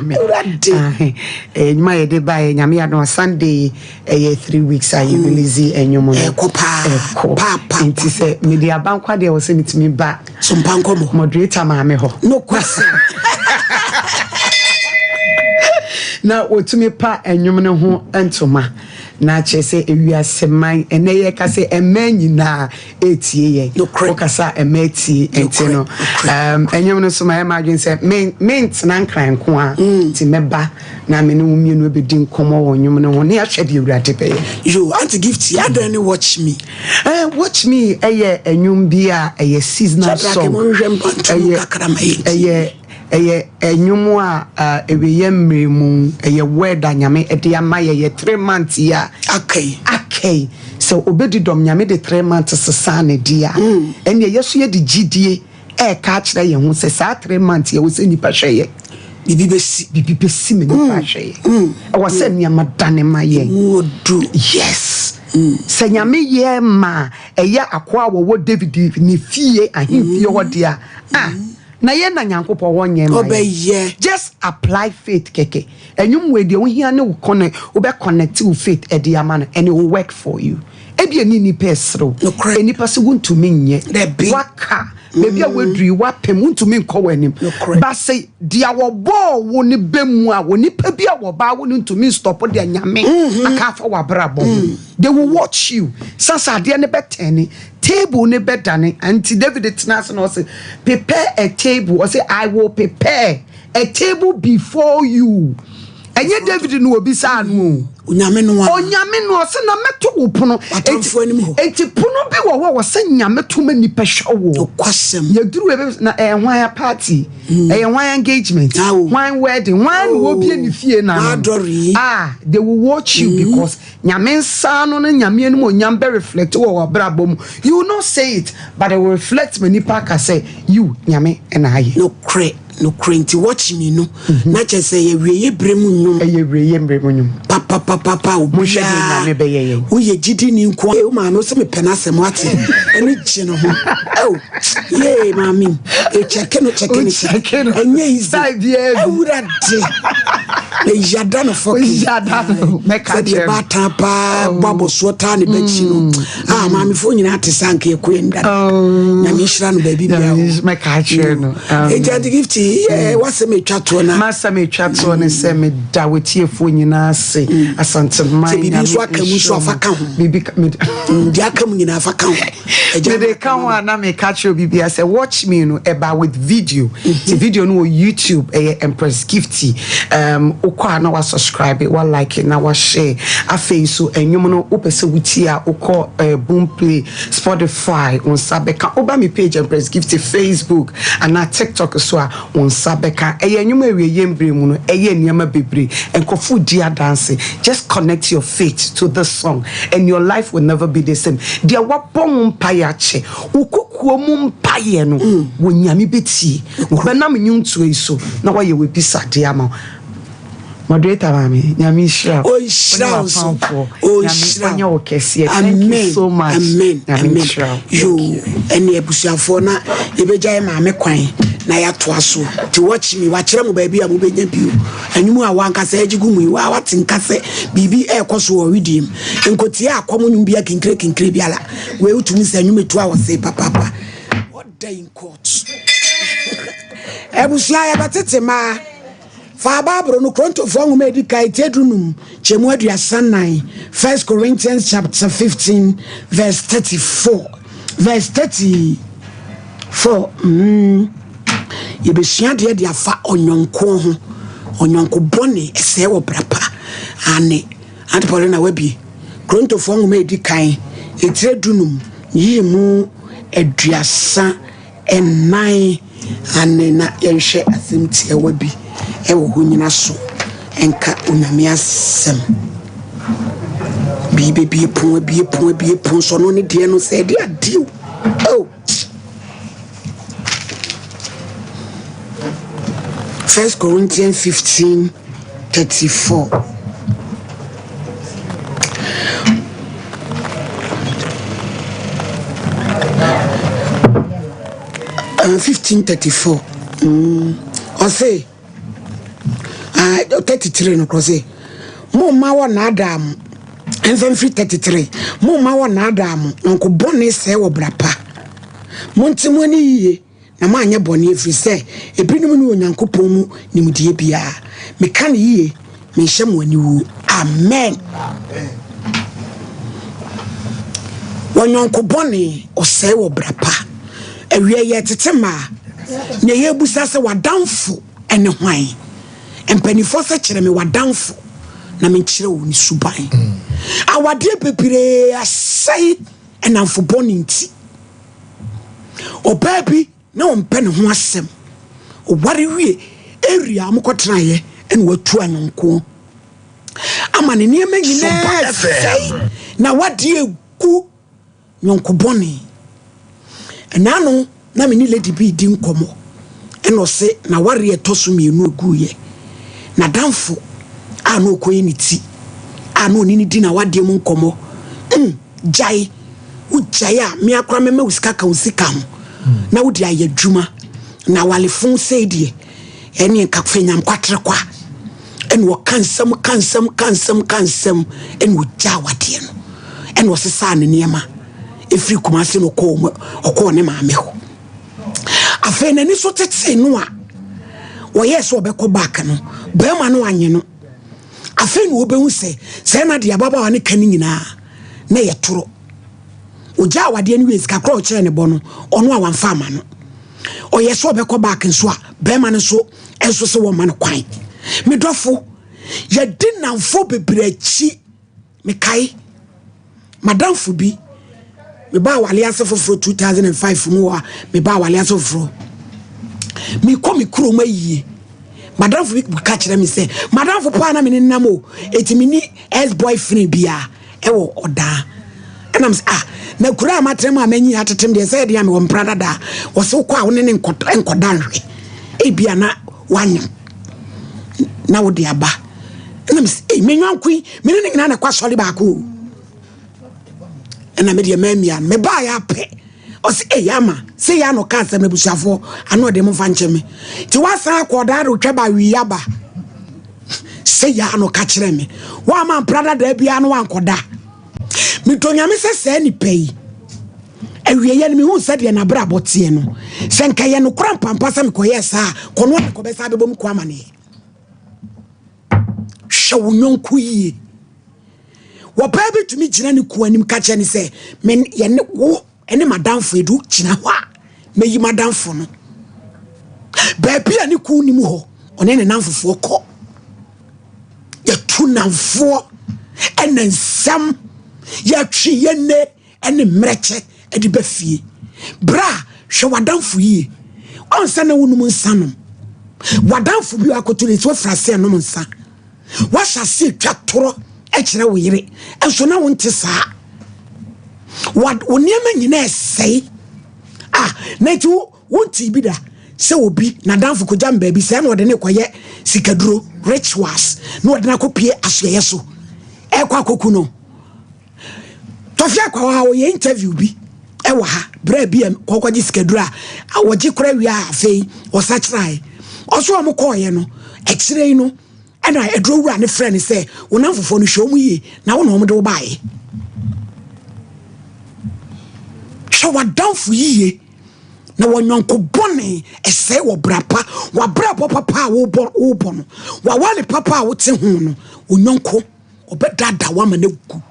Nyame. Awurade. Ahe. Nnwom a yɛde baeɛ, Nyame yɛ adom a, Sunday yi ɛyɛ 3 weeks a yɛ release nnwom no. Ɛkɔ paa. Ɛkɔ. Paa, paa, Nti sɛ mede aba nkwa deɛ, wɔ sɛ metumi ba So mpa nkɔmmɔ. Moderator maame hɔ. No question. Na wɔtumi pa nnwom no ho ntoma na kyerɛ sɛ ewiase man ɛnɛ yɛka sɛ mmaa nyinaa ɛretie yɛn. Nokorɛ. Wokasa a, mmaa tie. Nti no ɛnwom no so ma ɛma adwene sɛ mentena Nkran nko a, nti mɛba na me ne wo mmienu bɛdi nkɔmmɔ wɔ nnwom no ho ne yɛahwɛ deɛ Awurade bɛyɛ. Yo, Auntie Gift, yɛadɛn ne "Watch Me"? "Watch Me" ɛyɛ ɛnwom bi a ɛyɛ seasonal Shadrach, song. monhwehwɛ mpantom kakra ma yɛntie. Ɛyɛ ɛnwom a ɛwɛyɛ mmerɛ mu, ɛyɛ word a Nyame ɛde ama yɛ. Yɛ 3 months yi a akai. Akɛi sɛ obɛdi dɔm, Nyame de 3 months sesa ne di a, ɛnneɛ yɛ so yɛde gyidie ɛɛka akyerɛ yɛn ho sɛ saa 3 months yɛwɔ sɛ nnipa hwɛ yɛ. Biribi bɛsi. Biribi bɛsi me, nipa hwɛ yɛ, ɛwɔ sɛ nneɛma dane ma yɛn. Wɔdu. Yes, sɛ Nyame yɛ ma ɛyɛ akoa a wɔwɔ David ne fie ahemfie hɔ deɛ a, ah, na yɛn na Nyankopɔn wɔnyɛ ma yɛn. Ɔbɛyɛ. Just apply faith kɛkɛ. Ɛnwom wei deɛ, wohia ne wo connect, wobɛ connect wo faith ɛde ama no, and it will work for you. Ebi eni nipa ɛserew. Nokorɛ. Nipa sɛ wontumi nyɛ. Dabi. Waka baabi a waduru yi, wapem, wontumi nkɔ w'anim. Nokorɛ. Ba sɛ deɛ wɔbɔɔ wo ne bɛ mu a, wɔ nipa bi a wɔbaa wo no ntumi stop deɛ Nyame aka afa w'abrabɔ ho. They will watch you sasa, adeɛ ne bɛtɛne, table ne bɛdane. Nti David tena ase na ɔsɛ, "Prepare a table." Ɔsɛ, "I will prepare a table before you." Ɛnyɛ David no obi saa no o. Onyame no a. Onyame no ɔsɛ na mɛto wo pono. Atamfoɔ anim hɔ. Enti pono bi wɔ hɔ a wɔsɛ Nyame to ma nipa hwɛ wo. Nokwasɛm. Yɛduru ebe na ɛyɛ hwan a party, ɛyɛ hwan engagement, Awo. hwan wedding, hwan na wɔbie ne fie na no. Adɔre yi. Ah, they will watch you because Nyame nsa no ne Nyame anim onyam bɛ reflect wɔ w'abrabɔ mu. You will not say it, but it will reflect ma nipa aka sɛ you, Nyame ɛna ayɛ. Nokorɛ, nokorɛ. Nti "Watch Me" no na kyerɛ sɛ yɛwieyɛ berɛ mu nnwom. Ɛyɛ wieɛ mmerɛ mu nnwom. Papapapapa. Monhwɛ deɛ Nyame bɛyɛ yɛn. Woyɛ gyidi ni nko a, wo maame wo sɛ mepɛ no asɛm, wate ɛne gye no ho. Oh, yee, maame ɛkyɛke no, kyɛke no. Wokyɛke no. Ɛnyɛ easy. Style biara bi. Awurade, meyada no fɔke. Woyada no, mɛka sɛdeɛ kyerɛ no. baatan paa bɔ abɔsoɔ taa ne bɛkyi no a, maamefoɔ nyinaa te sɛ anka yɛkɔ yɛn dada. Nyame nhyira no baabi bia. Nyame mɛka kyerɛ no. Ɛnti Auntie Gift, yɛ wasɛm ɛtwa toɔ na Masɛm ɛtwa toɔ ne sɛ meda wɔtiefoɔ nyinaa ase, Asanteman. Sɛ biribi nso aka mu nso, afa ka ho. Biribi Deɛ aka mu nyinaa, fa ka ho. Agya. Mede ka ho a, na meka kyerɛ obi bia sɛ "Watch Me" no ɛba with video, nti video no wɔ YouTube, ɛyɛ Empress Gifty. Wokɔ a na wasubscribe, walike na washare. Afei so ɛnwom no, wopɛ sɛ wotie a, wokɔ Boomplay, Spotify, wo nsa bɛka. Woba me page Empress Gifty Facebook anaa TikTok so a, wo nsa bɛka. Ɛyɛ nnwom awieyɛ mmerɛ mu no, ɛyɛ nneɛma bebree, nkurɔfo di adanse. Just connect your faith to this song and your life will never be the same. Deɛ wabɔ wo mpaeɛ akyɛ wo kokoa mu mpaeɛ no, wɔ Nyame bɛtie, wɔbɛnam nnwontoɔ yi so na wayɛ w'abisadeɛ ama wo. Moderator maame, Nyame nhyira wo. Ɔnhyira wo nso. Wo ne w'apamfoɔ. Ɔnhyira Nyame ɔnyɛ wo kɛseɛ. Thank you Amen. so much. Amen. Nyame Amen. nhyira wo. Yo, ɛne abusuafoɔ na yɛbɛgya yɛ maame kwan na yɛatoa so. Nti "Watch Me", wakyerɛ mo baabi a mobɛnya bio. Anwum a wankasa agye gu mu yi, waa wate nka sɛ biribi ɛrekɔ so wɔ wediem. Nkotie a akɔm nnwom bi akinkire kinkire biara. Wei wotumi sɛ nnwom etu a wɔse papaapa. Order in court. Abusua, yɛbɛtete maa. Fa Bible no, Korintofoɔ nwoma a ɛdi kan, ti 15 kyɛmu 34, First Corinthians chapter 15 verse 34, verse 34. Yɛbɛsua deɛ de afa ɔnyɔnko ho. Ɔnyɔnko bɔne ɛsɛe wɔ bra pa ane. Auntie Paulina, wabie Korintofoɔ nwoma a ɛdi kan, ɛtire 15 yii mu 34 ane, na yɛnhwɛ asɛm tiawa bi ɛwɔ hɔ nyina so ɛnka Onyame asɛm. Biribi bie pon, abie pon, abie pon so ɔno ne deɛ no sɛ ɛde adeɛ o. Oh. First Corinthians 15 34. 15 34. Ɔse. Ah, 33 no korɔ sɛ, Momma wɔnnaadaa mo. Ɛmfa mfiri 33. Momma wɔnnaadaa mo. Yɔnko bɔne sɛe wɔ bra pa. Monte mo ani yiye na moanyɛ bɔne, ɛfiri sɛ ebinom nni Onyankopɔn mu nimdeɛ biara. Meka no yiye, menhyɛ mo aniwuo. Amen. Wɔ yɔnko bɔne, ɔsɛe wɔ bra pa. Awia yɛretete mmaa, nea yɛrebisa sɛ w'adamfo ne hwan? Mpanimfoɔ sɛ kyerɛ me w'adamfo na menkyerɛ wo ne suban. Awadeɛ bebree asɛe nnamfo bɔne nti. Ɔbaa bi na ɔmpɛ ne ho asɛm. Ɔware wie area a wɔkɔtenaeɛ ɛna watu anyɔnkoɔ ama ne nneɛma nyinaa sɛe na wadeɛ gu yɔnko bɔne. Ɛna ano na me ne lady bi redi nkɔmmɔ ɛna ɔse n'awareɛ ɛtɔ so mmienu ɛguiɛ. N'adamfo a na ɔkɔyi ne ti a na ɔne ne di n'awadeɛ mu nkɔmmɔ gyae wogyae a me akora mɛma wo sika ka wo sika ho na wode ayɛ adwuma na awalefo sei deɛ ɛne nka fɛ nyam kwatere kwa ɛna ɔka nsɛm ka nsɛm ka nsɛm ka nsɛm ɛna ɔgya awadeɛ no ɛna ɔsesaa ne nneɛma ɛfiri Kumase no ɔkɔɔ ne maame hɔ. Afei n'ani so tetee no a wɔyɛɛ sɛ ɔbɛkɔ back no, bɛrima no anye no. Afei na wɔbɛhu sɛ sɛ na deɛ ababaawa no ka no nyinaa na yɛ toro. Ɔgya awadeɛ no wie, sika korɔ ɔkyerɛ ne bɔ no, ɔno a wamfa ama no. Ɔyɛ sɛ ɔbɛkɔ back nso a, bɛrima no nso sɛ wɔmma no kwan. Me dɔfo, yɛdi nnamfo bebree akyi. Mekae madamfo bi, mebaa awale ase foforɔ 2005 mu hɔ a, mebaa awale ase foforɔ. Mekɔ me kurom ayie. Madamfo bi ka kyerɛ me sɛ, madamfo paa na me ne nam o, eti me ni ex-boyfriend bia ɛwɔ ɔdaa. Ɛnam sɛ, ah, na kura a matena mu a manyi atetem deɛ sɛ ɛdeɛ a mewɔ mpra dada. Wɔsɛ wokɔ a wo ne ne nkɔda nhwɛ. Ebia na wanyem na wode aba. Ɛnam sɛ, ei, me nyɔnko yi, me ne ne nyinaa na ɛkɔ asɔre baako o. Ɛna me deɛ mamia no, mebaeɛ apɛ. Ɔsɛ, ei, ama, sɛ yɛ ano ka asɛm no abusuafoɔ, ano ɔde mo mfa nkyɛ me. Nti wasan akɔ ɔdaa de wotwa ba wii aba. Sɛ yɛ ano ka kyerɛ me. Woama mpra dadaa biara no wankɔda. Metɔ Nyame sɛ saa nipa yi, awieɛ no mehu sɛdeɛ n'abrabɔ teɛ no, sɛ nka yɛ nokora mpampa sɛ mekɔyɛɛ saa a, kɔno a mekɔbɛsa bɛbɔ mu kɔ amaneɛ. Hwɛ wo yɔnko yie. Wɔbaa bi tumi gyina ne kuo anim ka kyerɛ ne sɛ, me yɛne wo ne madamfo edu gyina hɔ a, meyi madamfo no. Baabi a ne kuo nim hɔ, ɔne ne namfofoɔ kɔ. Yɛtu namfoɔ ɛna nsɛm yɛtwe yɛne ɛne mmerɛkyɛ ɛde ba fie. Bra, hwɛ w'adamfo yie. Ɔnsa na wonom nsa nom. W'adamfo bi akoto ne nti wafiri ase nom nsa. Wahyɛ ase atwa torɔ kyerɛ wo yere. Nso na wonte saa. Wo nneɛma nyinaa ɛsɛe. Ah, na nti wonte bi da sɛ obi n'adamfo kɔgya m baabi sɛ na ɔde ne kɔyɛ sikaduro rituals na ɔde no akɔpie asoɛyɛ so ɛkɔ akɔku no. Tɔfi akwa ha ɔyɛ interview bi ɛwɔ ha berɛ bi a kɔkɔgye sikaduro a wɔgye kora wie a afei ɔsakyeraeɛ. Ɔso ɔmo kɔɔyɛ no akyire yi no ɛna aduro wura ne frɛ ne sɛ wo namfofoɔ no hwɛ ɔmo yie na wo na ɔmo de wo baeɛ. Hwɛ w'adamfo yie na wɔnyɔnko bɔne ɛsɛe wɔ bra pa, w'abrabɔ papa a wobɔ no, w'awale papa a wote ho no, wo nyɔnko ɔbɛdaadaa wo ama no agu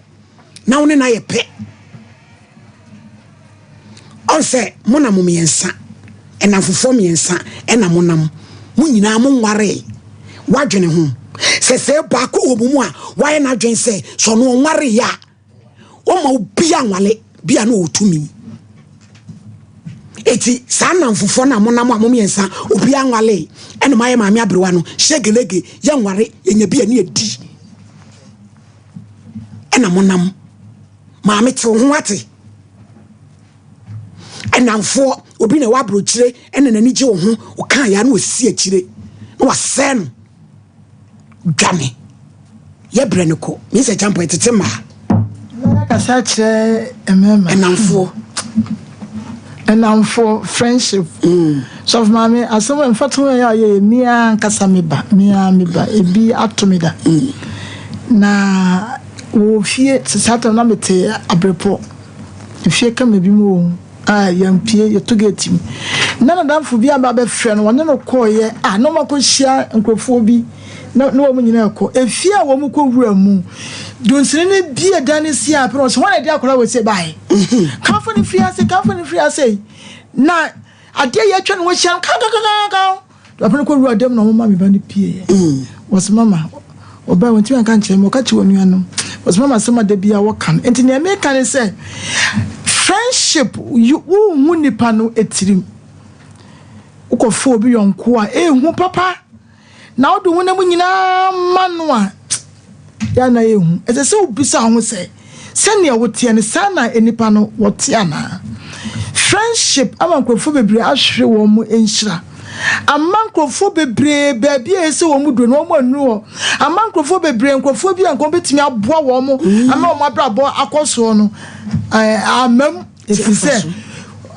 na wo ne no ayɛ pɛ. Ɔn sɛ mo na mo mmiɛnsa, ɛnamfofoɔ mmiɛnsa ɛna mo nam, mo nyinaa mo nwaree. Wadwene ho sɛ baako wɔ mo mu a wayɛ n'adwene sɛ sɛ ɔno ɔnwaree a ɔma obi anwale bi a na ɔtumi. Eti saa namfofoɔ na mo nam a mo mmiɛnsa obi anwale ɛna mo ayɛ maame aberewa no hyɛgelege yɛnware yɛnya bi a ne yɛdi ɛna mo nam. Maame te wo ho ate. Ɛnamfoɔ obi na ɛwɔ aburokyire ɛna n'ani gye wo ho ɔka ya na ɔsi akyire na wasɛe no dwane yɛbrɛ no kɔ mesɛ kyampo ɛtete mmaa kasa kyerɛ mmarima ɛnamfoɔ. Nnamfoɔ, friendship. Sɔfo maame, asɛm a mfatoho a ɛyɛ a ɔyɛ yɛ me ara ankasa me ba, me ara me ba, ebi ato me da. Na wɔ fie, saa tam na mete Abrepɔ, efie kama bi mu wɔ mu a yɛmpie, yɛto gate mu. Na n'adamfo bi aba abɛfrɛ no, wɔne no kɔeɛ a na wɔakɔhyia nkurɔfoɔ bi. Na na wɔn nyinaa rekɔ efie a wɔn kɔ wura mu. Dunsini no bie dan no si a pɛ na ɔsɛ wɔn na ɛde akwadaa wɔ se bae. Kanfo no firi ase, kanfo no firi ase. Na adeɛ yɛ atwa ne ho ahyia no kankankankan. Papa no kɔ wura dɛm na wɔn ma me ba no pie yɛ. Wɔsɛ mama ɔbaa wɔn ti anka nkyerɛ me ɔka kyerɛ wɔn nuanom. Wɔsɛ mama asɛm a da bi a wɔka no. Nti nea meka ne sɛ friendship wohu nipa no etirim. Wokɔfo obi yɔnko a ehu papa. Na wode wo honam nyinaa ma no a, yɛ a na ɛyɛ hu. Ɛsɛ sɛ wobisa wo ho sɛ, 'Sɛnea woteɛ no, saa na nnipa no wɔte anaa? Friendship ama nkurɔfoɔ bebree ahwere wɔn nhyira. Ama nkurɔfoɔ bebree baabi a ɛsɛ sɛ wɔn duro no, wɔn annuru hɔ. Ama nkurɔfoɔ bebree, nkurɔfoɔ bi a nka wɔbɛtumi aboa wɔn ama wɔn abrabɔ akɔ soɔ no, amma mu. Ɛfiri sɛ,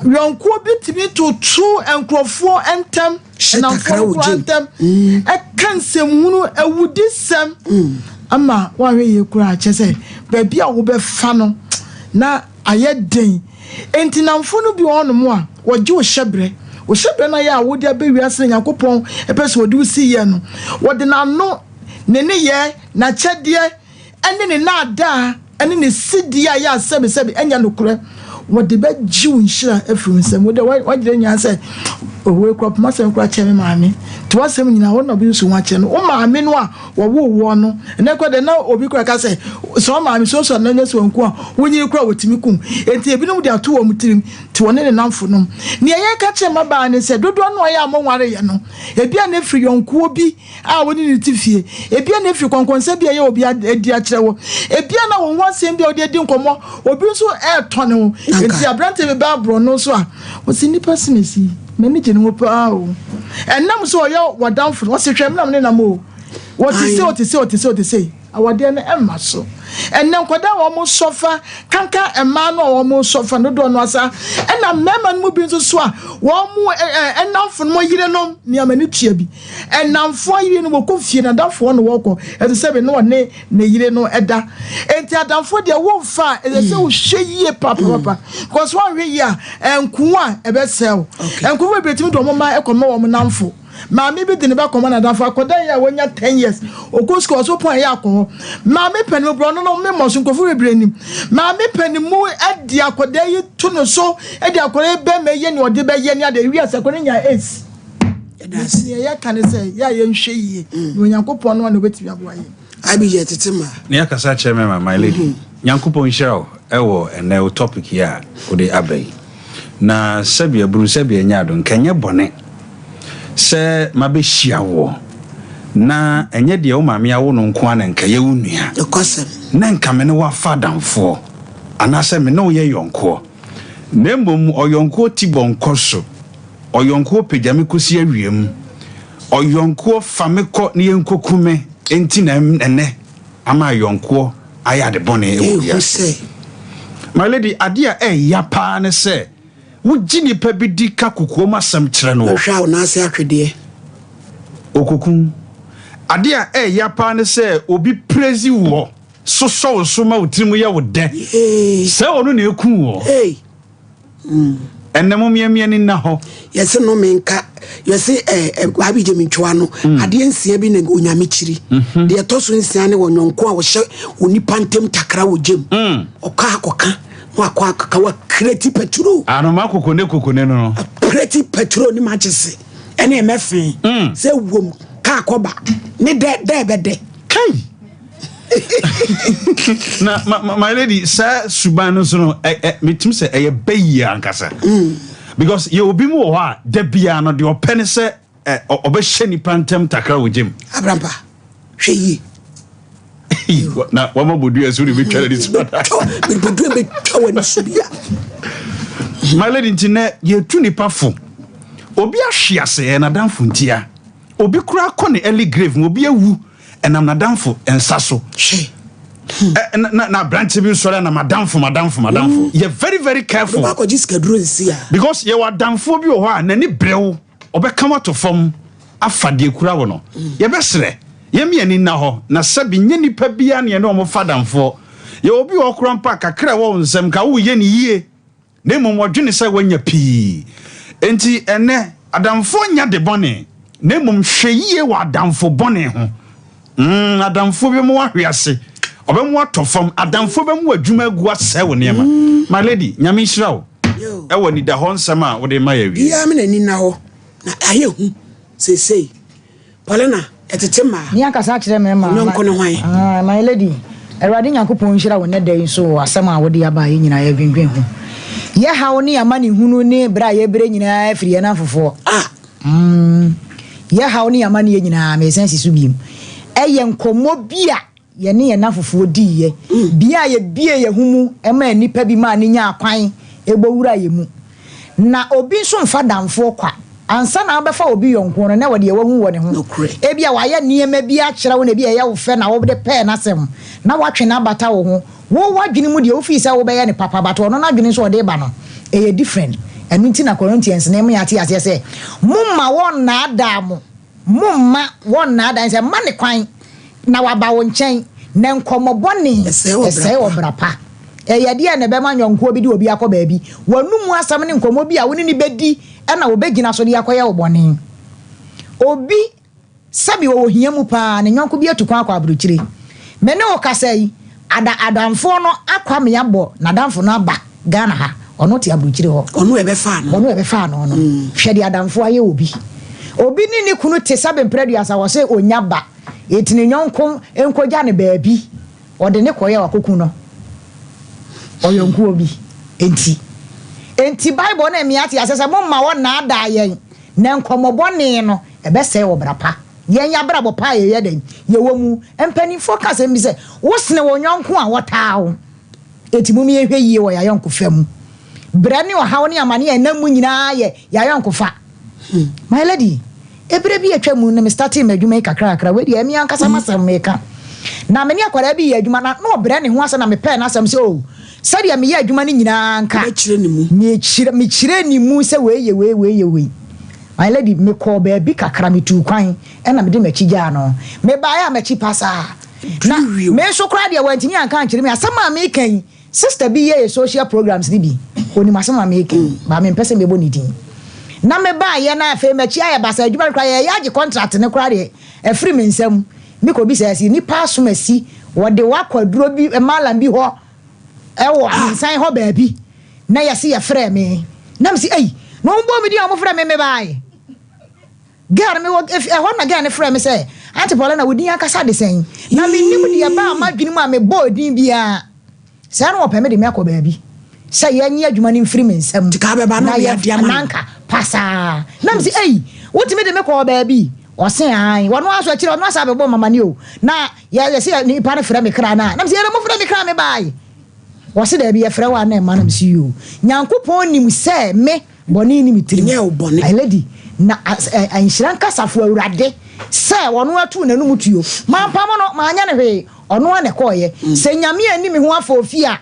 yɔnkoɔ bi tumi toto nkurɔfoɔ ntam. Hyɛ takra Nnamfoɔ wɔ koraa gyam. ntam ɛka nsɛmhunu, awudisɛm ama woanhwɛ yie koraa kyerɛ sɛ baabi a wobɛfa no na ayɛ den. Enti nnamfoɔ no bi wɔ hɔnom a wɔgye wo hyɛberɛ. Wo hyɛberɛ no ayɛ a wode aba wiase na Nyankopɔn pɛ sɛ ɔde wo si yɛ no, wɔde n'ano, ne nneyɛɛ, n'akyɛdeɛ, ne ne nnaadaa ne ne sedie a ɛyɛ a sɛbesɛbe ɛnyɛ nokorɛ, wɔde bɛgye wo nhyira afiri wo nsam. Wo deɛ woagyina nyinaa sɛ, owei koraa ɔpɛ m'asɛm koraa kyɛn me maame. Nti w'asɛm nyinaa wo na wobɛsusu ho akyerɛ no. Wo maame no a wɔwoo woɔ no, ɛnɛ koraa deɛ na obi koraa ka sɛ, sɛ wo maame sɛ ɔsɔ anaa sɛ wanku a, wonyini koraa wɔtumi kum. Enti ebinom de ato wɔn tirim, nti wɔne ne nnamfonom. Nea yɛka kyerɛ mmabaa ne sɛ, dodoɔ no a ɛyɛ a monwareeɛ no, ebia na ɛfiri yɔnkoɔ bi a wo ne no te fie. Ebia na efi kɔnkɔnsa bi a ɛyɛ obi adi akyerɛ wo. Ebia na wo ho asɛm bi a wode adi nkɔmmɔ, obi nso retɔ ne ho. Enti aberante bi ba borɔno so a, ɔse, Nnipa simesi yi, m'ani gye ne ho paa o. Ɛnam sɛ ɔyɛ w'adamfo no, ɔse, Hwɛ, me na me ne nam o. Ɔte sei, ɔte sei, ɔte sei, ɔte sei. Awadeɛ no mma so. Ɛnnɛ nkwadaa a wɔn sɔfa kanka mmaa no a wɔn sɔfa no dodoɔ no asa ɛna mmarima no mu bi nso so a wɔn ɛnamfo no yerenom nneɛma no tua bi ɛnamfo yere no wɔkɔ fie na adamfoɔ no wɔkɔ ɛsɛ sɛ bi no ɔne ne yere no ɛda enti adamfo deɛ wɔmfa a ɛsɛ sɛ wohwɛ yie papapapa because wɔnhwɛ yie a ɛnko a ɛbɛsɛe wo nkurɔfoɔ bebree tumi de wɔn mma ɛkɔma wɔn namfo. Maame bi de ne ba kɔma n'adamfo akwadaa yi a wanya 10 years. Ɔkɔ sukuu ɔso pɔn ɛyɛ akɔ hɔ. Maame panin mu borɔno no me mmɔ so nkurɔfo bebree nim. Maame panin mu de akwadaa yi to no so de akwadaa yi bɛma yɛ nea ɔde bɛyɛ ne ade. Ewi ase akwadaa no nya AIDS. Nti nea yɛka ne sɛ yɛ a yɛnhwɛ yie na Onyankopɔn no a na obetumi aboa yɛn. Abi yɛ tete ma. Ne akasa kyerɛ me ma my lady. Nyankopɔn nhyira wo ɛwɔ ɛnɛ wo topic yi a wode aba yi. Na sɛbi aburu sɛbi ɛnyɛ ado nka ɛnyɛ bɔne sɛ mabɛhyia woɔ na ɛnyɛ deɛ wo maame awo no nko ara na nka ɛyɛ wo nua. Nokwasɛm. Na nka me ne wo afa adamfoɔ anaasɛ me ne wo yɛ yɔnkoɔ. Na mmom ɔyɔnkoɔ ti bɔ nkɔ so, ɔyɔnkoɔ pagya me kɔsi awia mu, ɔyɔnkoɔ fa me kɔ na yɛnkɔku me, enti na ɛnnɛ ama ayɔnkoɔ ayɛ ade bɔne wɔ Ehu wiase. sɛ. My lady, adeɛ a ɛya paa ne sɛ wogye nipa bi di ka kokoam asɛm kyerɛ no. Ɔhwɛ a wo nan ase ahwedeɛ. Ɔkɔku. Adeɛ a ɛya paa ne sɛ obi praise woɔ, sosɔ wo so ma wo tirim yɛ wo dɛ. Sɛ ɔno na ɛku woɔ. Hey. Ɛnnɛ momeamia ani nna hɔ. Yɛse nnome nka yɛse eh, eh, Abi gye me ntwoa no mm. Adeɛ nsia bi na Onyame kyiri mm-hmm. Deɛ ɛtɔ so nsia ne wɔnyɔnko a wɔhyɛ onipa ntam takra wɔ gyam mm. Ɔkɔ akɔka na wakɔ akɔka wakreti petro anoma kokone kokone no no kreti petro ne makyese ɛne ɛmɛfe mm. Sɛ wom kaa kɔba ne dɛ dɛ bɛdɛ kai na ma, ma, my lady saa suban no so no ɛ ɛ metumi sɛ ɛyɛ bɛyie ankasa mm. because yɛ obi mu wɔ hɔ a da biara no deɛ ɔpɛ ne sɛ ɛ ɔbɛhyɛ nipa ntɛm takra wɔ gyem. Abrampa hwɛ yie. Na wama bodua so de bɛtwa n'ani so. Bodua bɛtwa w'ani so bia. My lady nti nɛ yɛtu nipa fo obi ahwe ase ɛyɛ n'adamfo ntia obi koraa kɔ ne early grave mu obi awu ɛnam n'adamfo nsa so. Hwɛ. Na na aberante bi sɔre na madamfo, madamfo, madamfo. Yɛ very very careful. Wobɛkɔ akɔgye sikaduro nsi a. Because yɛwɔ adamfoɔ bi wɔ hɔ a n'ani brɛw, ɔbɛka wato fam afa deɛ kura wo no. Yɛbɛsrɛ yɛn ani nna hɔ na sɛbi nye nipa biara ne yɛne ɔmo fa adamfoɔ. Yɛwɔ bi wɔ hɔ koraa mpo a kakra ɛwɔ wo nsam ka woyɛ ne yie, na mmom wɔdwene sɛ woanya pii. Enti ɛnɛ adamfoɔ nya de bɔne, na mmom hwɛ yie wɔ adamfo bɔne ho. Adamfoɔ bi mu ahwe ase, ɔbɛmu atɔ fam, adamfoɔ bɛmu adwuma agu, asɛe wo nneɛma. My lady, Nyame nhyira wo ɛwɔ nidahɔ nsɛm a wode ma yɛ wie. Biara me n'ani na hɔ na ayɛ hu seesei. Paulina, ɛtete mmaa. Ní ankasa akyerɛ mmarima. Ɔnyɔnko ne hwan? Ah, my lady, Awurade Nyankopɔn nhyira wo nnɛ da yi nso wɔ asɛm a wode aba a yɛn nyinaa yɛdwendwen ho. Yɛhaw ne amanehunu ne berɛ a yɛbrɛ nyinaa firi yɛn afofoɔ. Yɛhaw ne amanneɛ nyinaa, mesan si so biem. Ɛyɛ nkɔmmɔ bi a yɛne yɛn afofoɔ diiɛ. Bia a yɛbie yɛn ho mu ma nnipa bi maa ne nyaa kwan ɛbɔ wura yɛn mu. Na obi nso mfa damfoɔ kwa. Ansa na wobɛfa obi yɔnko no, na wɔde wahu wɔ ne ho. Ebi a wayɛ nneɛma bi akyerɛ wo na ebi a ɛyɛ wo fɛ na wode pɛɛ n'asɛm na watwe n'abata wo ho. Wo w'adwene mu deɛ, wofii sɛ wobɛyɛ ne papa, but ɔno n'adwene nso ɔde ba no, ɛyɛ different. Ɛno nti na Corinthians ne mo yɛate aseɛ sɛ momma wɔnnaadaa mo, momma wɔnnaadaa sɛ ma ne kwan na waba wo nkyɛn na nkɔmmɔ bɔne ɛsɛe wɔ ɛsɛe wɔ bra pa. Ɛyɛ deɛ na ɛbɛma nyɔnkoɔ bi de obi akɔ baabi, wɔnum asɛm ne nkɔmmɔ bi a wo ne ne bɛdi ɛna wɔbɛgyina so de akɔyɛ wo bɔne. Obi sɛbi wɔwɔ hia mu paa, ne nyɔnko bi atu kwan akɔ aburokyire. Me ne wo kasa yi, ada adamfoɔ no akɔ ame abɔ n'adamfo no aba Ghana ha, ɔno te aburokyire hɔ. Ɔno ɛbɛfa no. Ɔno ɛbɛfa no. Hwɛ de adamfoɔ ayɛ obi. Obi ne ne kunu te sɛ bɛmpere 30 wɔ sɛ onya ba eti ne nyɔnko nkɔgya ne baabi, ɔde ne kɔyɛ wakɔku no, ɔyɔnkoɔ bi. Enti Bible no mmea te asɛ sɛ momma wɔnnaadaa yɛn na nkɔmmɔbɔne no ɛbɛsɛe wɔ bra pa. Yɛn yɛabrabɔ pa a yɛyɛ dɛn yɛwɔ mu. Mpanimfoɔ ka asɛm bi sɛ wosene wo nyɔnko a wɔtaa wo. Eti mom yɛhwɛ yie wɔ yɛayɔnkofa mu. Brɛ ne ɔhaw ne amane a ɛnam mu nyinaa yɛ yɛayɔnkofa. My lady, ebere bi atwa mu no, me starting m'adwuma yi kakrakra. Wei deɛ, ɛmi ankasa m'asɛm meka. Na me ne akwadaa bi yɛ adwuma na ɔbrɛ ne ho ase na mepɛɛ n'asɛm sɛ o, sɛdeɛ meyɛ adwuma no nyinaa nka wobɛkyerɛ ne mu. Mekyerɛ ne mu sɛ wei yɛ wei, wei yɛ wei. My lady, mekɔɔ baabi kakra, metuu kwan ɛna mede m'akyi gyaa no. Mebaeɛ a, m'akyi pasaa na Duru. Me nso koraa deɛ, wantumi anka ankyerɛ me asɛm a meka yi. Sister bi yɛ social programs ni bi, onim asɛm a meka yi ba, mempɛ sɛ mebɔ ne din. Na mebaeɛ na afei m'akyi ayɛ basa. Adwuma no koraa, yɛyɛ agye contract ne koraa deɛ, ɛfiri me nsam. Mekɔ bi sɛ asi nipa asom asi, wɔde wakɔ aduro bi, malam bi hɔ ɛwɔ ahensan hɔ baabi na yɛse yɛfrɛ me na mesi ei, na ɔmbɔ me din a ɔmofrɛ me. Mebaeɛ, girl me wɔ ɛhɔ na girl ne frɛ me sɛ, "Auntie Paulina, wo din ankasa de sɛn?" Na menim deɛ baa m'adwene mu a mebɔɔ din biara saa na wɔpɛ me de me akɔ baabi sɛ yɛnyɛ adwuma no mfiri me nsam. Nti ka bɛba na na ɔde yɛ adeɛ ama no. nanka pasaa na mesi ei, wotumi de me kɔɔ baabi? Ɔse an wɔno aso akyerɛ ɔno asa bɛbɔ mamane o, na yɛsɛ nipa no frɛ me kra no a, na mesi yɛrɛ mo frɛ me kra me bae. Wɔse daabi, yɛfrɛ wo a na ɛma no. Mesi yo, Nyankopɔn nim sɛ me bɔne ni me tirim. Nyɛ wo bɔne. My lady, na nhyira nkasafo Awurade sɛ ɔno ato n'anum tuo. Mampam no, maanyɛ no hwee, ɔno a na ɛkɔɔyɛ sɛ Nyame ani me ho afa ofie a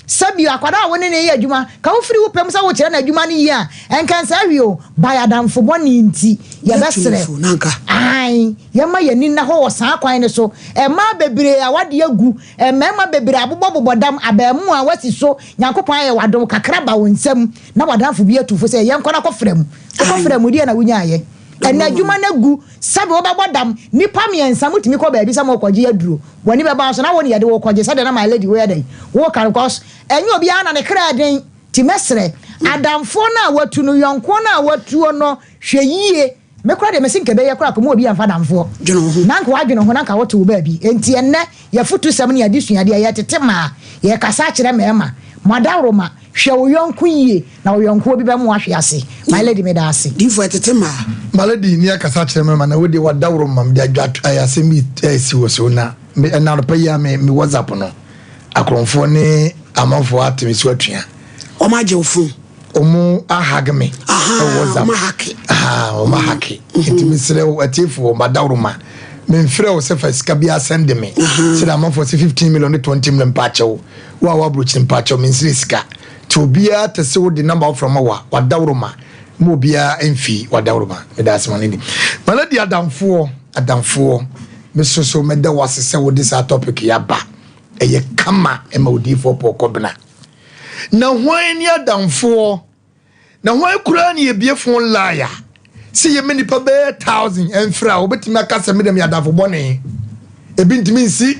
sɛbi akwadaa a wo ne ne yɛ adwuma ka wofiri wo pɛm sɛ wokyerɛ no adwuma no yie a, ɛnka nsaa hwee o. By adamfo bɔne nti yɛbɛserɛ Yɛtumfo, nanka. Ae, yɛma yɛni nna hɔ wɔ saa kwan no so. Mmaa bebree a wade agu, mmarima bebree abobɔbobɔ dam, abaamu a wasi so, Nyankopɔn ayɛ wadom kakra ba wo nsam na wadamfo bi atu fo sɛ yɛnkɔ na kɔfrɛ mu. Wokɔfrɛ mu deɛ na wonyaayɛ. Ɛnna adwuma no agu, sɛbi wobɛbɔ dam. Nnipa mmiɛnsa motumi kɔ baabi sɛ mokɔgye aduro. W'ani bɛba so na wo ne yɛde wo kɔgye sɛdeɛ na my lady woyɛ dɛn. Woka no because ɛnyɛ obiara na ne kra den. Nti mɛsrɛ, adamfoɔ no a watu no, yɔnkoɔ no a watuo no, hwɛ yie. Me koraa deɛ, mesi nka ɛbɛyɛ koraa kɔmu obi amfa damfoɔ. Dwene wo ho. Na nka wadwene ho na nka wote wo baabi. Enti ɛnnɛ yɛfotu sɛm ne adesuadeɛ yɛtete maa yɛkasa akyerɛ mmarima. Mo adaworoma, hwɛ wo yɔnko yie na wo yɔnkoɔ bi bɛmo ahwe ase. My lady, meda ase. Diifo, ɛtete mmaa. My lady, ni akasa kyerɛ me ma na wode wadaworo ma mede adwa ayɛ asɛm bi asi wɔ so na me ɛna anɔpa yi a me WhatsApp no, akorɔmfoɔ ne amanfoɔ ate me so atua. Ɔmo agye wo phone. Ɔmo ahack me Aha, ɛwɔ WhatsApp. Ɔmo ahack. Aha, ɔmo ahack. Nti mesrɛ wo, atiefoɔ, madaworo ma. Memfrɛ wo sɛ fa sika biara sɛnde me. Sɛdeɛ amanfoɔ sɛ 15 million ne 20 million mpaakyɛw. Wo a woaburokyire mpaakyɛw mensrɛ sika. Nti obiara tɛ sɛ wode number wofrɛ ma wo a, wadaworoma. Ma obiara mfi wadaworoma. Meda ase ma no di. Ma no di adamfoɔ, adamfoɔ. Me so so mɛda wo ase sɛ wode saa topic yi aba. Ɛyɛ kama ɛma odiyifoɔ Paul Kɔbena. Na hwan ne adamfoɔ? Na hwan koraa ne yɛbie phone line a sɛ yɛma nipa bɛyɛ thousand ɛmfrɛ a wɔbɛtumi aka sɛ medɛ meyɛ adamfo bɔne? Ebi ntumi nsi.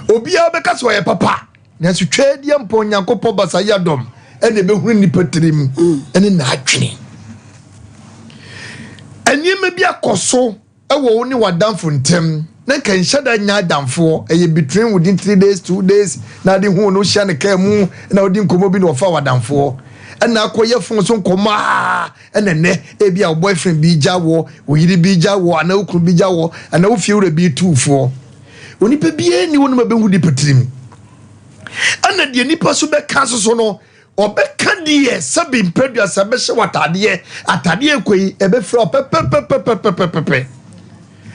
Obiara bɛka sɛ ɔyɛ papa, nanso twɛdeɛ mpo Onyankopɔn basa yɛ dɔm ɛna ɛbɛhunu nipa tirim ɛne n'adwene. Nneɛma bi akɔ so wɔ wo ne w'adamfo ntam na nka nhyɛ da nya adamfoɔ, ɛyɛ between within 3 days, 2 days na ade hu no hyia ne kaa mu na wodi nkɔmmɔ bi na ɔfa w'adamfoɔ, ɛna akɔyɛ phone so nkɔmmɔ a, ɛna nnɛ ebi a wo boyfriend bi gya wɔ, wo yere bi gya wɔ, anaa wo kunu bi gya wɔ, anaa wo fiewura bi tuufoɔ. Onipa biara ni wɔn ma bɛhu nipa tirim, ɛna deɛ nipa so bɛka soso no ɔbɛka deɛ sɛbi mpɛduasa bɛhyɛ wɔ ataadeɛ ataadeɛ kɔ yi ɛbɛfira wo pɛpɛpɛpɛpɛpɛpɛ.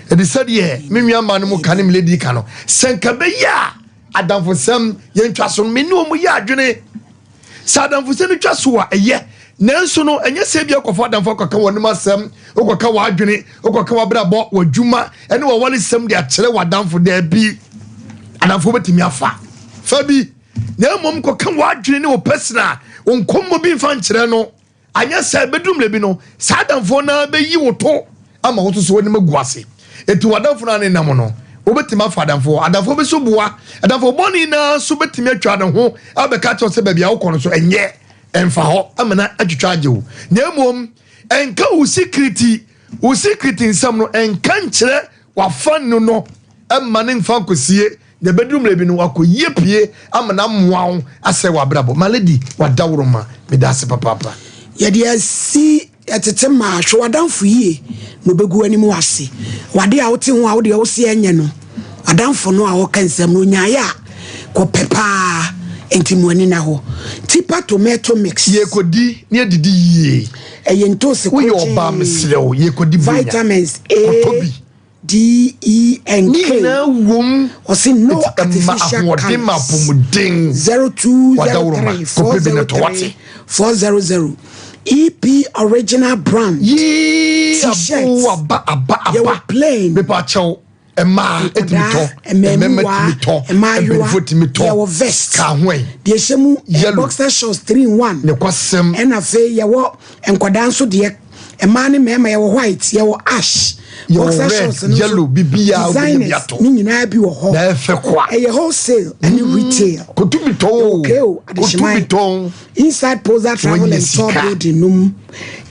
Ɛde sɛdeɛ me nua maa no mu ka ne me lady ka no, sɛ nka bɛyɛ a adamfosɛm yɛntwa so no, me ne wɔn yɛ adwene sɛ adamfosɛm no twa so a ɛyɛ, nanso no ɛnyɛ sɛ bi akɔfo adamfo akɔka wɔn anim asɛm, wokɔka w'adwene, wokɔka w'abrabɔ, w'adwuma ɛne w'awaresɛm de akyerɛ w'adamfo. Daabi, adamfo bɛtumi afa fa bi, na mmom kɔka w'adwene ne wo pɛsena wo nkɔmmɔ bi mfa nkyerɛ no. Anyɛ sɛ bɛduru mmerɛ bi no, saa adamfoɔ no ara bɛyi wo to ama wo soso w'anim agu ase. Enti w'adamfo no a ne nam no, wobɛtumi afa adamfoɔ. Adamfoɔ bi so boa. Adamfoɔ bɔne no ara nso bɛtumi atwa ne ho abɛka kyerɛ wo sɛ baabi a wokɔ no so ɛnyɛ, ɛmfa hɔ ama no atwitwa agye wo. Na mmom ɛnka wo sikiriti, wo sikiriti nsɛm no ɛnka nkyerɛ w'afa no no mma no mfa nkɔsie. Na ɛbɛduru mmerɛ bi no, wakɔyi apue ama no amoa wo asɛe w'abrabɔ. My lady, w'adaworoma, meda ase papaapa. Yɛde asi tete mmaa. Hwɛ w'adamfo yie na ɔbɛgu w'anim ase. W'adeɛ a wote ho a wodeɛ wose ɛnyɛ no, w'adamfo no a ɔka nsɛm no ɔnyaeɛ a, kɔpɛ paa. Enti mo ani nna hɔ. Tipa tomato mix. Yɛkɔdi na yɛdidi yie. Ɛyɛ ntoosi Woyɛ ɔbaa krokyee. mesrɛ wo, yɛkɔdi buronya. Vitamins Kɔtɔ A, bi. D, E and Ne K. nyinaa wom. Ɔse no Eti ɛma artificial ahoɔden ma colours. apɔmuden. W'adaworoma, 0203 kɔpɛ bi na tɔ 403 wate. 400 EP original brand. Yee T-shirt. abo aba aba aba. Yɛwɔ plain. Mepa kyɛw, mmaa etumi tɔ, Nkwadaa, mmarima mmaamuwa, tumi tɔ, mmaayewa, mpanyinfoɔ tumi tɔ. Yɛwɔ vest. Ka ho ɛ. Deɛ ɛhyɛ mu Yellow. boxer shorts 3 in 1. Ne kwasɛm. Ɛna afei yɛwɔ nkwadaa nso deɛ, mmaa ne mmarima, yɛwɔ white, yɛwɔ ash. Yɛwɔ Boxer red, shorts no nso, yellow, biribiara wobɛnya bi designers atɔ. ne nyinaa bi wɔ hɔ. Na ɛfɛ kwa. Ɛyɛ wholesale ɛne retail. Kotu bi tɔn o. Yɛwɔ KO Kotu bi Adehyeman. tɔn. Inside Poza Travel Wanya and Tour sika. building no mu.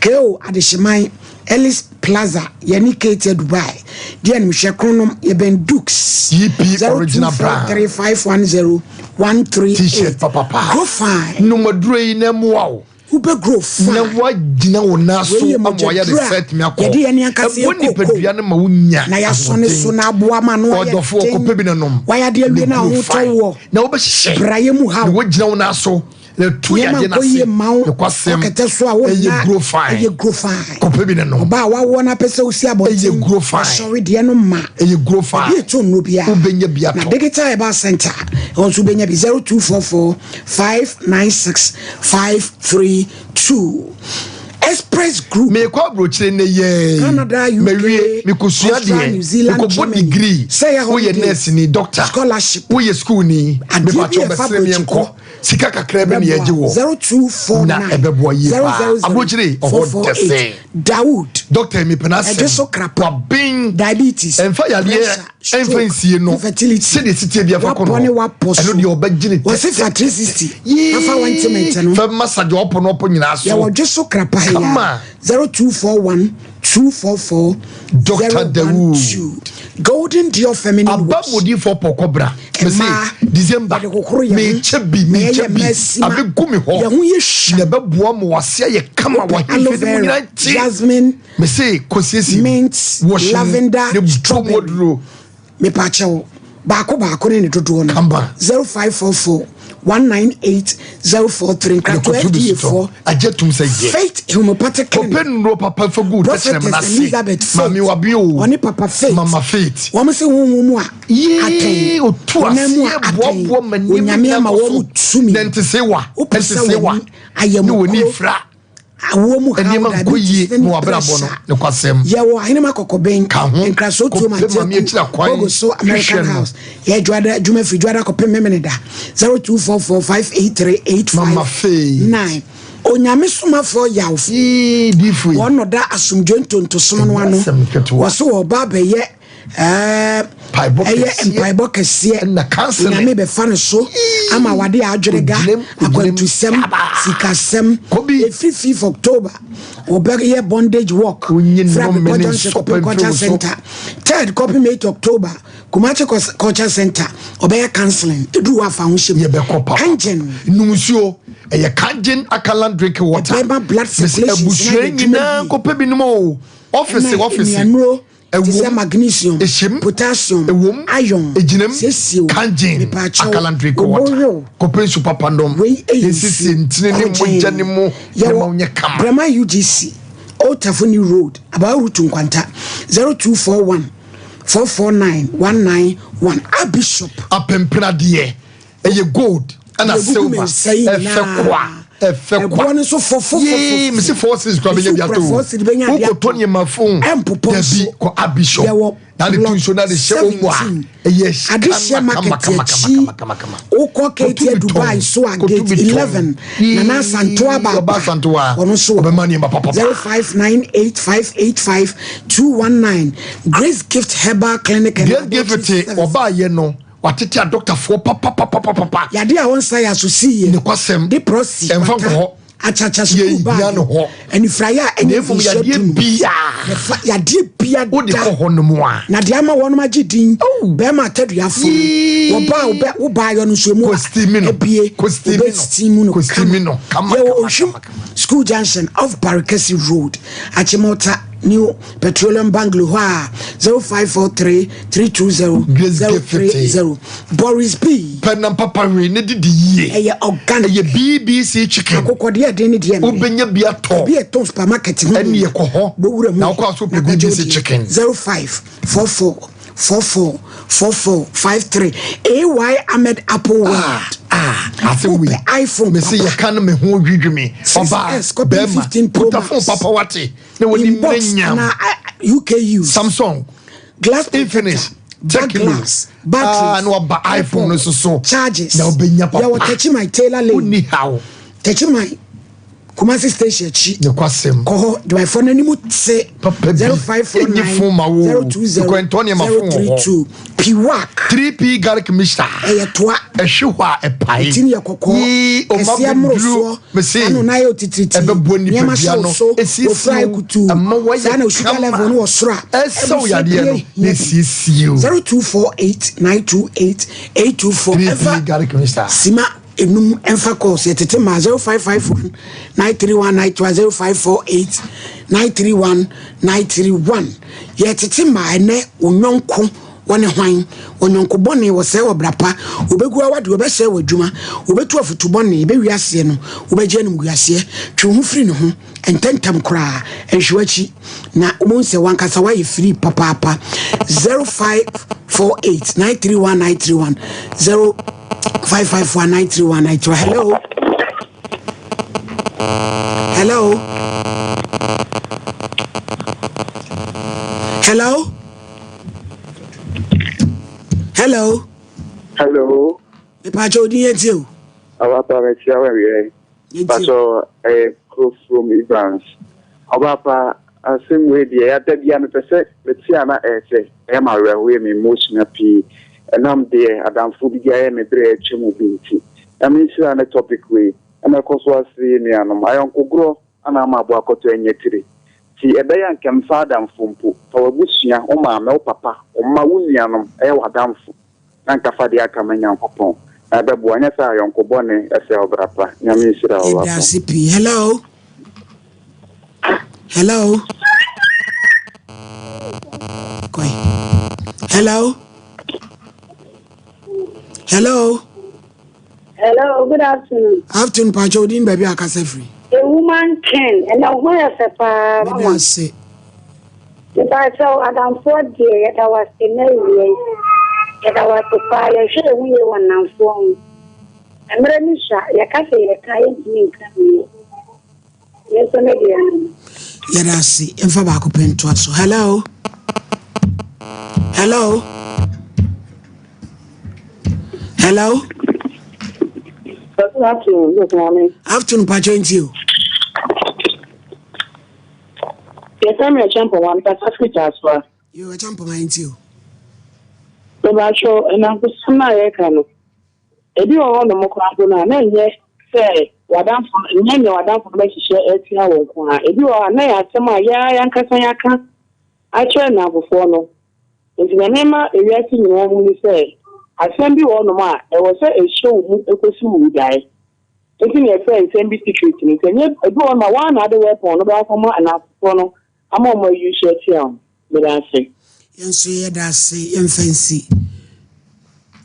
KO Adehyeman, Ellis Plaza, yɛne Kate Dubai. Deɛ no hwɛ kronom, yɛbɛn Dukes. EP original brand. 0243 510 T-shirt papapa. Grow fine. Nnomaduro yi na ɛmmoa wo. Wobɛ grow fine. Na woagyina wo nan so Wei yɛ ama wɔayɛ de mogyaduro a sɛ atumi akɔ. yɛde yɛn ankasa Ɛboa yɛ kooko nipadua no ma wonya na yɛasɔ ne so ahoɔden. na aboa ma no ayɛ Ɔdɔfoɔ den. kɔpɛ bi na nom. Wayɛ adeɛ awie na grow ho tɔ fine. woɔ. Na wobɛhyehyɛ. Brayɛ mu haw. Na woagyina wo nan so na ɛtu Nneɛma yadeɛ no nkɔ yie ase. mma wo. Nokwasɛm, Ɔkɛtɛ so a wonna. ɛyɛ grow fine. Ɛyɛ grow fine. Kɔpɛ bi na nom. Ɔbaa a wawoɔ na apɛ sɛ wosi abɔnten. Ɛyɛ grow fine. Asɔre deɛ no ma. Ɛyɛ grow fine. Ebi etu nnuro biara. Wobɛnya bi Na atɔ. Digital Herbal Center ɛhɔ nso wobɛnya bi 0244 596 532. Express Group. Mekɔ aburokyire nnɛ yɛɛ. Canada, UK, Mawie, mekɔsua Austria, deɛ. New Zealand, Mekɔbɔ Germany. degree. Sɛ ɛyɛ Woyɛ holiday, nurse ni, doctor. Scholarship. Woyɛ school ni. Adeɛ bi Mepakyɛw a ɛfa bɛsrɛ me aburokyi yɛnkɔ. kɔ. Sika kakra bi na yɛgye wɔ. 0249 Na ɛbɛboa yie paa. 000 Aburokyire ɔhɔ 448. dɛsɛ. Dawood. Doctor mi pɛ n'asɛm. Ɛdwe so krapa. Waben. Diabetes. Ɛnfa yadeɛ pressure, ɛnfa stroke, nsie no. Infertility. Sɛdeɛ sitie bi afa kɔ no. Wapɔ ne wapɔ so. Ɛno deɛ ɔbɛgye ne Wɔsi fa 360. Afa ointment no. Fɛ massage ɔpɔ no ɔpɔ nyinaa so. Yɛwɔ dwe so krapa ha Kama. ya. 0241 244 Dr. Dawood. 012. Golden Dior feminine Aba wash. modifoɔ pɔkɔ bra. Mese Mmaa, December yɛde hohoro yɛn ho. mekyɛ bi Na mekyɛ yɛyɛ bi mmaa sima. abɛgu me hɔ. Yɛn ho yɛ hwa. Na ɛbɛboa ma wase ayɛ kama Wopɛ wahemfie aloe ne mu vera, nyinaa nte. jasmine, Mese kɔsiesie mint, wash mu lavender, ne bɔ mu strawberry. aduro. Mepakyɛw. Baako baako ne ne dodoɔ no. Kamba. 0544 198 043 Nkratoɔ Yɛkɔto bi FDA so tɔ. foɔ. Agye tom sɛ yɛ. Faith Homeopathic Kɔpɛ Clinic. nnuro papa fa gu tɛkyerɛma no Prophetess ase. Elizabeth Faith. Maame wabe o. Ɔne Papa Faith. Mama Faith. Wɔn se honhom mu a Yee, atɛn. otu Honam mu a aseɛ atɛn. boaboa ma nneɛma Onyame nyinaa ama kɔ wɔn so. tumi. Na ntesewa, Wopɛ sɛ ntesewa. w'ani ayɛ Ne w'ani mokoro. fira. Awoɔ mu haw, Nneɛma nkɔ yie diabetes ne ma w'abrabɔ no, pressure. nokwasɛm. Yɛwɔ Ahenema Kɔkɔbɛn, Ka ho, Nkraso Tuo kɔpɛ Maame akyiri Manteaku, akwan, Bogo so American hwehwɛ no. House. Yɛ dwada adwuma firi dwada kɔpem Memeneda 0244 Mama Faith. 583 859. Onyame somafoɔ Yawfo. Yee, diifo yi. Wɔn na ɔda asomdwe ntontosom no Ɛnyɛ ano. asɛm ketewa. Wɔso wɔba abɛyɛ ɛɛ, Mpaebɔ ɛyɛ kɛseɛ. mpaebɔ kɛseɛ. Ɛna counseling. Nyame bɛfa no so Yee. ama wade adwene ga, Kogyinam, kogyinam. akwantusɛm, Aba. sikasɛm. Kobi. Ɛfiri 5 October wɔbɛyɛ bondage walk. Wonyi Firi nnome Abepɔ ne Junction nsɔpɛ kɔpem mfiri Culture wo so. Center. 3rd kɔpem 8 October Kumasi Culture Center ɔbɛyɛ counseling. Ɛduru hɔ afa ho hyɛ mu. Yɛbɛkɔ papa. Kangen. Num nsuo. Ɛyɛ Kangen alkaline drinking water. Ɛbɛma blood Mesi circulation abusua na yɛ adwuma nyinaa yie. nkɔpɛ binom o. Ɔfisi, Ɛna ɔfisi. nnuanuro te sɛ Ɛwom. magnesium, Ehyem. potassium, Ɛwom. iron, Egyinam. siesie o. Kangen Mepaakyɛw, alkaline drinking wo bo water. wew. Kɔpɛ nsu papa nom. Wei ɛyɛ Esiesie nsuo. ntini ne Kɔgyen. mogya ne mu. Ne Yɛwɔ ma wonyɛ kama. Brema UGC, Old Tafoni Road, Abawa Route Nkwanta, 0241 449 191. A Bishop. Apempenadeɛ ɛyɛ gold ɛna Deɛ gugu silver me nsa yi ɛfɛ nyinaa. kwa ɛfɛ kwa. Ɛboɔ no nso fo fo fo Yee, fo. mesi 4 cedis kora bɛnya bi Mesi ato kura 4 cedis bɛnya adeɛ wokɔtɔ ato. nneɛma phone Ɛmpopɔ dabi nso. kɔ Abishop Yɛwɔ na de tu plot nsuo na de hyɛ wo mu a 17. ɛyɛ Adehyɛ kama kama market kama akyi. kama kama kama. Wokɔ Kɔtu Ketia bi tɔn, Dubai so a kɔtu gate bi tɔn. 11. Yee, Nana Asantewa ɔba baapa. Asantewa. Ɔno nso wɔ Ɔbɛma nneɛma papapa. 0598585219. Grace Gift Herbal Clinic and Grace Gift Laboratory te Service. ɔbaayɛ no watete adɔktafoɔ papapapapapa. Yade a wɔnsa yɛ asosi yɛ. Nokwasɛm. De prosi. Ɛmfa kwata, nkɔ hɔ. Akyakya Yɛ sukuu hia baagi. no hɔ. Anifuraeɛ a Na ɛnyɛ mmom mfinhyia yadeɛ dunu. biaa. Yɛfa yadeɛ bia Wode da. kɔ hɔ nom a. Na deɛ ama wɔnom agye din. Bɛrima ataduafo no. Yee. Wɔba a wobɛ wobaayɔ no nso emu Kɔ steam no. abie. Kɔ steam Wobɛ no. steam no Kɔ steam no. Kama, Yɛwɔ kama, Ohwim kama, kama. School Junction off Barikasi Road. Achimota New Petroleum Bungalow hɔ a 0543 320 Grace Gift 030. Boris B. Pɛ nam papa wei ne didi yie. Ɛyɛ organic. Ɛyɛ BBC chicken. Akokɔdeɛ ɛden ne deɛ mmere. Wobɛnya bi atɔ. Ebi ɛtɔn supermarket ho. Ɛne yɛkɔ hɔ. Bowura mu. Na wokɔ aso pɛ Na kɔgye BBC wo deɛ. chicken. 05 44 44 44 53 AY Ahmed Apple World. Ah, asɛm wei. Wopɛ iPhone Mese papa. yɛka no me ho dwidwi me. 6S Ɔbaa, kɔpem bɛrima, 15 Pro kuta phone Max. papa wate. Na w'ani Inbox mmere nyam. na UK use. Samsung. Glass Infinix. protector, back Tecno. glass, batteries, Ah, na waba iPhone no so so. charges. Na wobɛnya papa. Yɛwɔ Techiman Taylor Lane. Wonni haw. Techiman Kumasi station akyi. Nokwasɛm. Kɔ hɔ dwumayɛfoɔ no anim te. Papa bi. 0549 Ɛnyi phone ma wo. 020 Nkɔntɔ nneɛma phone wɔ hɔ. 032. Piwak. 3P garlic mixture. Ɛyɛ toa. Ɛhwe hɔ a ɛpae. Ti no yɛ kɔkɔɔ. Yee, ɔma Kɛseɛ bɛduru. mmorosoɔ. Mese, Ano na ayɛ otitiritii. ɛbɛboa Nneɛma nipadua hyɛ wo no. so. Ɛsiesie Ofura wo. kutuu. Ɛma woayɛ Saa na o sugar kama. level no wɔ soro a. Ɛsɛ wo Abusua yadeɛ no. bie Na hia bi. ɛsiesie wo. 0248 928 824. 3P Ɛfa garlic mixture. Sima enum ɛmfa calls yɛtete ma 0551 931 931 0548 931 931 yɛtete ma ɛnɛ onyɔnko wɔne hwan onyɔnko bɔne wɔsɛe wɔ bra pa wobɛgu awade wɔbɛsɛe wɔ adwuma wobɛtu afotu bɔne bɛwi aseɛ no wobɛgye animguaseɛ twe wo ho firi ne ho ntɛntɛm koraa nhwe w'akyi na wobɛhu sɛ wankasa woayɛ firi papaapa 0548 931 931 0551 931 931 hello hello hello hello Hello. mepaakyɛ odin yɛ tie o Abapa mekyia wo awiɛ. Yɛntie. Pastor eh Kro from Evans. Ɔbapa asɛm wei deɛ yɛada bia mepɛ sɛ mete a na ɛyɛ sɛ ɛyɛ ma awerɛhoɔ me emotional pii. Ɛnam deɛ adamfo bi de ayɛ me berɛ a atwa mu bi nti. Na menhyira ne topic wei. Ɛna ɛkɔ so asere yɛ nuanom. Ayɔnkogorɔ ana ama aboa akɔtɔ ɛnyɛ tiri. Nti ɛbɛyɛ a nka mfa adamfo mpo. Fa w'abusua, wo maame, wo papa, wo mma, wo nuanom ɛyɛ w'adamfo. Na nka fa deɛ aka ma Nyankopɔn. Na ɛbɛboa. Nyɛ sɛ ayɔnko bɔne ɛsɛ ɔbra pa. Nyame nhyira wo Yɛda papa. ase pii hello hello kɔe hello. Hello. Hello, good afternoon. Afternoon, pakyɛ wo din baabi a akasa firi. A woman king, ɛnna wo ho yɛ fɛ paa Meda mama. ase. Mepakyɛw, adamfoɔ deɛ yɛda wo ase na awia yi. Yɛda wo ase paa, yɛhwɛ yɛn ho yie wɔ nnamfoɔ ho. Mmerɛ no sua, yɛka sɛ yɛka a yɛntumi nka nwie. Me nso me deɛ no no. Yɛda ase. Yɛmfa baako pɛ ntoa so. Hello. Hello. Hello. Good afternoon, yes, mommy. Afternoon, pakyɛ nti o. Yɛfrɛ me Ɛkyɛmpɔma, mekasa firi Kasoa. Yo, Ɛkyɛmpɔma nti o. Mebakyɛw, nnamfosɛm no a yɛreka no, ebi wɔ hɔnom koraa mpo no a, na ɛnyɛ sɛ w'adamfo no, nyɛ nea w'adamfo no bɛhyehyɛ atia wo nko ara. Ebi wɔ hɔ a, na ɛyɛ asɛm a yɛn ara yɛn ankasa yɛaka akyerɛ nnamfofoɔ no. Enti nea mema ewiase nyinaa hu ne sɛ, asɛm bi wɔ hɔnom a, ɛwɔ sɛ ɛhyɛ wo mu kosi wo wudae. Enti na yɛfrɛ nsɛm bi secret no. Sɛ ɛnyɛ, ebi wɔ hɔnom a, wo ara na wode weapon no bɛkɔ akɔma nnamfofoɔ no ama wɔn ayi so atia wo. Meda ase. Yɛn nso yɛda ase yɛmfa nsi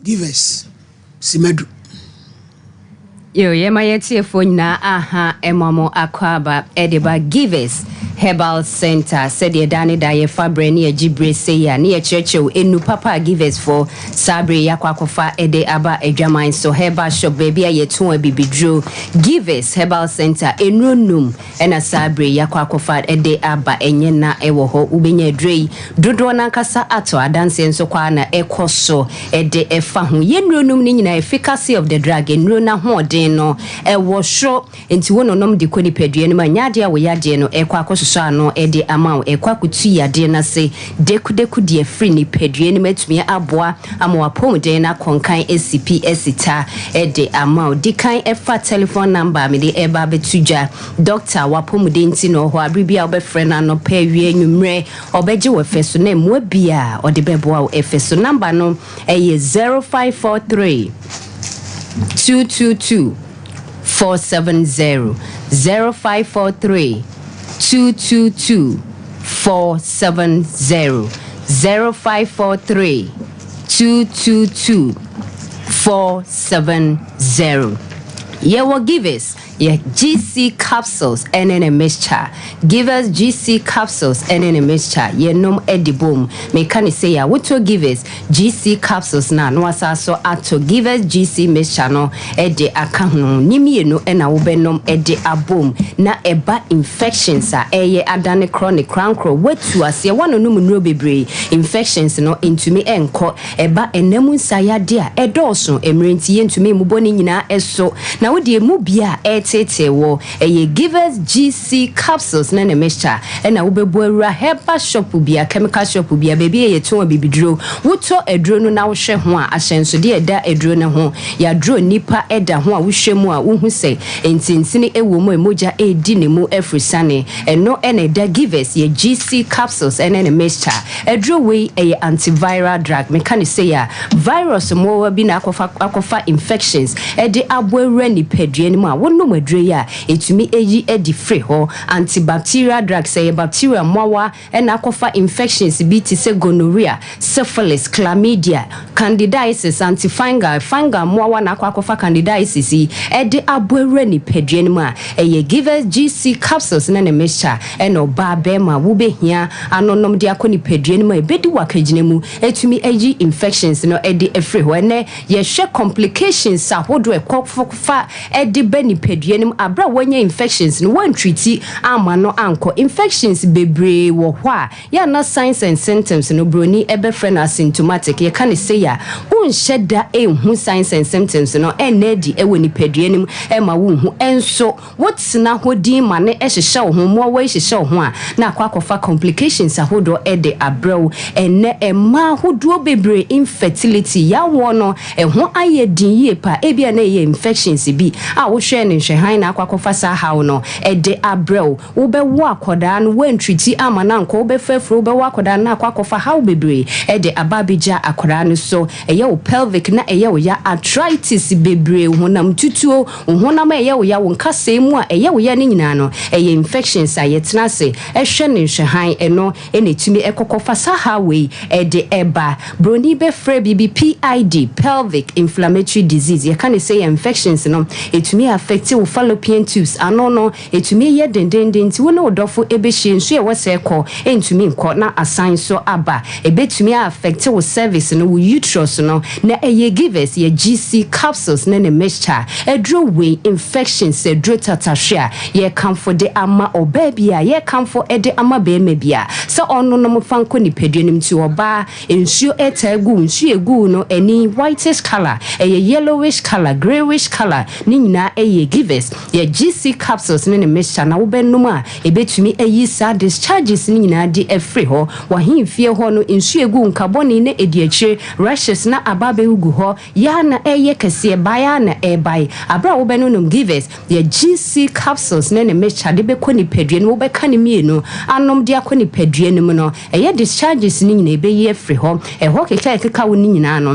Givers Simadu. Yo, yɛma yɛn atiefoɔ nyinaa aha ɛma mo akwaaba ɛde ba Givers Herbal Center. Sɛdeɛ daa ne daa yɛfa berɛ ne yɛgye berɛ sei a ne yɛkyerɛkyerɛ wo nnuru papa a Givers foɔ saa berɛ yi akɔ akɔfa ɛde aba adwaman so. Herbal shop, baabi a yɛtɔn abibiduro. Givers Herbal Center, nnuro num Ɛna saa berɛ yi akɔ akɔfa de aba ɛnyɛ nna wɔ hɔ wobɛnya aduro yi dodoɔ no ankasa atɔ adanseɛ nso kɔ ara na ɛkɔ so de ɛfa ho yɛ nnuro nom no nyinaa efficacy of the drug nnuro no ahoɔden no ɛwɔ soro nti wo nonom de kɔ nipadua no mu a nyɛ adeɛ a wo yadeɛ no ɛkɔ akɔsosɔ ano de ama wo ɛkɔ akɔtu yadeɛ no ase dekudeku de afiri nipadua no mu atumi aboa ama w'apɔmuden no akɔ nkan asi pi asi ta de ama wo. Di kan fa telephone number a mede reba abɛto dwa. Doctor, w'apɔmuden nti na ɔwɔ hɔ. Abere biara wobɛfrɛ no anɔpa, awia, anwummerɛ, ɔbɛgye wo ɛfɛ so na mmoa biara ɔde bɛboa wo ɛfɛ so. Number no yɛ 0543 222 470, 0543 222 470, 0543 222 470. Yɛwɔ Givers, yɛ GC capsules ɛne ne mixture. Givers GC capsules ɛne ne mixture yɛnom de bom. Meka ne sei a, wotɔ Givers GC capsules no a, na wasan so atɔ Givers GC mixture no de aka ho. Ne mmienu na wobɛnom de abom na ɛba infections a ɛreyɛ adane chronic korankorɔ, woatu aseɛ, woanonom nnuro bebree, infections no ntumi nkɔ. Ɛba ɛna mu nsaeyadeɛ a, ɛdɔɔso, mmerɛ nti yɛntumi mmobɔ ne nyinaa so. Na wo deɛ emu bi a ɛreteetee wo, ɛyɛ Givers GC capsules ne ne mixture ɛna wobɛbu awura herbal shop bia, chemical shop bia, baabi a yɛtɔn abibiduro. Wotɔ aduro no na wohwɛ ho a, ahyɛnsodeɛ a ɛda aduro no ho, yɛaduro nnipa da ho a wohwɛ mu a wohu sɛ ntintini wɔ mu a mogya redi ne mu afurusane. Ɛno na ɛda Givers yɛ GC capsules ɛne ne mixture. Aduro wei ɛyɛ antiviral drug. Meka no sei a, virus mmoawa bi na akɔfa akɔfa infections de abɔ awura nipadua no mu a, wonom aduro yi a, ɛtumi yi adi firi hɔ. Antibacterial drug, sɛ ɛyɛ bacteria mmoawa na akɔfa infections bi te sɛ gonorrhea, syphilis, chlamydia, candidiasis, antifungal, fungal mmoawa na akɔ akɔfa candidiasis yi de abɔ awura nipadua no mu a, ɛyɛ Givers GC capsules ne ne mixture na ɔbaa barima a wobɛhia anonom de akɔ nipadua no mu a ɛbɛdi wo akagyina mu atumi ayi infections no de afiri hɔ. Ɛnnɛ yɛhwɛ complications ahodoɔ a ɛkɔ fa de ba nipadua no mu aberɛ a woanya infections no woantreati amma no ankɔ. Infections bebree wɔ hɔ a yɛ a na signs and symptoms no broni bɛfrɛ no asymptomatic. Yɛka no sei a wonhyɛ da nhu signs and symptoms no ɛnna adi wɔ nipadua no mu ɛmma wonhu. Nso wotena hɔ dinn ma no hyehyɛ wo ho, mmoawa yi hyehyɛ wo ho a, na akɔ akɔfa complications ahodoɔ de abrɛ wo. Ɛnnɛ mmaa ahodoɔ bebree infertility, yawoɔ no, ɛho ayɛ den yie paa. Ebia na ɛyɛ infections bi a wohwɛɛ no nhwɛ. nhwɛhan na akɔ akɔfa saa haw no ɛde abrɛ wo. Wobɛwo akɔdaa no, woantriti ama no ankɔ, wobɛfa afuro, wobɛwo akɔdaa no na akɔ akɔfa haw bebree ɛde aba abɛgya akɔdaa no so. Ɛyɛ wo pelvic na ɛyɛ wo ya, arthritis bebree, honam tutuo, wo honam a ɛyɛ wo ya, wo nkasɛe mu a ɛyɛ wo ya no nyinaa no, ɛyɛ infections a yɛtena ase ɛhwɛ ne nhwɛhan, ɛno ɛna ɛtumi ɛkɔkɔfa saa haw wei ɛde ɛba. Broni bɛfrɛ biribi PID, pelvic inflammatory disease. Yɛka ne sɛ yɛ infections no ɛtumi affect wo fallopian tubes ano no, ɛtumi yɛ dendenden, nti wo ne wo dɔfo ɛbɛhyia, nsu a ɛwɔ sɛ ɛkɔ ɛntumi nkɔ na asan so aba. Ɛbɛtumi affect wo cervix no, wo uterus no, na ɛyɛ Givers yɛ GC capsules ne ne mixture. Ɛduro wei, infections ɛduro tatahwe a yɛkamfo de ama ɔbaa bi a yɛkamfo de ama bɛrima bi a sɛ ɔnonom fa nkɔ nipadua no mu. Nti ɔbaa, nsuo ɛtaa gu, nsuo egu no ani whitish colour, ɛyɛ yellowish colour, greyish colour, ne nyinaa ɛyɛ Givers yɛ GC capsules ne ne mixture na wobɛnom a ɛbɛtumi ayi saa discharges ne nyinaa de afiri hɔ. Wahemfie hɔ no, nsuo egu nkabɔne ne ɛdi akyire, rashes na aba abɛgugu hɔ yaa na ɛyɛ kɛseɛ baeɛ na ɛrebae. Abere a wobɛnonom Givers yɛ GC capsules ne ne mixture de bɛkɔ nipadua no, wobɛka ne mmienu anom de akɔ nipadua no mu no, ɛyɛ discharges ne nyinaa ɛbɛyi afiri hɔ. Ɛhɔ keka ɛkeka wo ne nyinaa no,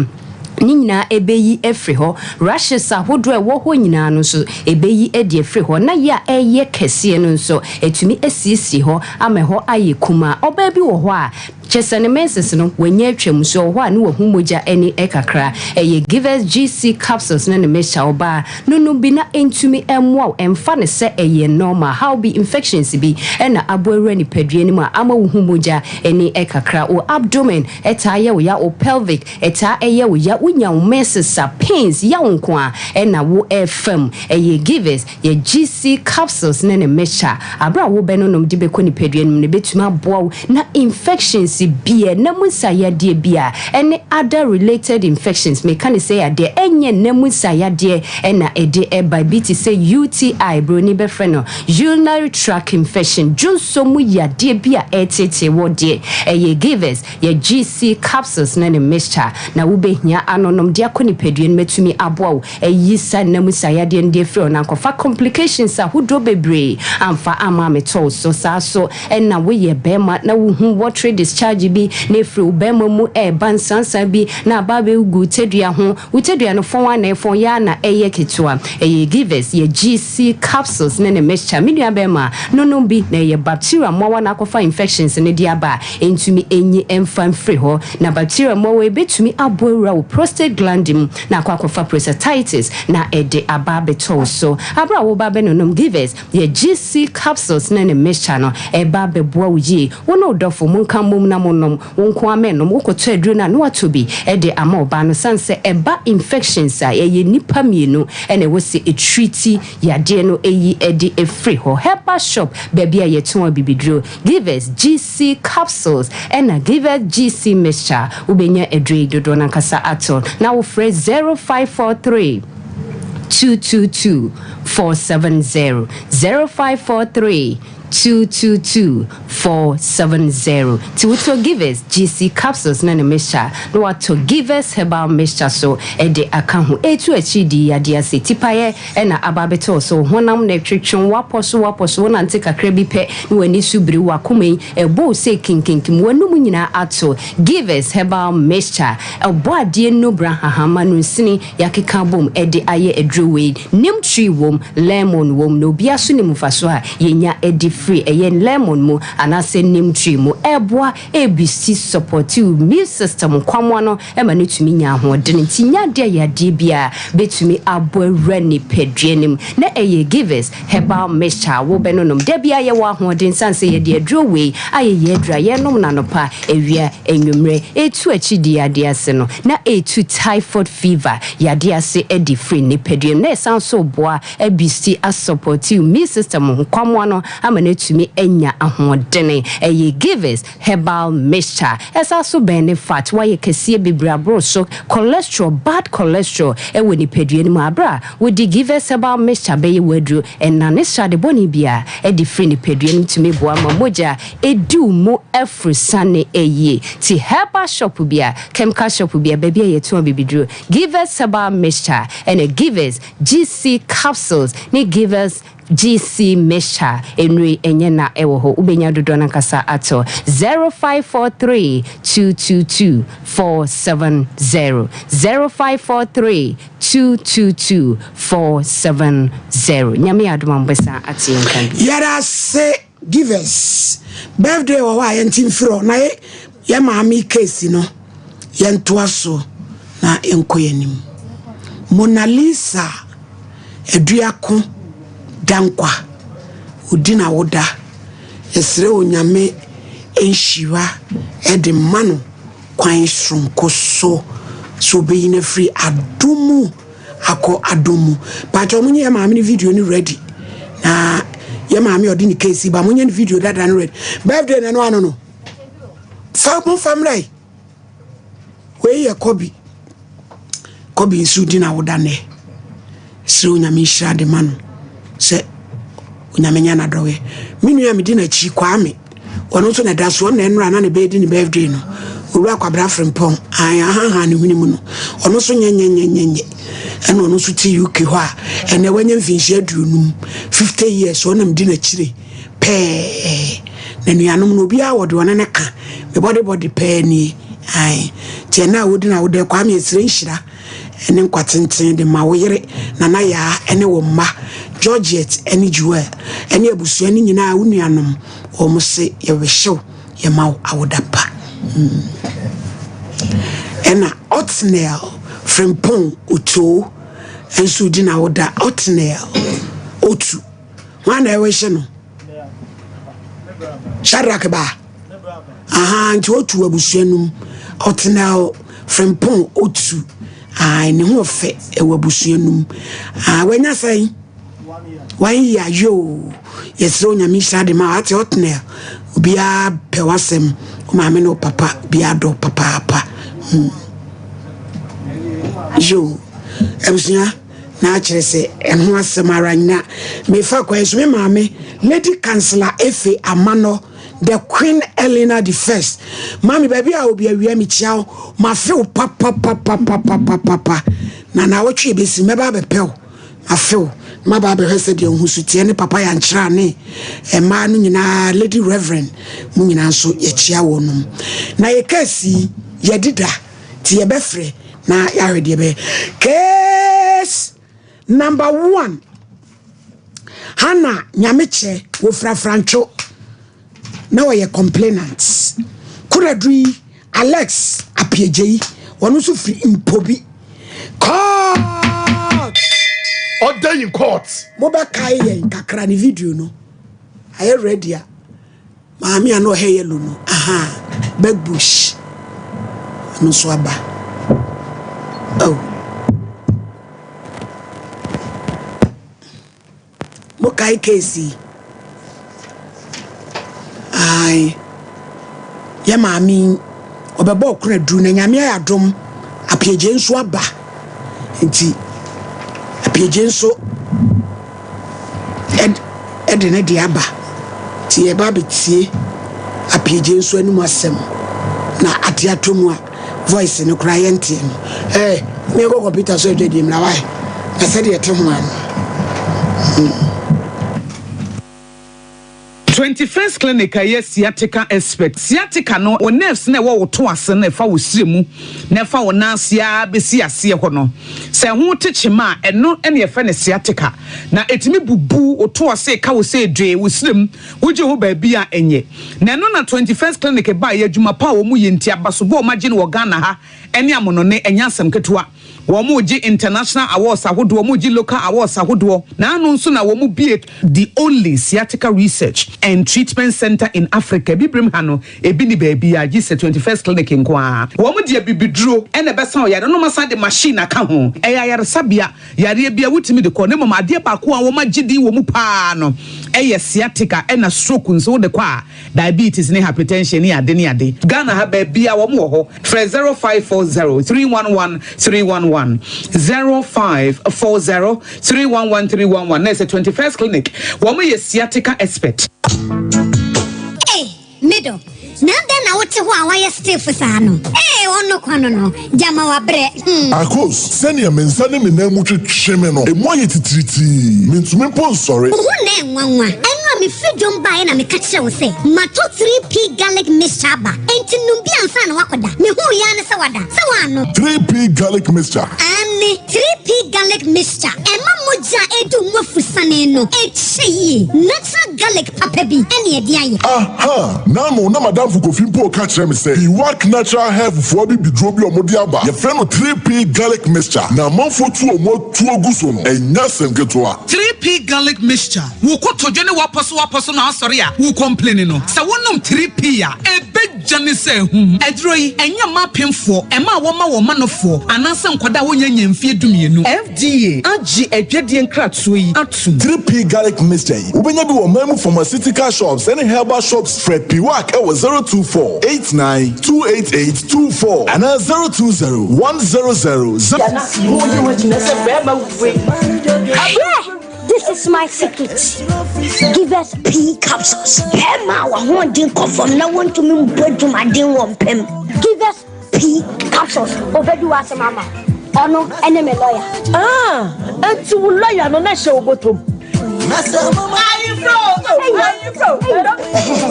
ne nyinaa ɛbɛyi afiri hɔ. Rashes ahodoɔ a ɛwɔ hɔ nyinaa no nso ɛbɛyi adi afiri hɔ, na yɛ a ɛyɛ kɛseɛ no nso ɛtumi asiesie hɔ ama ɛhɔ ayɛ kumaa. Ɔbaa bi wɔ hɔ a kyɛ sɛ ne menses no wanya atwam so, ɔwɔ hɔ a ne wahu mogya ani kakra, ɛyɛ Givers GC capsules ne ne mixture. Ɔbaa no no bi na ɛntumi ɛmmoa wo, ɛmfa ne sɛ ɛyɛ normal how bi infections bi ɛna abo awura nipadua no mu a ama wo hu mogya ani kakra. Wo abdomen ɛtaa yɛ wo ya, wo pelvic ɛtaa ɛyɛ wo ya, wonya wo menses a pains ya wo nko a ɛna wo ɛfam, ɛyɛ Givers yɛ GC capsules ne ne mixture. Abere a wobɛnonom de bɛkɔ nipadua no mu no, ɛbɛtumi aboa wo na infections bia na mu nsayadeɛ bi a ɛne other related infections, meka ne sɛ yadeɛ ɛnyɛ na mu nsayadeɛ ɛna ɛde ɛba bi te sɛ UTI, broni bɛfrɛ no urinary tract infection, dwonso mu yadeɛ bi a ɛtete wɔ deɛ, ɛyɛ Givers yɛ GC capsules ne ne mixture na wobɛhia anonom de akɔ nipadua no matumi aboa wo ɛyi sa na mu sayadeɛ no de afiri hɔ na nkɔfa complications ahodoɔ bebree amfa ama ametɔw so. Saa so ɛna woyɛ bɛrima na wohu watery discharge bi na efiri wo bɛrima mu ɛɛba nsansan bi na aba abɛgu tadua ho, wo tadua no fɔn ana ɛfɔn yɛ ana ɛyɛ ketewa, ɛyɛ Givers yɛ GC capsules ne ne mixture. Me nua bɛrima, nonom bi na ɛyɛ bacteria mmoawa na akɔfa infections no de aba a ɛntumi ɛnyi ɛmfa mfiri hɔ, na bacteria mmoawa ebɛtumi abɔ awura wo prostate gland mu na akɔ akɔfa prostatitis na ɛde aba abɛtɔw so. Abere a woba abɛnonom Givers yɛ GC capsules ne ne mixture no, ɛba abɛboa wo yie. Wo ne wo dɔfo monka mmom na monom. Wo nko amɛnom, wokɔtɔ aduro no a na watɔ bi ɛde ama ɔbaa no, sane sɛ ɛba infections a ɛyɛ nnipa mmienu ɛna ɛwɔ sɛ ɛtriti yadeɛ no ɛyi ɛde ɛfiri hɔ. Herbal shop, baabi a yɛtɔn abibiduro, Givers GC capsules ɛna Givers GC mixture, wobɛnya aduro yi dodoɔ nankasa atɔ na wofrɛ 0543 222 470, 0543 222 470. Nti wotɔ Givers GC capsules na ne mixture na watɔ Givers herbal mixture so ɛde aka ho, ɛtu akyi di yadeɛ ase. Tipaeɛ ɛna aba abɛtɔɔ so, honam na ɛtwetwe, wapɔ so wapɔ so, wonante kakra bi pɛ na w'ani so biri, wakoma yi ɛbɔ wo sɛ kinkinkim, w'anum nyinaa ato, Givers herbal mixture ɛbɔ adeɛ nnubra hahama no nsini yɛakeka bom ɛde ayɛ aduro wei. Neem tree wom, lemon wom, na obia so ne mfa so a yɛnya ɛde firi ɛyɛ lemon mu anaasɛ neem tree mu, ɛboa ɛbisi support immune system nkwamoa no ɛma no tumi nya ahoɔden. Nti nya adeɛ a yadeɛ bi a bɛtumi abɔ awura nipadua no mu, na ɛyɛ Givers herbal mixture a wobɛnonom da bia yɛwɔ ahoɔden, sane sɛ yɛde aduro wei ayɛ yɛ aduro a yɛnom nanopa, awia, anwummerɛ. Ɛtu akyi di yadeɛ ase no na ɛtu typhoid fever yadeɛ ase ɛde firi nipadua mu, na ɛsan so boa abisi asupport immune system nkwamoa no ama no atumi anya ahoɔdene. Ɛyɛ Givers herbal mixture. Ɛsa so bɛn ne fat, wayɛ kɛseɛ bebree aboro so, cholesterol, bad cholesterol ɛwɔ nipadua no mu. Abere a wodi Givers herbal mixture bɛyɛ waduro, ɛna ne srade bɔne bi a ɛde firi nipadua no tumi boa ma mogya ɛdi mu afuru sane ɛyie. Ti herbal shop bi a, chemical shop bi a, baabi a yɛtɔn bibiduro, Givers herbal mixture ɛna Givers GC capsules. Capsules ne Givers GC Mixture nnuro yi ɛnyɛ na ɛwɔ hɔ wobɛnya dodoɔ no ankasa atɔ 0543 222 470 0543 222 470 Nyame yɛ adom a mobɛsan ate yɛn nka bio. Yɛdase Givers birthday wɔ hɔ a yɛnte mfiri hɔ na yɛ maame case no yɛntoa so na yɛnkɔ yɛn anim. Monalisa Aduako Dankwa odi na woda yɛsrɛ Onyame nhyira de ma no kwan soronko so sɛ ɔbɛyi no afiri adom mu akɔ adom mu. Pakyɛ ɔmo nyɛ yɛ maame no video no ready na yɛ maame ɔde ne case ba mo nyɛ ne video dada no ready. Birthday na ɛno ano no fa mo fa mmerɛ yi. Wei yɛ Kobi. Kobi nso di na woda nnɛ. Srɛ Onyame nhyira de ma no sɛ Onyame nyɛ n'adɔeɛ. Me nua a medi n'akyi Kwame, ɔno nso na ɛda so, ɔno na ɛnora na ne bɛyɛ di ne birthday no. Owura Kwabena Frimpong, ae, ahaha ne hwene mu no, ɔno nso nyɛ nyɛ nyɛ nyɛ nyɛ. Ɛna ɔno nso te UK hɔ a, ɛnɛ wanya mfinhyia 50, 50 years, ɔno na medi n'akyire pɛɛ. Na nuanom no, obiara wɔ deɛ ɔne ne ka. Me bɔde bɔde pɛɛ nie. Ae. Nti ɛnɛ a wodi na wodɛ, Kwame ɛsrɛ nhyira ne nkwa tenten de ma wo yere Nana Yaa ne wo mma Georgette ne Joel ne abusua no nyinaa, wo nuanom, wɔn se yɛwehyew yɛma wo awoda pa. Ɛna Otniel Frimpong Otoo nso di na woda. Otniel Otu. Hwan na ɛwehye no? Shadrach ba. Aha, nti otu abusua num. Ɔtena Frimpong otu. Ah, ne ho ɔfɛ ɛwɔ abusua num. Ah, wanya sɛn? 1 year yo. Yɛsrɛ Onyame nhyira de ma ate Otnel. Obiara pɛ w'asɛm. Wo maame ne wo papa obiara dɔ papaapa. Yo. Abusua na akyerɛ sɛ ɛho asɛm ara nyina mefa kwan so me maame Lady Councillor Efe Amanɔ the Queen Elena the First. Maame baabi a obi awia mekyia wo, mafe wo papapapapapapa na na awɔtwe ebesi mɛba abɛpɛ wo, mafe wo na maba abɛhwɛ sɛ deɛ ohu so teɛ ne papa yankyerɛ ne mmaa no nyinaa Lady Reverend mu nyinaa nso yɛkyia wɔn nom na yɛka si yɛdeda nti yɛbɛfrɛ na yɛahwɛ deɛ bɛyɛ. Case number 1, Hannah Nyamekyɛ wɔ Frafrantwo na ɔyɛ complainant. Kunadu yi Alex Apiagyei ɔno nso firi Mpobi. Court! Order in court. Mobɛkae yɛn kakra ne video no ayɛ ready a maame a na ɔhɛ yellow no, aha, Beg Bush ɛno nso aba. Oh. Mokae case yi? Ae. Yɛ maame yi, ɔbɛbɔ ɔkoro aduru na Nyame ayɛ adom, Apiagye nso aba. Nti, Apiagye nso ɛde ne de aba. Nti yɛba abɛtie Apiagye nso anim asɛm na ate atɔ mu a voice no koraa yɛnteɛ no. Menkɔ computer so adwa die mmra wae. Na sɛdeɛ ɛte ho ano. 21st Clinic a ɛyɛ sciatica expert. Sciatica no, wo nerves no a ɛwɔ wo to ase no ɛfa wo srɛ mu na ɛfa wo nan ase ara bɛsi aseɛ hɔ no, sɛ ɛho te kyema a, ɛno na yɛfrɛ no sciatica. Na ɛtumi bubu wo to ase, ɛka wo sɛ dwee, wo srɛ mu, wogye ho baabi a ɛnyɛ. Na ɛno na 21st Clinic baeɛ, adwuma pa a wɔyɛ nti, abasobɔ a wɔagye no wɔ Ghana ha ne amonone, ɛnyɛ asɛm ketewa. Wɔregye international awards ahodoɔ, wɔregye local awards ahodoɔ, na ano nso na wɔbue the only sciatica research and treatment centre in Africa. Abibirem ha no, ebi nni baabiara gye sɛ 21st Clinic nko ara. Wɔde abibiduro na ɛbɛsa ɔyare no, na wɔasan de machine aka ho. Ɛyɛ ayaresabea, yareɛ biara wotumi de kɔ, na mmom adeɛ baako a wɔagye din wɔ mu pa ara no yɛ sciatica, ɛna stroke nso wode kɔ a, diabetes ne hypertension ne ade ne ade. Ghana ha baabiara wɔn wɔ hɔ. Frɛ 0540 311 311, 0540 311 311 na ɛsɛ 21st Clinic. Wɔn yɛ sciatica expert. Hey, middle. Na adɛn na wote hɔ a woayɛ stiff saa no? Ee, ɔno kwa no no, gyama wabrɛ. Hmm. Akos, sɛnea me nsa ne me nan mu twetwe me no, emu ayɛ titiritii. Mintumi mpo nsɔre. Wo ho na ɛnwanwa. Ɛno a mefiri dwom baeɛ na meka kyerɛɛ wo sɛ matɔ 3P Garlic Mixture aba. Enti nom bi ansa na woakɔda. Mehuu yi ara ne sɛ woada. Sɛ woannom. 3P Garlic Mixture. Aane, 3P Garlic Mixture. Ɛma mogya a ɛredi wo mu afusane no kyɛ yie. Natural garlic papa bi ɛne ɛde ayɛ. Aha! N'ano na m'adamfo Kofi mpo reka kyerɛ me sɛ Biwak Natural Health foɔ abibiduro bi a wɔde aba, yɛfrɛ no 3P Garlic Mixture, na amanfoɔ tu wɔn atuo gu so no, ɛnyɛ asɛm ketewa. 3P Garlic Mixture, Wo kotodwe ne w'apɔsowapɔso na asɔre a wo complaini no, sɛ wonom 3P a, ɛbɛgya ne sɛ ahum. Aduro yi, ɛnyɛ mma apemfoɔ, mmaa a wɔma wɔn manofoɔ, anaasɛ nkwadaa a wɔnnya nnya mfeɛ dumienu. FDA agye adwadie nkratoɔ yi atom. 3P Garlic Mixture yi, wobɛnya bi wɔ ɔman mu pharmaceutical shops ne herbal shops. Frɛ Piwak wɔ 024 89 288 24 anaa 020 100 0. Hwɛ! This is my secret. Give us P capsules. Bɛrima a w'ahoɔden kɔ fam na wontumi mbɔ adwumaden wɔ mpam. Give us P capsules. Obedi w'asɛm ama wo. Ɔno ɛne me lawyer. Ah, enti wo lawyer no na ɛhyɛ wo bɔtɔ mu. Ayefro, ayefro.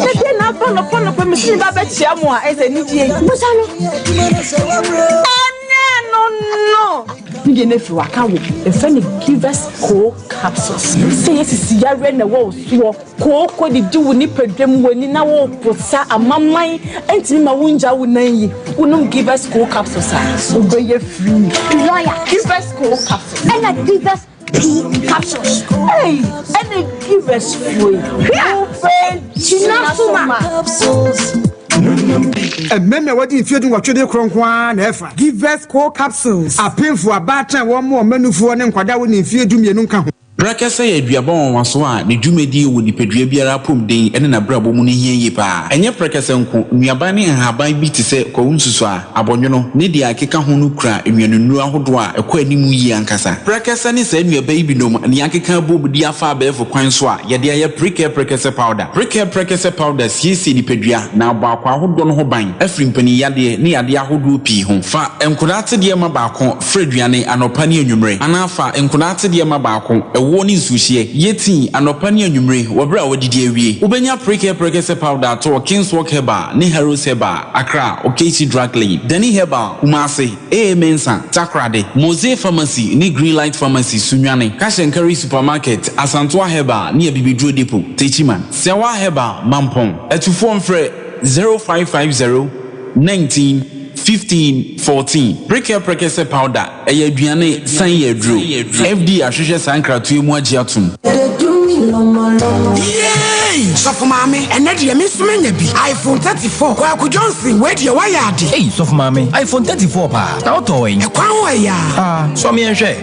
Sɛdeɛ na aba nɔpa nɔpa mesi ne ba bɛkyia mo a ɛsɛ anigyeɛ yi. Busa no. Ɛnɛ no no. Ne deɛ no afiri waka wo. Yɛfrɛ no Givers Co capsules. Sɛ yɛsisi yareɛ na ɛwɔ wo soɔ. Kooko didi wo nipadua mu, w'ani na woreposa, amaman ntumi ma wongya wo nan yi. Wonom Givers Co capsules a, wobɛyɛ free. Lawyer. Givers Co capsules. Ɛna Givers P capsules. Ei, ɛna Givers foɔ yi. Wobɛgyina so ma. Mmarima a wɔadi mfeɛ dunwɔtwe de korɔ nko ara na ɛfa. Givers Co capsules. Apemfoɔ, abaatan a wɔmmoa wɔn mmanufoɔ ne nkwadaa a wɔnni mfeɛ dumienu nka ho. Prɛkɛsɛ yɛ aduaba nwanwaso a ne dwumadie wɔ nipadua biara apɔmuden ne n'abrabɔ mu no hia yie pa ara. Ɛnyɛ prɛkɛsɛ nko, nnuaban ne nhaban bi te sɛ kwawu nsusuaa, abɔnwono, ne deɛ ɛkeka ho no kura nnuanennuro ahodoɔ a ɛkɔ anim yie ankasa. Prɛkɛsɛ ne saa nnuaba yi binom na yɛakeka abom de afa abɛɛfo kwan so a yɛde ayɛ Prekɛ Prɛkɛsɛ Powder. Prekɛ Prɛkɛsɛ Powder siesie nipadua na abɔ akwaa ahodoɔ no ho ban afiri mpaninyadeɛ ne yadeɛ ahodoɔ pii ho. Fa nkwadaa atedeɛ ma baako Fra aduane anɔpa ne anwummere, anaa fa nkonaa atedeɛ ma baako, ɛwoɔ ne nsuohyeɛ. Yɛ tii anɔpa ne anwummere wɔ berɛ a woadidi awie. Wobɛnya Prekɛ Prɛkɛsɛ Powder atɔ wɔ Kingswalk Herbal ne Harrows Herbal, Accra, Okaishie Drug Lane, Dani Herbal, Kumasi, AA Mensah, Takoradi, Mosey Pharmacy ne Greenlight Pharmacy, Sunyani, Cash and Carry Supermarket, Asantoa Herbal ne Abibiduro Depot, Techiman, Siawa Herbal, Mampong. Atufoɔ mfrɛ 0550 19 15 14. Prekɛ prɛkɛsɛ powder, ɛyɛ aduane san yɛ aduro. FDA ahwehwɛ saa nkratoɔ yi mu agye atom. Yay! Sɔfo maame, ɛnɛ deɛ me nso manya bi. iPhone 34. Kwaku Johnson, wei deɛ woayɛ ade. Ei, sɔfo maame, iPhone 34 paa. Na wotɔɔ wɛn? Ɛkwan ho ɛyaa. Ah, sɔ me nhwɛ.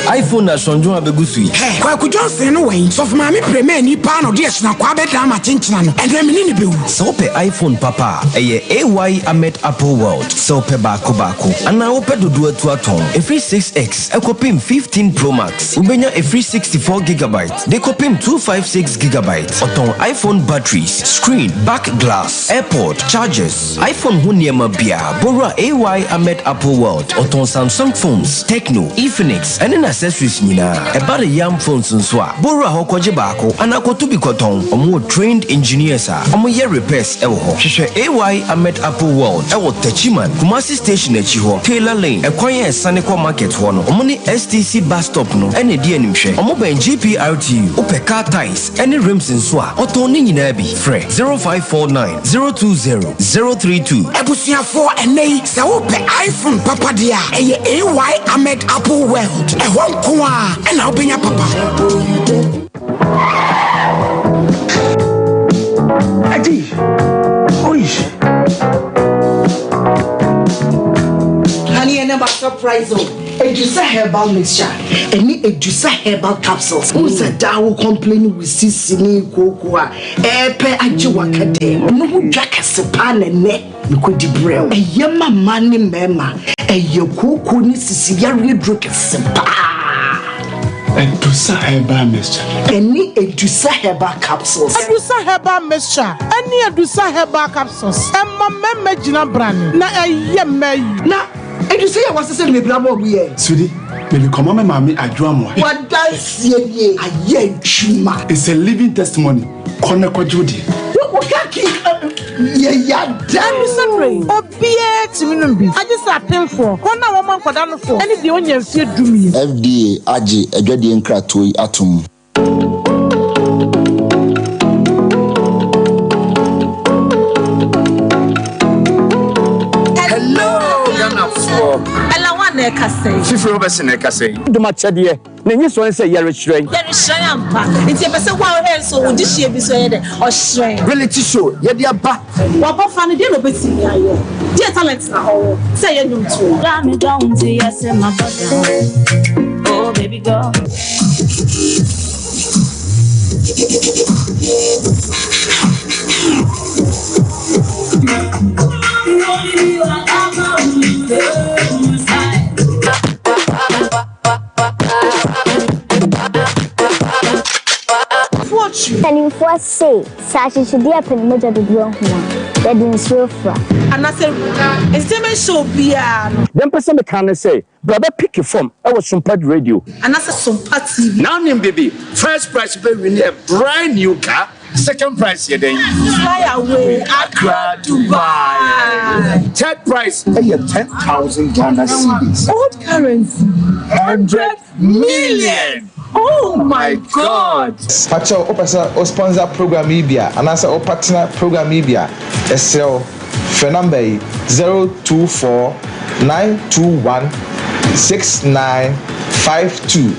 iPhone na sɔndwo a bɛgu so yi. Hɛ, Kwaku Johnson no wɛn? Sɔfo maame premani paa na ɔde ahyinakwaa bɛdaa m'akyenkyena no. Ɛnɛ me ne no bɛwu. Sɛ wopɛ iPhone papa a, ɛyɛ AY Ahmed Apple World. Sɛ wopɛ baako baako anaa wopɛ dodoɔ atu atɔn, ɛfiri 6X kɔpem 15 Pro Max, wobɛnya ɛfiri 64 gigabyte de kɔpem 256 gigabyte. Ɔtɔn iPhone batteries, screen, back glass, AirPod, chargers, iPhone ho nneɛma biara. Bɔwura AY Ahmed Apple World. Ɔtɔn Samsung phones, Tecno, Infinix, ɛne n'accessories nyinaa. Ɛba no yam phones nso a, bɔwura hɔ kɔgye baako anaa kɔto bi kɔtɔn. Wɔwɔ trained engineers a wɔyɛ repairs wɔ hɔ. Hwehwɛ AY Ahmed Apple World wɔ Techiman, Kumasi station akyi hɔ, Taylor Lane, ɛkwan a ɛsane kɔ market hɔ no. Wɔne STC bus stop no na ɛdi animhwɛ. Wɔbɛn GPRTU. Wopɛ car tyres ne rims nso a, ɔtɔn ne nyinaa bi. Frɛ 0549 020 032. Abusuafoɔ, ɛnnɛ yi, sɛ wopɛ iPhone papa deɛ a, ɛyɛ AY Ahmed Apple World. Ɛhɔ nko ara na wobɛnya papa. Adi! Oish! Honey, and my surprise oh. Edusa herbal mixture ɛne Edusa herbal capsules. Wohu sɛ daa wo complain wo sisi ne kooko a ɛɛpɛ agye waka dɛm. Ɛno ho dwa kɛse paa na ɛnɛ mekɔdi brɛ wo. Ɛyɛ ma mmaa ne mmarima. Ɛyɛ kooko ne sisi yareɛ duro kɛse paa. Adusa Herbal Mixture. Ɛne Adusa Herbal Capsules. Adusa Herbal Mixture ɛne Adusa Herbal Capsules ɛma mmarima gyina brane na ɛyɛ mmaa yi. Na Adusa yi a wɔasesa no bebree ama wɔn yɛ. Sweetie, mede kɔma me maame Adwo Amoah. W'adanseɛ nie, ayɛ adwuma. It's a living testimony, kɔ na kɔgye wo deɛ. Wo ka ki yɛ yada. Adusa duro yi, obiara tumi nom bi, agye sɛ apemfoɔ, wɔn a wɔma nkwadaa nofoɔ, ne deɛ ɔnnya mfeɛ dumien. FDA agye adwadie nkratoɔ yi atom. Hello Ghanafoɔ. Ella wan na ɛkasa yi. Fifiri Robertson na ɛkasa yi. Dom akyɛdeɛ, n'anisɔ ne sɛ yɛrehyerɛn. Yɛrehyerɛn ampa. Nti yɛpɛ sɛ wo a wohwɛ nso wo dehyeɛ bi nso ɛyɛ dɛ, ɔhyerɛn. Reality show yɛde aba. W'abɔfra no deɛ na ɔbɛtumi ayɛ? Deɛ talent na ɔwɔ sɛ ɛyɛ nnwomtoɔ? Dɔ me dɔ wo nti yɛse mabɔ down Oh baby girl. Mpanimfoɔ se, sɛ akyekyedeɛ pɛ ne mogya dodoɔ hu a, yɛde nsuo fra. Anaasɛ entertainment show biara no. Deɛ mpɛ sɛ meka ne sɛ, bra bɛ picke fam wɔ Sumpad Radio. Anaasɛ Sompa TV. Now nim bibi, first prize bɛ win a brand new car, second prize yɛ dɛn? Fly away, Accra, Dubai. Third prize ɛyɛ 10,000 Ghana cedis. Old currency. 100 million! Oh my God! Pakyɛw wopɛ sɛ wo sponsor program yi bi a anaasɛ wo partner program yi bi a, yɛsrɛ wo frɛ number yi, 024 921 6952.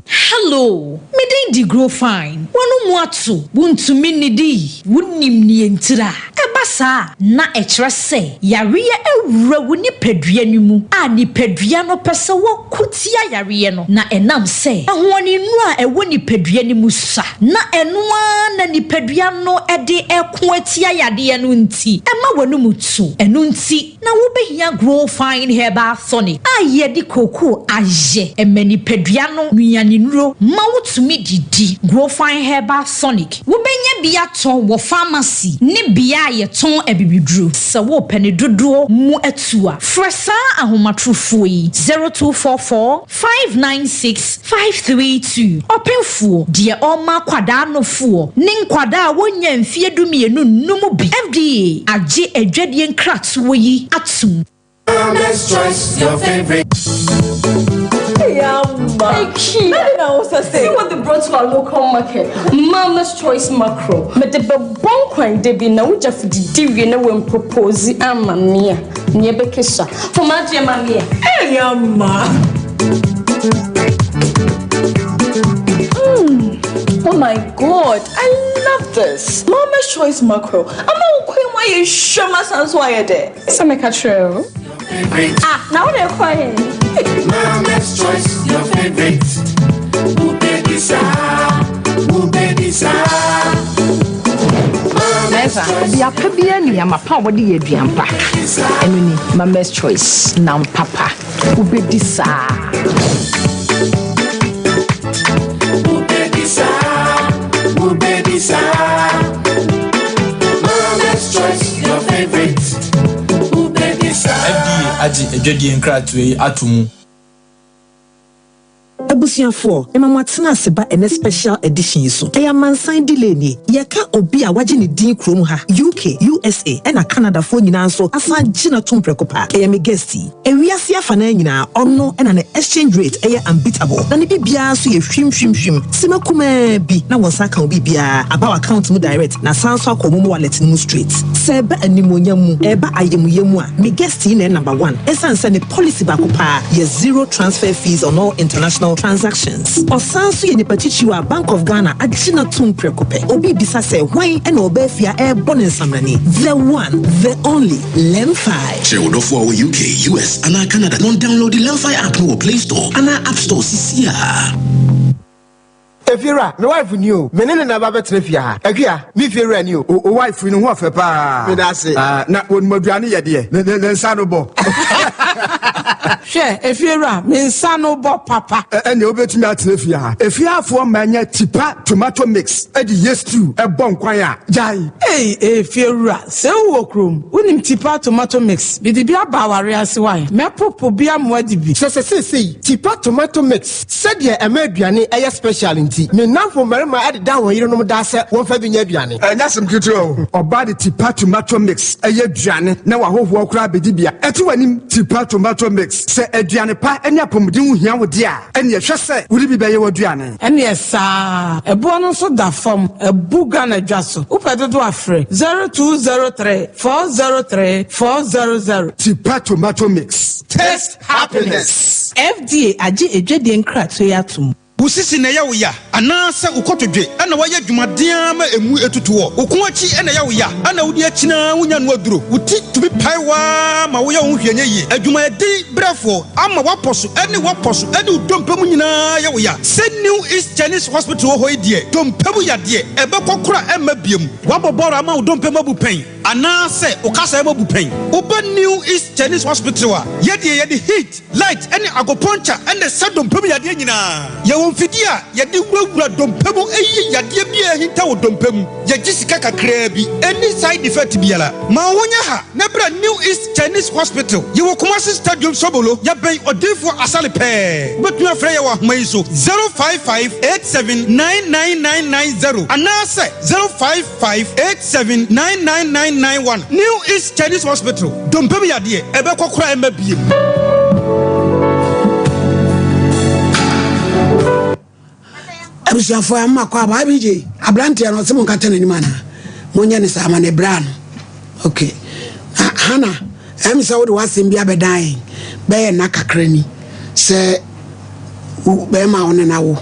Hello, me din de Grow Fine. W'ano mu ato, wuntumi nnidi, wunnim nea entira. Ɛba saa a, na ɛkyerɛ sɛ yareɛ awura wo nipadua no mu a nipadua no pɛ sɛ wɔko tia yareɛ no, na ɛnam sɛ ahoɔdennuro a ɛwɔ nipadua no mu sua, na ɛno ara na nipadua no de reko atia yadeɛ no nti, ɛma w'anom tu. Ɛno nti na wobɛhia Grow Fine Herbal Tonic a yɛde kookoo ayɛ. Ɛma nipadua no nnuanennuro ma wotumi didi. Grow Fine Herbal Tonic. Wobɛnya bi atɔ wɔ famasi ne bea a yɛtɔn abibiduro. Sɛ worepɛ ne dodoɔ mu atu a, frɛ saa ahomatorofoɔ yi, 0244 596 532. Ɔpemfoɔ, deɛ ɔrema akwadaa nofoɔ ne nkwadaa a wɔnnya mfeɛ dumienu nnom bi. FDA agye adwadie nkratoɔ yi atom. Mama's choice, your favorite. See what they brought to our local market. Mama's Choice Macro. Me de be bon kwan de bi na wogya fididi wie na wen propose ama me a. Ne be kesha. For my dear mami. Hey amma. Mm. Oh my god, I love this. Mama's Choice Macro. Ama wo kwan mu ayɛ hwɛ ma san so ayɛ dɛ. Sɛ meka kyerɛ o. Ah, na wo de kɔ he? Mama's choice, your favorite. Who baby sa? Who baby sa? Mɛsa, aduapa biara nni ama pa a wɔde yɛ aduan pa. Ɛno ni, Mama's Choice, nam papa. Wobɛdi saa. Who baby sa? Who baby sa? Mama's choice, your favorite. Who baby sa? FDA agye adwadie nkratoɔ yi ato mu. Abusuafoɔ, mema mo atena ase ba ɛnɛ special edition yi so. Ɛyɛ amansan delay nie. Yɛka obi a wagye ne din kurom ha, UK, USA ɛna Canada foɔ nyinaa nso asan agye no atom prɛko pɛ a, ɛyɛ me guest yi. Ewiase afanaa nyinaa, ɔno na ne exchange rate yɛ unbeatable, na ne biribiara nso yɛ hwim hwim hwim. Sima kumaa bi na wo nsa aka wo biribiara, aba w'account mu direct na asan nso akɔ wo momo wallet no mu straight. Sɛ ɛba animuonyam mu, ɛba ayamuyɛ mu a, me guest yi na ɛyɛ number one ɛsiane sɛ ne policy baako paa yɛ zero transfer fees on all international transactions. Ɔsan nso yɛ nipa titiriw a Bank of Ghana agye no atom prɛko pɛ. Obi rebisa sɛ hwan na ɔbaa fie a ɛrebɔ no nsamrane? The one, the only, Lemfi. Kyerɛ wo dɔfo a ɔwɔ UK, US anaa Canada na ɔndownloadi Lemfi app no wɔ Play Store anaa App Store sisiaa. Efiewura, me wife ni o. Me ne ne na ba bɛtena fie ha. Akua, me fiewura ni o. O wife yi ne ho ɔfɛ paa. Meda ase. Ah, na wɔnim aduane yɛ deɛ. Ne, ne, ne nsa no bɔ. Hwɛ, efiewura, me nsa no bɔ papa. Ɛ, ɛnneɛ wobɛtumi atena fie ha. Efieafoɔ mma nya tipa tomato mix de yɛ stew bɔ nkwan a, gyae. Ei, efiewura, sɛ wowɔ kurom, wonim tipa tomato mix? Mede bi aba aware ase wae. Mɛpopo bi ama woadi bi. Kyerɛ sɛ seesei, tipa tomato mix Sɛdeɛ ɛma aduane yɛ special nti, me nnamfo mmarima deda wɔn yerenom daa sɛ wɔmfa bi nyɛ aduane. Ɛnyɛ asɛm ketewa o. Ɔbaa de tipa tomato mix yɛ aduane na w'ahɔhoɔ koraa bɛdi bi a, ɛte w'anim. Tipa tomato mix, sɛ aduane pa ne apɔmuden ho hia wo deɛ a, ɛnneɛ hwɛ sɛ wode bi bɛyɛ w'aduane. Ɛneɛ saa. Ɛboɔ no nso da fam. Abu Ghana dwa so. Wopɛ dodoɔ a frɛ 0203 403 400. Tipa tomato mix. Taste happiness. FDA agye adwadie nkratoɔ yi atom. Wo sisi na ɛyɛ wo ya anaasɛ wo kotodwe na woayɛ adwumaden ara ma emu atutu hɔ? Wo kɔn akyi na ɛyɛ wo ya na wode akyini ara wunya no aduro? Wo ti tumi pae wo ara ma woyɛ wo ho hwee nyɛ yie? Adwumayɛden brɛfoɔ ama woapɔ so ne woapɔ so ne wo dompe mu nyinaa yɛ wo ya? Sɛ New East Chinese Hospital wɔ hɔ yi deɛ, dompe mu yadeɛ ɛbɛkɔ koraa ɛmma biom. Woabɔ bɔɔl ama wo dompe mu abu pɛn? Anaasɛ wo kasaeɛ mu abu pɛn? Woba New East Chinese Hospital a, yɛ deɛ yɛde heat, light ne agopuncture na ɛsa dompe mu yadeɛ nyinaa. Yɛwɔ mfidie a yɛde wurawura dompe mu yi yadeɛ biara a ahinta wɔ dompe mu. Yɛgye sika kakraa bi. Ɛnni side effect biara. Ma wo ho nyɛ ha na bra New East Chinese Hospital. Yɛwɔ Kumasi Stadium Sobolo. Yɛbɛn Odiyifoɔ Asare pɛɛ. Wobɛtumi afrɛ yɛn wɔ ahoma yi so, 055 87 99990 anaasɛ 05. 58799991 New East Chinese Hospital, dompe mu yadeɛ, ɛbɛkɔ koraa ɛmma biem. Abusuafoɔ a mma kɔ aba abj aberanteɛ no ɔsɛ mo nkata n'anim anaa monyɛ ne saa ma ne bra no ok na hana ɛm sɛ wode w'asɛm bi abɛdan yɛn bɛyɛ nna kakra ni sɛ Wo bɛɛma a wo ne no awo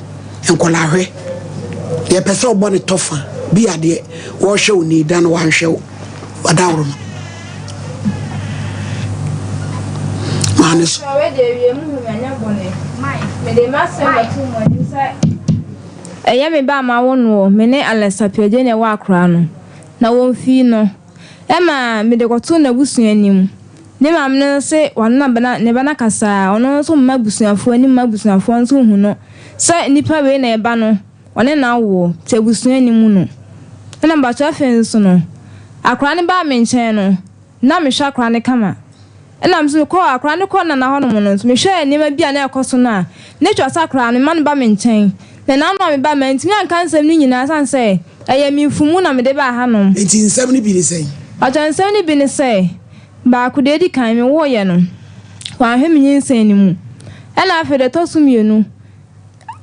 nkwadaa hwɛ deɛ pɛ sɛ ɔbɔ ne tɔfa bi adeɛ wɔhwɛ wo nii da no wanhwɛ wo wadaworo no maa ne so. Ɛyɛ me ba a mawo noɔ, me ne Alex Appiagyei na ɛwɔ akora no, na wɔmfii no. Ɛma mede kɔtoo n'abusua anim. Ne maame no se wano na ne ba no akasa a, ɔno nso mma abusuafoɔ anim mma abusuafoɔ nso nhu no sɛ nipa wei na ɛba no, ɔne no awoɔ, nti abusua nni no. Ɛna mpakyɛw afei nso no, akwadaa no baa me nkyɛn no, na mehwɛ akwadaa no kama. Ɛna me nso mekɔɔ, akwadaa no kɔɔ nana hɔnom no nso, mehwɛɛ nneɛma bi a na ɛrekɔ so no a, na ɛtwa sɛ akwadaa no, mema no ba me nkyɛn. Na nnaano a mebaa, mantumi anka nsɛm no nyinaa ɛsiane sɛ ɛyɛ me mfumu na mede baa hanom. Enti nsɛm no bi ne sɛn? Mpakyɛw, nsɛm no bi ne sɛ, baako, deɛ edi kan, mewoeɛ no, wanhwɛ me nyinsɛn no mu. Ɛna afei deɛ ɛtɔ so mmienu,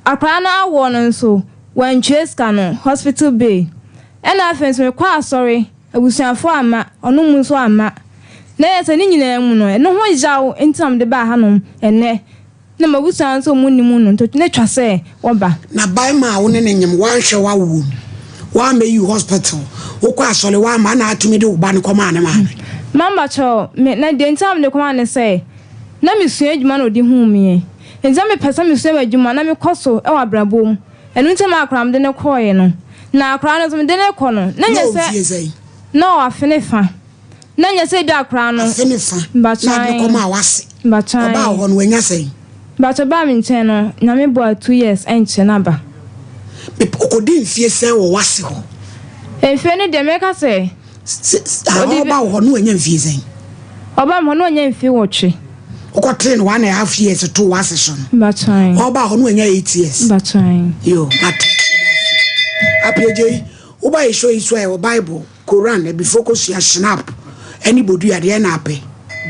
akwadaa no awoɔ no nso, wantua sika no, hospital bill. Ɛna afei nso, mekɔɔ asɔre, abusuafoɔ amma, ɔno mu nso amma. Na ɛyɛ sɛ ne nyinaa mu no, ɛno ho yaw nti na mede baa hanom ɛnnɛ. Na m'abusua nso wɔn nni mu no, nti na etwa sɛ wɔba. Na barima a wo ne no nyem, wanhwɛ w'awoɔ mu, wammɛyi wo hospital, wokɔ asɔre wamma, ɛna atumi de wo ba no kɔmaa ne maame. Mama kyɛw me, na deɛ nti a mede kɔmaa no ne sɛ, na mesua adwuma na ɔde huu meɛ. Nti na mepɛ sɛ mesua m'adwuma na mekɔ so wɔ abrabɔ mu. Ɛno nti na maa akwadaa mede no kɔeɛ no. Na akwadaa no nso mede no rekɔ no, na Na nyɛ ɔwɔ sɛ mfie sɛn? na ɔwɔ afe ne fa. Na nyɛ sɛ ebia akwadaa no. Afe ne fa. Na ade Mbatwan. kɔmaa w'ase. Mbatwan. Ɔbaa wo hɔ no wanya sɛn? Mbatwan baa me nkyɛn no, Nyame boa 2 years ɛnkyɛ na aba. Mep ɔkɔdi mfie sɛn wɔ w'ase hɔ? Mfie no deɛ mɛka sɛ. Sɛ ah, ɔba wo hɔ no wanya mfie sɛn? Ɔbaa me hɔ no wanya mfie 8. Wokɔtee no 1½ years too w'ase so no. Mbatwan. Ɔbaa hɔ no wanya 8 years. Mbatwan. Yo, mate. Apiagyei, woba yɛ show yi so a ɛwɔ Bible, Koran, abifo kosua, Schnapp, ɛne bodua deɛ na apɛ.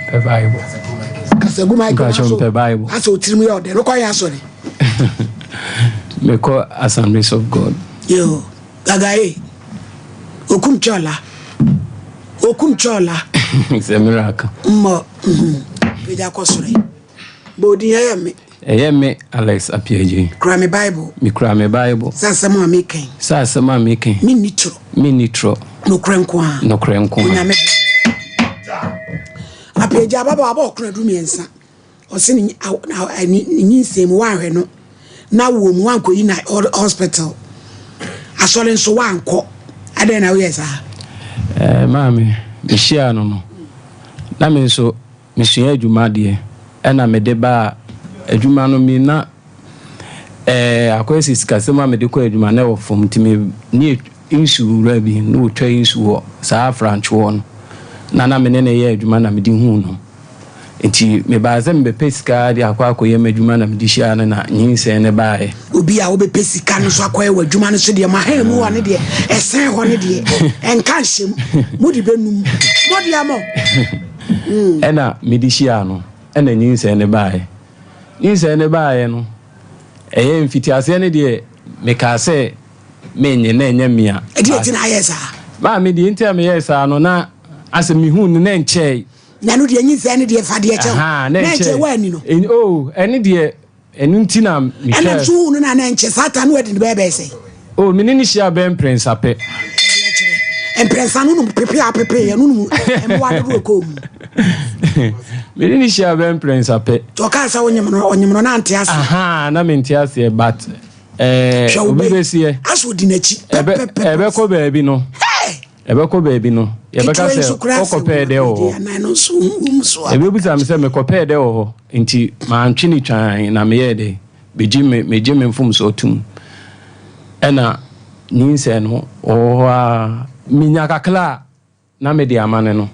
Mpɛ Bible. Kasa gu mic Mpakyɛw mpɛ Bible. Asɛ otirim yɛ ɔdɛ, mekɔ yɛ asɔre. Mekɔ Assemblies of God. Yo, gagaye. Okum chola. Okum chola. It's a miracle. Mmɔ, mhm. Pagya kɔ soro yi. Bɔ odin ɛyɛ me. Ɛyɛ me Alex Apiagyei. Kura me Bible. Mekura me Bible. Sɛ asɛm a meka yi. Sɛ asɛm a meka yi. Menni torɔ. Menni torɔ. Nokorɛ nko ara. Nokorɛ nko ara. Onyame boa me. Apiagyei ababaawa abɔ ɔkono adu mmiɛnsa. Ɔse ne ne nyinsɛn mu wanhwɛ no. Na wɔ mu wankɔyi na hospital. Asɔre nso wankɔ. Adɛn na woyɛ saa? Eh, maame, mehyiaa no no, na me nso mesua adwuma deɛ, ɛna mede baa adwuma no mi na eh, akɔyɛ sɛ sikasɛm a mede kɔ adwuma na ɛwɔ fam nti me ne nsu wura bi na ɔtwa nsu wɔ saa afrantwoɔ no na na me ne no yɛ adwuma na mede huu no. Nti mebaa sɛ mebɛpɛ sika de akɔ akɔyɛ m'adwuma na mede hyiaa no na nyinsɛn no baeɛ. Obi a wobɛpɛ sika no nso akɔyɛ w'adwuma no so deɛ mo ahan mu hɔ no deɛ ɛsɛn hɔ no deɛ ɛnka nhyɛm mode bɛnum mode amɔ. Ɛna mede hyiaa no ɛna nyinsɛn no baeɛ. Nyinsɛn no baeɛ no ɛyɛ mfitiaseɛ no deɛ mekaa sɛ mennye na ɛnyɛ me a. Ɛdeɛ nti na ayɛ saa? Maame deɛ nti a meyɛɛ saa no na asɛ mehuu no na ɛnkyɛe. Na no deɛ nyinsɛn no deɛ fa deɛ kyɛw. Na nkyɛ woanni no. Oh, ɛne deɛ ɛno nti na mehwɛ. Ɛna nso wohu no na na nkyɛ saa ta no adi no bɛyɛ bɛyɛ sɛ. Oh, me ne no hyia bɛyɛ mprɛnsa pɛ. Mprɛnsa no nom pepe a pepe yɛ no nom mmoa dodo ɛkɔɔ mu. Me ne no hyia bɛyɛ mprɛnsa pɛ. Nti ɔkaa sɛ wonyem no ɔnyem no na ante aseɛ. Aha, na mente aseɛ but ɛɛ obi bɛsiɛ. Asɛ odi n'akyi pɛpɛpɛ. Ɛbɛkɔ baabi no. Ɛbɛkɔ baabi no, yɛbɛka sɛ, Wokɔpɛɛ dɛ wɔ hɔ. Ɛbɛbisa me sɛ, Mekɔpɛɛ dɛ wɔ hɔ? Enti mantwe no twann, na meyɛɛ dɛ? Megye me, megye me mfomsoɔ tom. Ɛna nyinsɛn no, ɔwɔ hɔ ara, menya kakra a, na mede ama no no.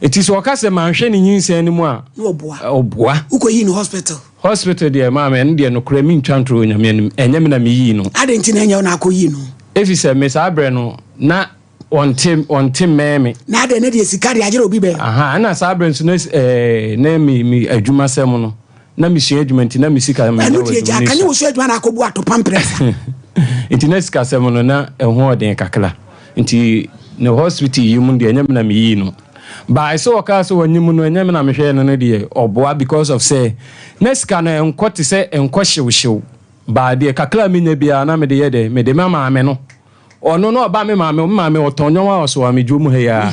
Enti sɛ ɔka sɛ manhwɛ ne nyinsɛn no mu a, ɔboa. Wokɔyii no hospital? Hospital deɛ, maame, ɛno deɛ nokorɛ mentwa ntorɔ wɔ Nyame anim, ɛnyɛ me na meyii no. Adɛn nti na ɛnyɛ wo na akɔyii no? Efisɛ me saa berɛ no, na ɔnte, ɔnte mmɛn me. Na adɛn, na deɛ sika deɛ agyerɛ obi bɛn? Ahaa, ɛna saa berɛ nso na ɛɛ, na me, me adwumasɛm no, na mesua adwuma nti na me sika menya Ɛno wɔ deɛ adwuma gyaa, no ka nyɛ sua. wosua adwuma na akɔbu atopa mprɛnsa. Nti na sikasɛm no, na ɛho ɔden kakra. Nti ne hospital yi mu deɛ, ɛnyɛ me na meyii no. By sɛ ɔkaa sɛ ɔnyim no, ɛnyɛ me na mehwɛɛ no no deɛ, ɔboa because of sɛ, na sika no ɛnkɔ te sɛ ɛnkɔ hyewhyew. Baa deɛ kakra a menya biara na mede yɛ dɛ, mede ma maame no. Ɔno na ɔba me maame hɔ, me maame ɔtɔn nneɛma wɔ Soame dwom ha yi ara.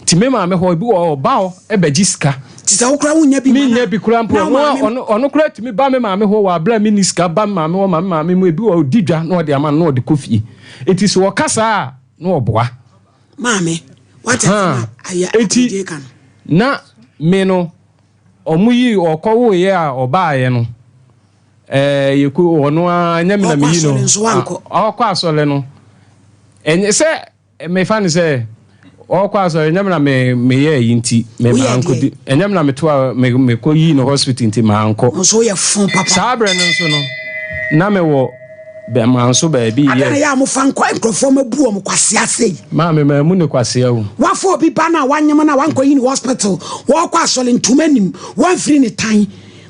Nti me maame hɔ, ebi wɔ hɔ ɔba hɔ bɛgye sika. Nti sɛ wo koraa wonnya bi ma no a, Mennya bi koraa mpo, na wo ɔno maame. ɔno ɔno koraa tumi ba me maame hɔ wɔ aberɛ a menni sika ba me maame hɔ ma me maame mu ebi wɔ hɔ ɔdi dwa na ɔde ama no na ɔde kɔ fie. Nti sɛ ɔka saa a, na ɔboa. Maame, wate asɛm a ayɛ Nti Agyei ka no? na me no, wɔn yii ɔkɔwoeɛ a ɔbaeɛ no, Ɛɛ yɛku ɔno ara ɛnyɛ me na Ɔkɔ meyi no. asɔre nso wankɔ. Ah, ɔkɔ asɔre no ɛnyɛ sɛ mefa no sɛ ɔkɔ asɔre ɛnyɛ me na me meyɛ ayi nti me Woyɛ mankɔ di deɛ? ɛnyɛ me na meto a me mekɔ yii no hospital nti mankɔ. Nso woyɛ fo papa. Saa berɛ no nso no na mewɔ bɛmanso baabi Adɛn na yɛ. ɛyɛ a mofa nkɔ nkurɔfoɔ ma bu wɔn kwasea sei? Maame mammu no kwasea o. Wafa obi ba no a wanyem no a wankɔyi no hospital, wɔkɔ asɔre ntoma nim, wɔamfiri ne tan,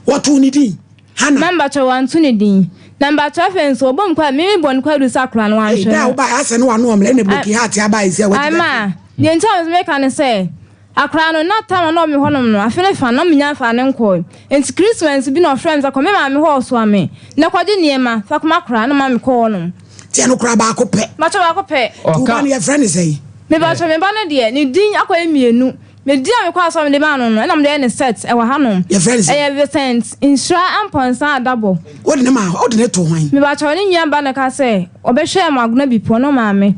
wɔtoo ne din. Hannah. Na mpakyɛw wanto ne din. Na mpakyɛw afei nso wɔbɔ mu kwa me me bɔ no kwadu sɛ akora no wanhwɛ Ei, da a no. wobaeɛ asɛ ne w'ano ɔmmerɛ na broken heart aba yi sɛ wadi Ai ma, deɛ nti a meka ne sɛ, akora no na time a na ɔwɔ me hɔnom no, afe ne fa no na menya mfaa no nkɔɔe. Nti Christmas bi na ɔfrɛɛ me sɛ kɔ me maame hɔ ɔsoa me na kɔgye nneɛma fa kɔma akora no ma me kɔɔ hɔnom. Nti ɛno koraa baako pɛ. Mpakyɛw baako pɛ. Nti wo ba no yɛfrɛ no sɛn? Mepakyɛw me ba no deɛ ne din akɔyɛ mmienu. Me din a mekɔ asɔre mede maa no no, ɛna mede ayɛ ne set ɛwɔ ha nom. Yɛfrɛ no sɛn? Ɛyɛ Vincent Nhyira Amponsah Adabɔ. Wode ne maa wode ne too hwan? Mepakyɛw ne nua ba no ka sɛ ɔbɛhwɛɛ mo agona bi pɔ no maame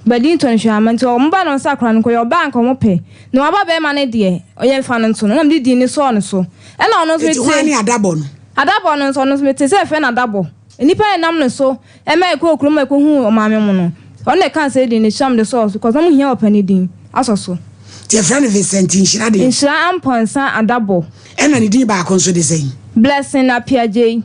Badinton hwɛ ama nti ɔmo ba no nsa akora no nkɔyɛ ɔbaa anka ɔmo pɛ na waba bɛɛma no deɛ ɔyɛ nfa no nto no ɛna mede din no sɔɔ no so ɛna ɔno nso Eti hwan mete ne Adabɔ no? Adabɔ no nso ɔno nso mete sɛ yɛfrɛ no Adabɔ. Nnipa a ɛnam ne so ma yɛkɔɔ kurom ma yɛkɔhuu ɔmaame mo no, ɔno na ɛkaa sɛ din no hyira mede sɔɔ so because na ɔmo hia ɔpɛ ne din asɔ so. Nti yɛfrɛ no Vincent Nhyira deɛ? Nhyira Amponsah Adabɔ. Ɛna ne din baako nso de sɛn? Blessing Appiagyei.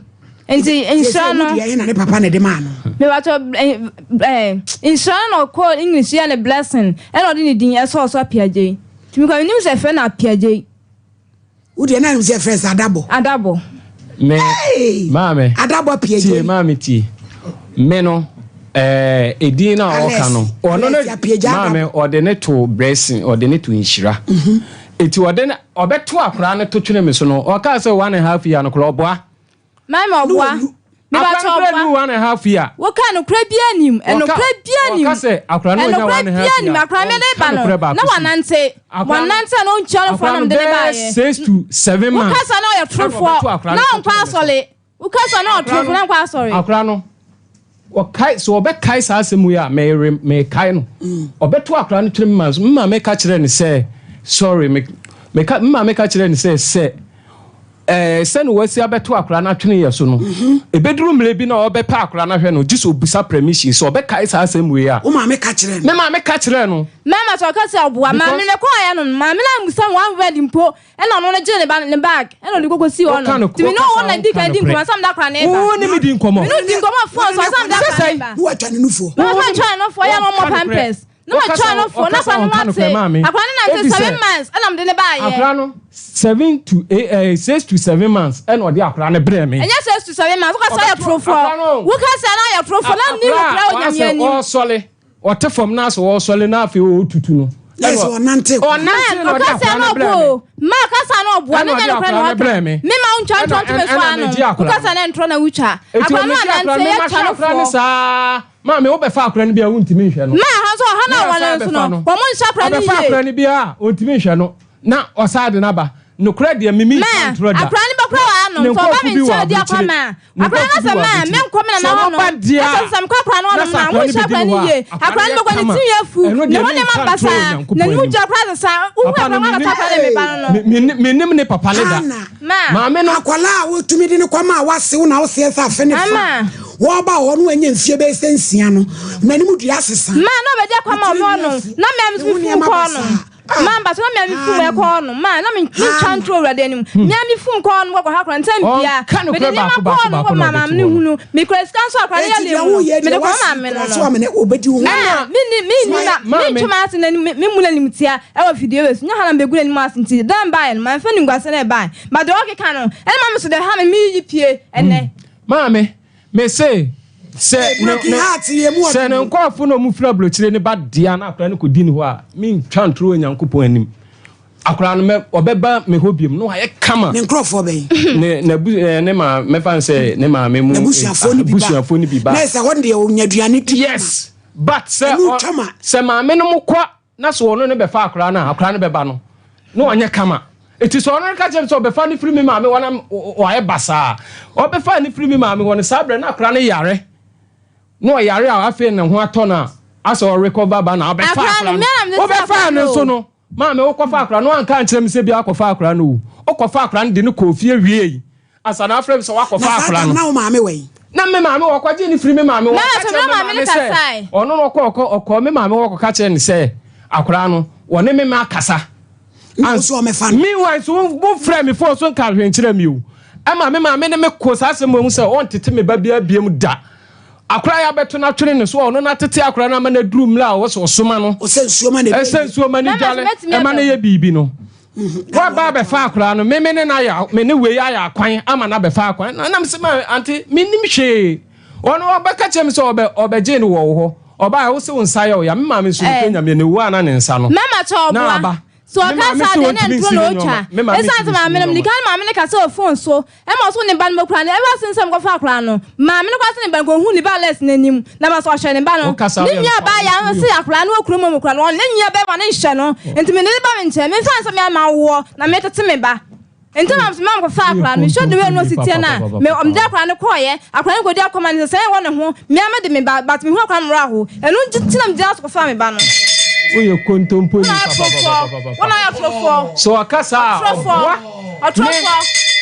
Nti Nhyira Seesei no. mu deɛ ɛhe na ne papa na ɛde maa no? Mepakyɛw eh, eh, Nhyira no na ɔkɔɔ English yɛɛ no Blessing ɛna ɔde ne din ɛsɔɔ so Appiagyei. Nti mekɔ menim sɛ yɛfrɛ no Appiagyei. Wo deɛ na nim sɛ yɛfrɛ sɛ adabɔ. Adabɔ. Me Hey! maame. Adabɔ pie Tie maame tie. Me no ɛɛ edin na ɔka no. Ɔno no maame ɔde ne to blessing ɔde ne to nhyira. Mhm. Eti ɔde ne ɔbɛto akwaraa no to twene me so no ɔkaa sɛ one and half year no koraa ɔboa. Maame ɔboa. Akora no kura nu one and half year. Woka nokorɛ biara nim. Ɛnokorɛ biara nim. Ɔka sɛ akora no ɔnya one and half year. Ɛnokorɛ biara nim. Akora no de ba no na wanante. Wanante a na ɔntua no fo anam de ne baayɛ. 6 to 7 months. Woka sa na ɔyɛ torofoɔ. Na ɔnkɔ asɔle. Woka sɛ na ɔtorofo na nkɔ asɔre. Akora no, ɔkae sɛ ɔbɛkae saa asɛm yi a mere mekae no. Ɔbɛto akora no twene me maame so. Me maame ka kyerɛɛ no sɛ, sorry, me meka me maame ka kyerɛɛ no sɛ sɛ ɛɛ sɛnea wasi abɛto akora no atwene yɛ so no, ebeduru mmerɛ bi na ɔbɛpɛ akora no ahwɛ no, gye sɛ obisa permission sɛ ɔbɛkae saa asɛm wei a. Wo maame ka kyerɛɛ no? Me maame ka kyerɛɛ no. Mɛma sɛ ɔka sɛ ɔboa. Maame no kɔɔeɛ no, maame no ammisa one word mpo. Ɛna ɔno no gyee ne ba ne bag ɛna ɔde kɔkɔ sii hɔ nom. Nti me ne ɔwɔ na di kan di nkɔmɔ ansa mede akora no reba. Wo ne me di nkɔmɔ. Me ne wo di nkɔmɔ phone so ansa mede akora no reba. Na watwa ne nufoɔ. Na watwa ne nufoɔ yɛ na ɔmmɔ pampers. Na watwa ne nufoɔ na akora no ho ate. Akora no nante 7 months ɛna mede no baayɛ. Akora no 7 to 8 6 to 7 months ɛna ɔde akora no brɛɛ me. Ɛnyɛ 6 to 7 months woka sɛ ɔyɛ torofoɔ. Woka sɛ na ɔyɛ torofoɔ na nni nokorɛ wɔ Nyame anim. Ɔsɔle. Ɔte fam na sɛ ɔresɔre na afei ɔretutu no. Na sɛ ɔnante. Ɔnante na ɔde akora no brɛ me. Ma ɔkasa na ɔboa ne nyɛ nokorɛ na ɔka. Me ma wontwa ntorɔ nto me so ano. Wokasa na ntorɔ na wotwa. Akora no anante yɛ twa no foɔ. Saa maame wobɛfa akora no bi a wontumi nhwɛ no. Ma ha nso ɔha na wɔn nso no wɔn nhyɛ akora no yie. Ɔbɛfa akora no bi a ɔntumi nhwɛ no na ɔsaa de n'aba. Nokorɛ deɛ me mentwa ntorɔ da. Ma akora no bɛkora wɔ anom Ne sɛ ɔba nkurɔfo me bi wɔ nkyɛn ɔdi akora aburokyire. ma Ne akora no nkurɔfo bi sɛ wɔ ma aburokyire. menkɔ me Sɛ nana hɔ ɔmo nom ba deɛ ɛsɛ a, sɛ mekɔ akora no hɔ na nom sɛ na akora no wonhyɛ bɛdi akora ne no hɔ a, yie akora akora no no yɛ bɛkɔ ne kama. ti yɛ afu Ɛno ne deɛ ho nneɛma mentwa ntorɔ basaa Onyankopɔn n'anim anim. gya koraa sesa wohu Papa akora no no mennim ankasa akora ne me ba no no mennim ne papa ne da. Ma. Maame no. Akwadaa a wotumi de no kɔma a wasew na woseɛ sɛ afe ne fa. Ama. Wɔba hɔ no wanya mfie bɛyɛ sɛ nsia no, n'anim dua asesa. Ma na ɔbɛgye akɔ ma ɔno ɔnom na mmea nso Ne ho funu nneɛma kɔɔ no. basaa. Ma mba so na mea me fum ɛkɔ no ma na me ntwa ntoro awurade anim mea me fum kɔ no kɔkɔ ha kora ntɛm bia mede nneɛma kɔ no kɔ ma maame no hunu me kura sika nso akora no yɛ le mu no mede kɔ maame no no na me ni me ni na me ntwe ma ase na me mu na nim tia ɛwɔ fidie wɔ so nya ha na mbegu n'anim ase nti dan baeɛ no ma mfa nimguase na ɛbaeɛ ba deɛ ɔkeka no ɛna ma me so deɛ ha me me yi pie ɛnɛ Maame, mese sɛ ne ne sɛ ne nkurɔfo na wɔn firi aburokyire ne ba dea na akwadaa no kɔdi ne hɔ a, mentwa ntoro wɔ Nyankopɔn anim. Akwadaa no mɛ ɔbɛba me hɔ biom na wayɛ kama. Ne nkurɔfoɔ bɛn? Ne n'abu ɛɛ ne maa mɛfa n sɛ ne maame mu. N'abusuafoɔ no bi ba. Abusuafoɔ no bi ba. Na ɛsɛ hɔ deɛ ɔnya aduane di. Yes, but sɛ ɔ sɛ maame no mo kɔ na sɛ ɔno ne bɛfa akwadaa no a, akwadaa no bɛba no na ɔnyɛ kama. Eti sɛ ɔno ka kyerɛ me sɛ ɔbɛfa no firi me maame hɔ na wayɛ basaa a, ɔbɛfa no firi me maame hɔ no, saa berɛ na akwadaa no yare. Na ɔyare a afei ne ho atɔ no a, asɛ ɔrekɔva ba na ɔbɛfa akwadaa no. Wobɛfa no nso no, maame wokɔfa akwadaa no, wanka ankyerɛ me sɛ bi akɔfa akwadaa no o. Wokɔfa akwadaa no de no kɔɔ fie wiei. Ansa na afrɛ me sɛ wakɔfa akwadaa no. Na wo maame wɔ yi? Na me maame wɔ kɔgye ne firi me maame hɔ. Ɔka kyerɛ me maame sɛ ɔno no ɔkɔ ɔkɔ ɔkɔ me maame hɔ kɔka kyerɛ ne sɛ akwadaa no wɔne me ma akasa. Na wo so ɔmɛfa no. Meanwhile so wo frɛ me phone so nka hwee nkyerɛ me o. Ɛma me maame ne me ko saa asɛm mu sɛ ɔntete me ba biara biam da. Akwadaa yi abɛto no atwene ne so a ɔno no atete akwadaa no ama no aduru mmerɛ a ɔwɔ sɛ ɔsoma no. Ɔsɛ nsuo ma ne Ɛsɛ nsuo ma ne dwale ɛma no yɛ biribi no. Waba abɛfa akwadaa no, me me ne no ayɛ, me ne wei ayɛ akwan ama no abɛfa akwan. Na nam sɛ ma ante, mennim hwee. Ɔno ɔbɛka kyerɛ me sɛ ɔbɛ ɔbɛgye no wɔ wo hɔ. Ɔbaa wo se wo nsa yɛ wo ya. Me maame nso Eh. nokura nyame na ewu a na ne nsa no. Mɛma kyɛ Na ɔboa. aba. So Me ɔka maame saa se deɛ na ɔntumi nturo nsi na ne ɔtwa. nneɛma. Me maame Ɛsiane sɛ ntumi nsi maame ne no, nneɛma. mede kan maame no kasa wɔ phone so. Ɛma ɔso ne ba no bɛkura no. Ɛba sen sɛ mekɔfa akwadaa no. Maame no koraa se ne ba no kɔhu ne ba Les no anim. Na ma sɛ ɔhwɛ ne ba no. Wokasa Ne woyɛ nua no baa yɛ ano se akwadaa no wɔ kurom a ɔkura no. Ɔne ne nua bɛrima no nhyɛ no. Nti mede ne ba me nkyɛn. Memfa no sɛ me ara mawoɔ na metete me ba. Nti na mesɛ mekɔfa akwadaa no. Mehwɛ the way no ɔsi teɛ no a, me mede akwadaa no kɔeɛ. Akwadaa no kɔdi akɔma no sɛ sɛn wɔ ne ho. Me ara mede me ba but mehu akwadaa no mmerɛ aho. Ɛno nti na megyina so kɔfaa me ba no. Woyɛ kontomponi Wo na woyɛ torofoɔ. Wo na woyɛ torofoɔ. So ɔka saa a, ɔboa. Ɔtorɔfoɔ.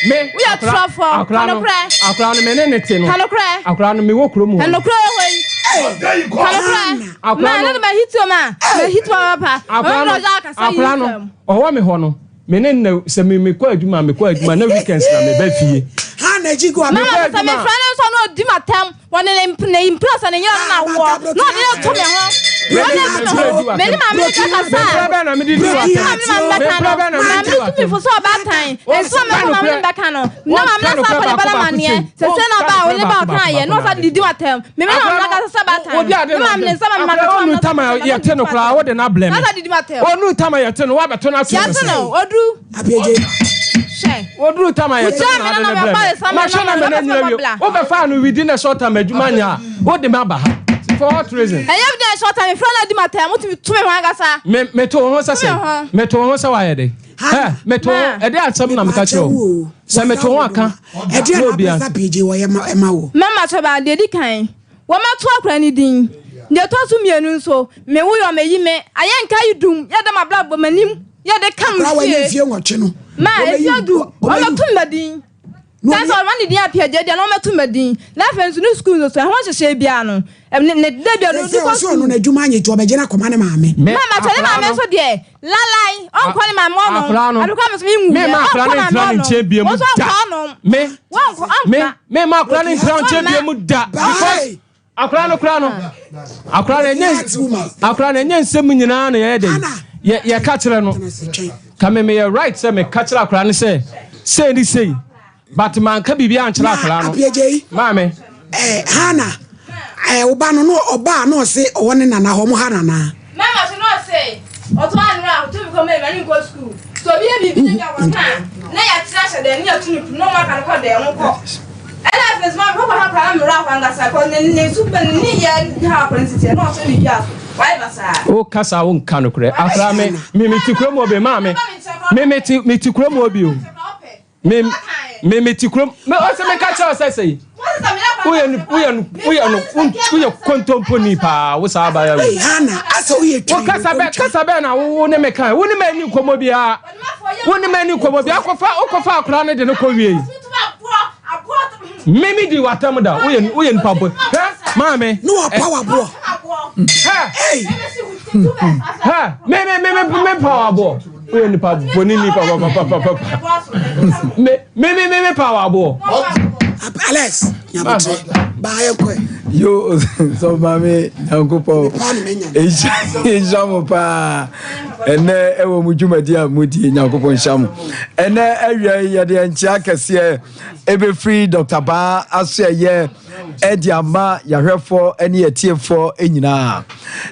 Me, Woyɛ akora, torɔfoɔ. akora Ka no, nokorɛ. akora no, me ne ne te no. Ka nokorɛ. Akora no, me wɔ kurom hɔ. Ɛnokorɛ wɔ hɔ yi. Ka nokorɛ. Akora Ma no, ne de ma hit o ma. Ma hit papa. akora no, Ɔno ɔdze akasa yi akora no, nsɛm. ɔwɔ me hɔ no, me ne no, sɛ me mekɔ adwuma, mekɔ adwuma, na weekends na meba fie. Mama Mekɔ sɛ adwuma. mefrɛ no nso na ɔdi m'atɛm. Wɔde ne mp ne mprɛsa ne yere no na woɔ na ɔde no to me ho. Ɔde no to me ho. Me ne maame no kasa a. Mprɛ bɛn na mede di Ɛsɛ w'atɛm? maame ne maame bɛka Mprɛ no. bɛn na mede Maame di no tumi w'atɛm? fo sɛ ɔbaatan. Ɛsɛ maame kɔ maame no bɛka no. Na maame no san kɔ ne ba no amaneɛ. Sɛ sɛ na ɔbaa ɔne ba ɔka yɛ na ɔsan de di w'atɛm. Me ne maame no kasa sɛ baatan. Wode ade Me na maame ne nsa ma me maame Ɔnu tama yɛte no koraa wode no ablɛ me. Na ɔsan de di m'atɛm. Ɔnu tama yɛte no woabɛto no ato Yɛate no ɔduru. Abiagye. Hwɛ. Woduru tam a yɛte Wogyaa no me na na ade na no brɛ mɛbɔ me. ne sa me Mahwɛ na na mɛbɔ mene sɛ nyina mɛbɔ wie. bla. Wobɛfaa no within a short time adwuma nyɛ a wode me aba ha. For what reason? Ɛyɛ within a short time mefrɛ no adi m'atɛm wotumi to me ho ankasa. Me meto wo ho sɛ To me sɛn? ho. Meto wo ho sɛ woayɛ dɛn? Hɛ, meto ho, ɛde asɛm na meka kyerɛ wo. Sɛ meto ho aka, Ɛdeɛ na na obi apɛ an. sɛ PJ wɔyɛ ma ɛma wo. Mama kyerɛ baa deɛ di kan, wɔmɛto akora ne din. Deɛ ɛtɔ so mmienu nso, me wo yɛ ɔmɛyi me, ayɛ nka yi dum, yɛ dɛ m'abrabɔ m'anim, yɛ de ka me Akora wɔnyɛ fie. mfie nwɔtwe no. Ma Wɔbɛyi efie du, wɔbɛyi wɔmɛto mma din. Sɛ sɛ ɔma ne din apiagya deɛ na wɔmɛto mma din. Na afei nso ne sukuu nso so, ɛho nhyehyɛe biara no, ne ne da biara no, Sɛ ɔde kɔ ɔsɛ ɔno sukuu. n'adwuma anyɛ nti ɔbɛgye no akɔma ne maame. Me Mama kyɛ ne akwadaa maame no nso deɛ, lalai, ɔnkɔ ne maame hɔnom. Akwadaa no, Adekora me nso menwu me yɛ, ma akwadaa ɔnkɔ no maame ntra ne hɔnom. nkyɛn bie Wo mu nso da. ɔnkɔ hɔnom. Me, Wɔnkɔ, me, ɔnkɔ. me ma akwadaa no ntra nkyɛn bie mu da. Because akwadaa no koraa no, akwadaa no ɛnyɛ, akwadaa no ɛnyɛ nsɛm nyinaa na yɛyɛ dɛ, yɛ yɛka kyerɛ no. Ka me meyɛ right sɛ meka kyerɛ akwadaa no sɛ sei ne sei, but manka biribi ankyerɛ akwadaa no. Apiagya yi. Maame. Eh, Hana, eh, wo ba no, no ɔbaa na ɔse ɔwɔ ne nana hɔ, ɔmo ha nana. Mama so na ɔse ɔtɔ anora a ɔtɔ bi kɔma ɛma ne nkɔ sukuu. Sɛ obi yɛ biribi na bi a wɔka a, na yɛakyerɛ ahyɛ dɛn ne yɛto no pum na ɔmo aka no kɔ dɛn ho kɔ. Ɛna afei nso maame kɔkɔ ha koraa na mmerɛ akɔ ankasa kɔ ne ne su bɛ ne ne yɛ ha akɔ ne tete na ɔsɔ ne dua so wayɛ basaa. Wo kasa wo nka nokorɛ akora me me me ti kurom obi maame me me ti me ti kurom obi o me me me ti kurom me ɔsɛ me ka kyerɛ sɛ sɛ yi woyɛ no woyɛ no woyɛ no woyɛ kontomponi paa wo saa abaya Ei, Hana, asɛ woyɛ wo kasa bɛ kasa bɛ na wo ne me kan wo ne ma ani nkɔmɔ biara wo ne ma ani nkɔmɔ biara akɔfa wokɔfa akora no de no kɔ wie yi me me di watam da woyɛ woyɛ nipa bɔ hɛ maame Ne wapa waboɔ. hɛ hɛ me me me me me pa waboɔ woyɛ nipa bɔ ne nipa papapapapa me me me me me pa waboɔ. Alex, nyabotre, baa yɛ kɔɛ. Yo, so maame Nyankopɔn nhyira mo paa. Ɛnɛ ɛwɔ mo dwumadi a modie Nyankopɔn nhyira mo. Ɛnɛ awia yi yɛde nkyea kɛseɛ ɛbɛfiri Dr. Baa aso ɛyɛ ɛde ama yɛahwɛfoɔ ne yɛtiefoɔ nyinaa.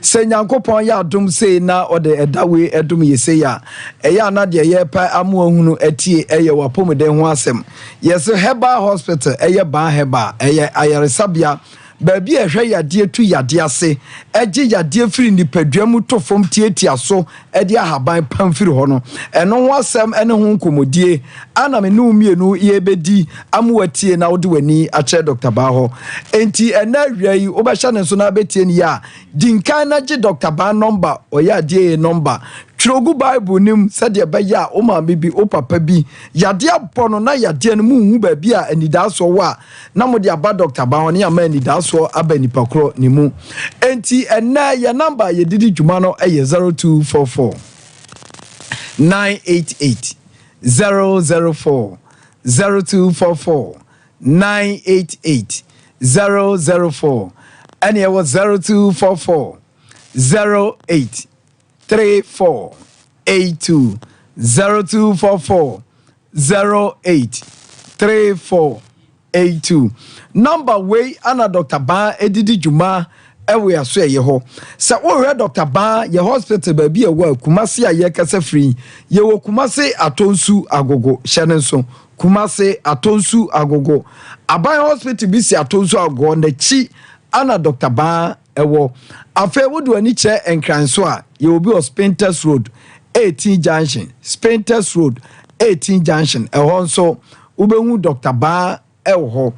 Sɛ Nyankopɔn yɛ adom sei na ɔde ɛda wei ɛdom yɛ sei a, ɛyɛ ana deɛ yɛpɛ ama ahunu atie ɛyɛ w'apɔmuden ho asɛm. Yɛse Herbal Hospital ɛyɛ Baa Herbal, ɛyɛ ayaresabea baabi a ɛhwɛ yadeɛ tu yadeɛ ase, ɛgye yadeɛ firi nipadua mu to fam tiatia so de ahaban pam firi hɔ no. Ɛno ho asɛm ne ho nkɔmmɔdie a na me ne wo mmienu yɛrebɛdi ama woatie na wode w'ani akyerɛ Dɔkta Baa hɔ. Enti ɛnnɛ awia yi wobɛhyɛ ne nso na abɛtie no yie a, di nkan na gye Dɔkta Baa nɔmba, ɔyɛ adeɛ yei nɔmba. Twerɛ gu Bible no mu sɛdeɛ ɛbɛyɛ a wo maame bi, wo papa bi, yadeɛ abɔ no na yadeɛ no monhu baabi a anidaasoɔ wɔ a, na mode aba Dɔkta Baa hɔ ne ama anidaasoɔ aba nipa korɔ ne mu. Enti ɛnnɛ yɛn nɔmba a yɛde di dwuma no yɛ 0244 988 004, 0244 988 004, ɛne ɛwɔ 0244 08 34 82, 0244 08 34 82. Nɔmba wei ana Dr. Baa didi dwuma ɛwɔ yɛaso ɛyɛ hɔ. Sɛ wohwɛ Dr. Baa yɛ hospital baabi a ɛwɔ a Kumasi a yɛkasa firi yi, yɛwɔ Kumasi Atonsu Agogo, hyɛ no nso, Kumasi Atonsu Agogo. Aban hospital bi si Atonsu Agogo n'akyi ana Dr. Baa ɛwɔ. Afei wode w'ani kyerɛ Nkran so a, yɛwɔ bi wɔ Spintex Road, 18 Junction, Spintex Road, 18 Junction, ɛhɔ nso wobɛhu Dr. Baa ɛwɔ hɔ.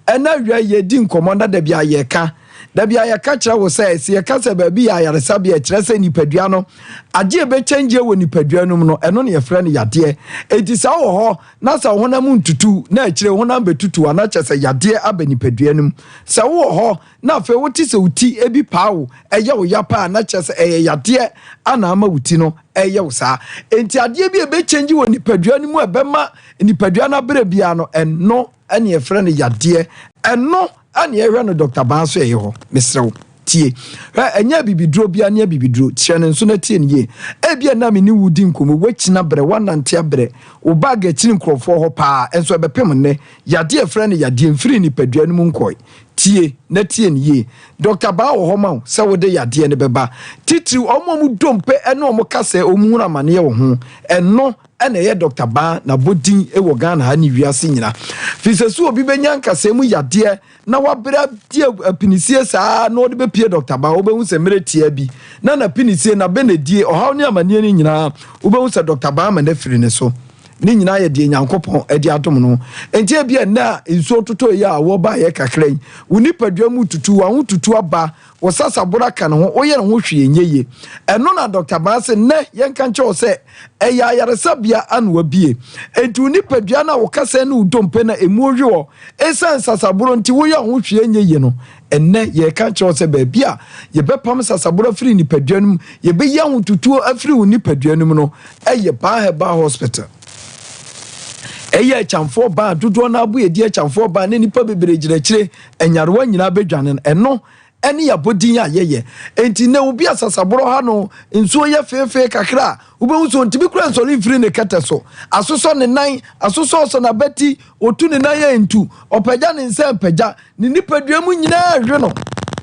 Ɛna awia yi yɛdi nkɔmmɔ na da bi a yɛka. Da bi a yɛka kyerɛ wo sɛ, sɛ yɛka sɛ baabi yɛ ayaresabea, ɛkyerɛ sɛ nipadua no, adeɛ a ɛbɛkyɛngyeɛ wɔ nipadua no mu no, ɛno na yɛfrɛ no yadeɛ. Enti sɛ wowɔ hɔ na sɛ wo honam ntutu na akyire wo honam bɛtutu a, na kyerɛ sɛ yadeɛ aba nipadua no mu. Sɛ wowɔ hɔ na afei wote sɛ wo ti bi paa wo, ɛyɛ wo ya paa, na kyerɛ sɛ ɛyɛ yadeɛ ana ama wo ti no ɛyɛ wo saa. Enti adeɛ bi a ɛbɛkyɛngye wɔ nipadua no mu a ɛbɛma nipadua no abrɛ biara no, ɛno ɛne yɛfrɛ no yadeɛ. Ɛno ɛne yɛhwɛ no Dɔkta Baa so ɛyɛ hɔ. Mesrɛ wo, tie. Hwɛ, ɛnyɛ abibiduro biara ne abibiduro. Kyerɛ no nso na tie no yie. Ebia na me ne wo di nkɔmmɔ, woakyina brɛ, woanante abrɛ, wo bag akyiri nkurɔfoɔ hɔ paa, nso ɛbɛpem nnɛ. Yadeɛ a yɛfrɛ no yadeɛ mfirii nipadua no mu nkɔe. Tie na tie no yie. Dɔkta Baa wɔ hɔ ma wo sɛ wode yadeɛ no bɛba. Titiriw wɔn a wɔn dompe ne wɔn kasɛɛ wɔn hunu amaneɛ wɔ ho. Ɛno na ɛyɛ Dɔkta Baa n'abɔdin wɔ Ghana ha ne wiase nyina. Firi sɛ sɛ obi bɛnya nkasɛɛ mu yadeɛ na wabrɛ adi apinisie saa na ɔde bɛpie Dɔkta Baa, wobɛhu sɛ mmerɛ tiaa bi na n'apinisie, n'abɛnadie, ɔhaw ne amaneɛ no nyinaa, wobɛhu sɛ Dɔkta Baa ama no afiri ne so. Ne nyinaa yɛ deɛ Nyankopɔn de adom no. Enti ebia nnɛ a nsuo totɔ yi a awɔ baeɛ kakra yi, wo nipadua mu tutu, w'ahotutu aba, wo sasaboro aka ne ho, woyɛ ne ho hwee nyɛ yie. Ɛno na Dɔkta Baa se nnɛ yɛnka nkyerɛ wo sɛ ɛyɛ ayaresabea ano abie. Enti wo nipadua no a wo kasa ne wo dompe na emu we wɔ esiane sasaboro nti woyɛ wo ho hwee nyɛ yie no, Ɛnnɛ, yɛreka akyerɛ wo sɛ baabi a yɛbɛpam sasaboro afiri nipadua no mu, yɛbɛyi ahotutuo afiri wo nipadua no mu no, ɛyɛ Baa Herbal Hospital. Ɛyɛ akyamfoɔ baa dodoɔ no abo yɛdi akyamfoɔ baa ne nnipa bebree gyina akyire, nyarewa nyinaa bɛdwane no. Ɛno ɛne yɛabɔdin a yɛyɛ. Enti nnɛ obi a sasaborɔ ha no, nsuo yɛ feefee kakra a, wobɛhu sɛ ɔntumi kura nsɔre mfiri ne kɛtɛ so. Asosɔ ne nan, asosɔsɔ n'abati, ɔtu ne nan a ɛntu, ɔpagya ne nsa ɛmpagya. Ne nipadua mu nyinaa we no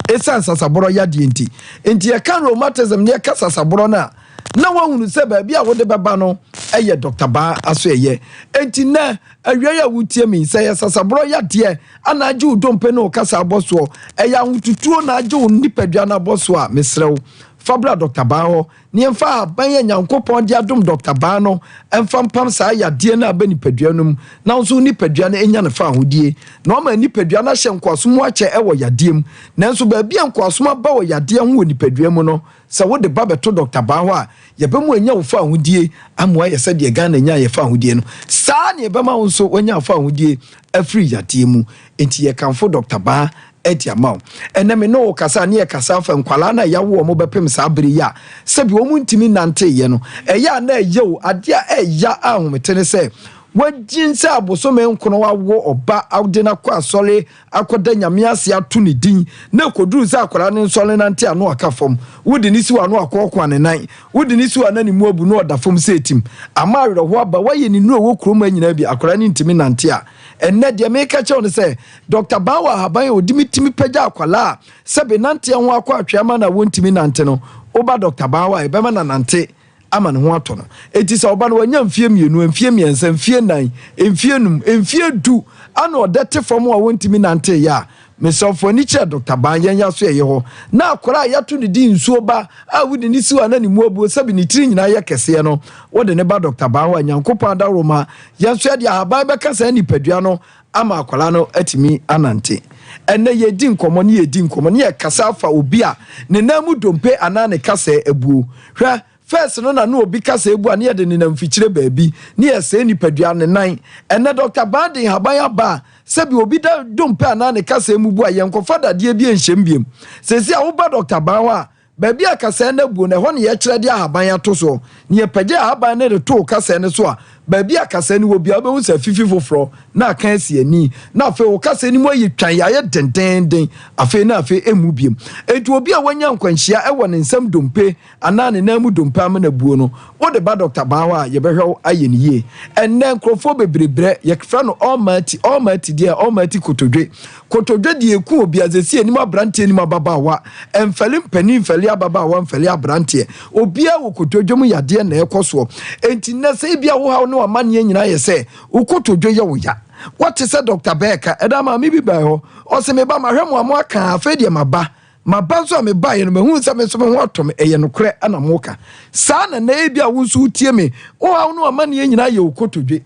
esiane sasaborɔ yadeɛ nti. Enti yɛka rheumatism na yɛka sasaborɔ no a, na woahunu sɛ baabi a wode bɛba no yɛ Dɔkta Baa asoɛeɛ. Enti nnɛ awia yi a woretie me yi, sɛ ɛyɛ sasaborɔ yadeɛ na agye wo dompe ne wo kasa abɔ soɔ, ɛyɛ ahotutuo na agye wo nipadua no abɔ soɔ a, mesrɛ wo, fa bra Dɔkta Baa hɔ na yɛmfa ahaban a Nyankopɔn de adom Dɔkta Baa no mfa mpam saa yadeɛ no a aba nipadua no mu na wo nso wo nipadua no anya no fahodie na wama nipadua no ahyɛ nkoasom mu akyɛ wɔ yadeɛ mu. Nanso baabi a nkoasom aba wɔ yadeɛ ho wɔ nipadua mu no, sɛ wode ba bɛto Dɔkta Baa hɔ a, yɛbɛma wanya wo fahodie ama woayɛ sɛdeɛ Ghana nyaa yɛ fahodie no. Saa na yɛbɛma wo nso wanya wo fahodie afiri yadeɛ mu. Enti yɛkamfo Dɔkta Baa adi ama wo. Ɛnnɛ me ne wo kasa a, ne yɛkasa afa nkwadaa no a yɛawo wɔn bɛpem saa bere yi a sɛbi wɔn ntumi nnanteeɛ no. Ɛyɛ a na ɛyɛ o, adeɛ a ɛya a ahomete ne sɛ wagyin sɛ abosome nkono awo ɔba de no akɔ asɔre akɔda Nyame ase ato ne din na ɛkɔduru sɛ akwadaa no nsɔre nante a na waka fam. Wode no si hɔ a na wakɔɔkoa ne nan. Wode no si hɔ a na ne mu abu na ɔda fam sɛ etim. Ama awerɛhoɔ aba, woayɛ ne nnuro a ɛwɔ kurom ha nyinaa bi, akwadaa no ntumi nnante a. Ɛnnɛ deɛ meka kyerɛ wo ne sɛ, Dɔkta Baa wɔ ahaban a ɔde tumi pagya akwadaa a sɛbe nanteɛ ho akɔ atwea ama no a wɔntumi nante no. Woba Dɔkta Baa hɔ a, yɛbɛma no anante ama ne ho atɔ no. Enti sɛ ɔba no wanya mfeɛ mmienu, mfeɛ mmiɛnsa, mfeɛ nnan, mfeɛ num, mfeɛ du ana ɔdɛ te fam a wɔntumi nanteeɛ a, mesrɛ wo fa w'ani kyerɛ Dɔkta Baa yɛn asoɛeɛ hɔ. Na akwadaa a yɛato ne din nsuo ba a wode ne siw a na ne mu abuo sɛbe ne tiri nyinaa yɛ kɛseɛ no, wode ne ba Dɔkta Baa hɔ a, Nyankopɔn adaworoma, yɛn nso yɛde ahaban bɛka saa nipadua no ama akwadaa no atumi anante. Ɛnnɛ yɛredi nkɔmmɔ ne yɛredi nkɔmmɔ ne yɛkasa afa obi a ne nan mu dompe anaa ne kasɛɛ abuo. Hwɛ, first no na ne obi kasɛɛ bu a ne yɛde nenam mfikyire baabi ne yɛsɛe nipadua ne nan. Ɛnnɛ Dɔkta Baa de nhaban aba a sɛbi obi da dompe anaa ne kasɛɛ mu bu a yɛnkɔfa dadeɛ bi nhyɛm biom. Seesei a woba Dɔkta Baa hɔ a, Baabi a kasɛɛ no abuo no, ɛhɔ na yɛkyerɛ de ahaban ato soɔ. Na yɛpagya ahaban no de to kasɛɛ no so a, baabi a kasɛɛ no wɔ biara, wobɛhu sɛ afifi foforɔ na aka asi ani. Na afei wo kasɛɛ no mu ayɛ twan, ayɛ dendeenden. Afei na afei ɛmmu biom. Enti obi a wanya nkwanhyia wɔ ne nsam dompe anaa ne nan mu dompe amena buo no, wode ba Dɔkta Baa hɔ a, yɛbɛhwɛ wo ayɛ no yie. Ɛnnɛ, nkurɔfoɔ bebree brɛ, yɛfrɛ no Almighty, Almighty deɛ, Almighty kotodwe. Kotodwe deɛ ɛku obi a, seesei anim aberanteɛ anim ababaawa, ɛmfɛle mpanin mfɛle ababaawa mfɛle aberanteɛ. Obiara wɔ kotodwe mu yadeɛ na ɛkɔ soɔ. Enti nnɛ sɛ ebia wo haw ne w'amanneɛ nyinaa yɛ sɛ wo kotodwe yɛ wo ya. Woate sɛ Dɔkta Bɛɛka, ɛda maame bi bae hɔ, ɔse me ba mahwɛ mo a moaka a, afei deɛ maba. Maba nso a mebaeɛ no mahunu sɛ me nso me ho atɔ me, ɛyɛ nokorɛ na moka. Saa na nnɛ ebia wo nso wotie me, wo haw ne w'amanneɛ nyinaa yɛ wo kotodwe.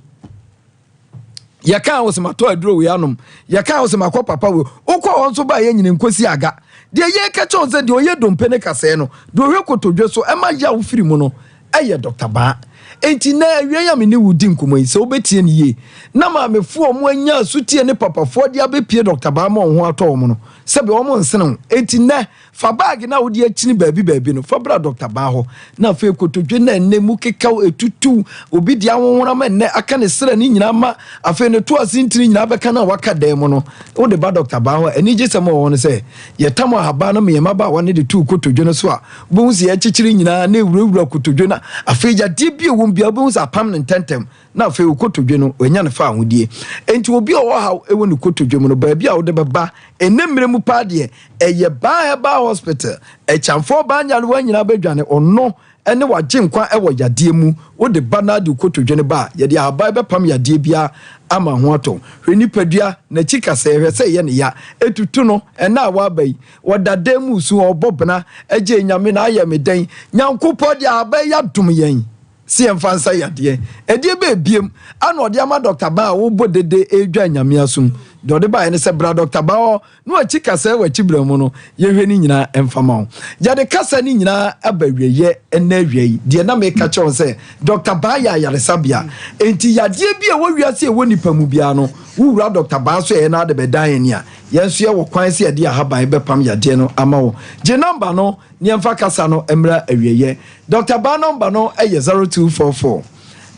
Yɛkaa wo sɛ matɔ aduro wei anom, yɛkaa wo sɛ makɔ papa wei, wokɔ hɔ nso baeɛ nyini nkosi aga. Deɛ yɛreka kyerɛ wo sɛ deɛ ɔyɛ dompe ne kasɛɛ no, deɛ ɔhwɛ kotodwe so ɛma yaw firi mu no ɛyɛ Dɔkta Baa. Enti nnɛ awia yi a me ne wo di nkɔmmɔ yi, sɛ wobɛtie no yie, na maamefoɔ a wɔn anya asutie ne papafoɔ de abɛpie Dɔkta Baa ma wɔn ho atɔ wɔn no, sɛbe wɔn nsene wo. Enti nnɛ, Fa baage no a wode akyini baabi baabi no, fa bra dɔkta baa hɔ. Na afei kotodwe no a ɛnnɛ mu kekaw, etutuw, obi de ahohora ma ɛnnɛ aka ne srɛ no nyinaa ma afei ne to ase ntini nyinaa bɛka no a waka dan mu no, wode ba dɔkta baa hɔ a, anigyesɛm a ɛwɔ hɔ ne sɛ, yɛtam ahaban no ma yɛn mmabaawa no de to kotodwe no so a, wobɛhu sɛ yɛkyekyere nyinaa na ɛwurawura kotodwe no. Afei yadeɛ bi a ɛwɔ mu biara, wobɛhu sɛ apam no ntɛmntɛm. na afei wo kotodwe no, wanya no fawohodie. Enti obi a ɔwɔ haw wɔ ne kotodwe mu no, baabi a wode bɛba ɛnnɛ mmerɛ mu paa deɛ, ɛyɛ Baa Herbal Hospital. Akyamfoɔ baa nyarewa nyinaa bɛdwane, ɔno ne w'agyenkwa wɔ yadeɛ mu. Wode ba na de wo kotodwe no ba a, yɛde ahaban bɛpam yadeɛ biara ama ho atɔ wo. Hwɛ nipadua, n'akyi kasɛɛ, hwɛ sɛ ɛyɛ ne ya, ɛtutu no, ɛnnɛ a woaba yi, ɔda dan mu resu, ɔrebɔ bena, Agyei Nyame na ayɛ me dɛn? Nyankopɔn de ahaban yi adom yɛn. Se yɛmfa nsa yadeɛ. Ɛdeɛ bɛɛ biem ana ɔde ama Dɔkta Baa a wobɔ dede redwa Nyame asom? Deɛ ɔde baeɛ ne sɛ bra Dɔkta Baa hɔ na wakyi kasɛɛ wakyi berɛ mu no yɛhwɛ ne nyinaa mfa ma wo. Yɛde kasa no nyinaa aba awieɛ ɛnnɛ awia yi. Deɛ na meka kyerɛ wo sɛ Dɔkta Baa yɛ ayaresabea. Enti yadeɛ bi a ɛwɔ wiase a ɛwɔ nipa mu biara no wo wura Dɔkta Baa so ɛyɛ na ade bɛdan yɛn a yɛn nso yɛwɔ kwan sɛ yɛde ahaban bɛpam yadeɛ no ama wo. Gye number no na yɛmfa kasa no mmra awieɛ. Dɔkta Baa nɔmba no yɛ 0244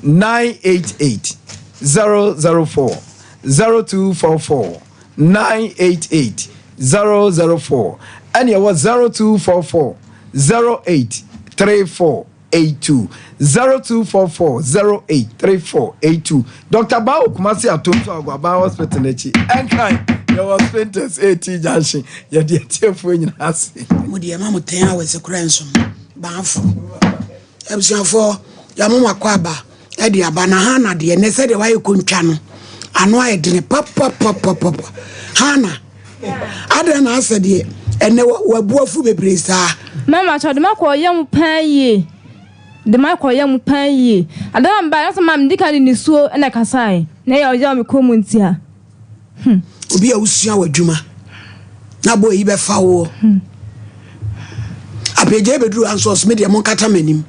988 004, 0244 988 004, ɛne ɛwɔ 0244 08 3482, 0244 08 3482. Dɔkta Baa wɔ Kumasi Atonsu Aguaban Hospital n'akyi. Ɛnkan yɛwɔ Spintex AT Junction. Yɛde atiefoɔ nyinaa ase. Mo deɛ ma mo 10 hours koraa nso baafo. Abusuafoɔ yɛama mo akɔ aba de aba na Hana deɛ nɛ sɛdeɛ wayɛ kontwa no ano ayɛ dene papapapapa. Hana adɛn na asɛ deɛ ɛnɛ wabu afu bebree saa. Mama kyɛ ɔde makɔ ɔyɛ mu paa yie de makɔ ɔyɛ mu paa yie ada na mba ɛsɛ maa medi kan de nisuo na ɛkasae na ɛyɛ ɔyɛ wɔ me kɔn mu ntia. Hmm. Obi a wosua w'adwuma na bɔ eyi bɛfa woɔ. Hmm. Apagya ebeduru ha nso ɔsome deɛ monkata m'anim.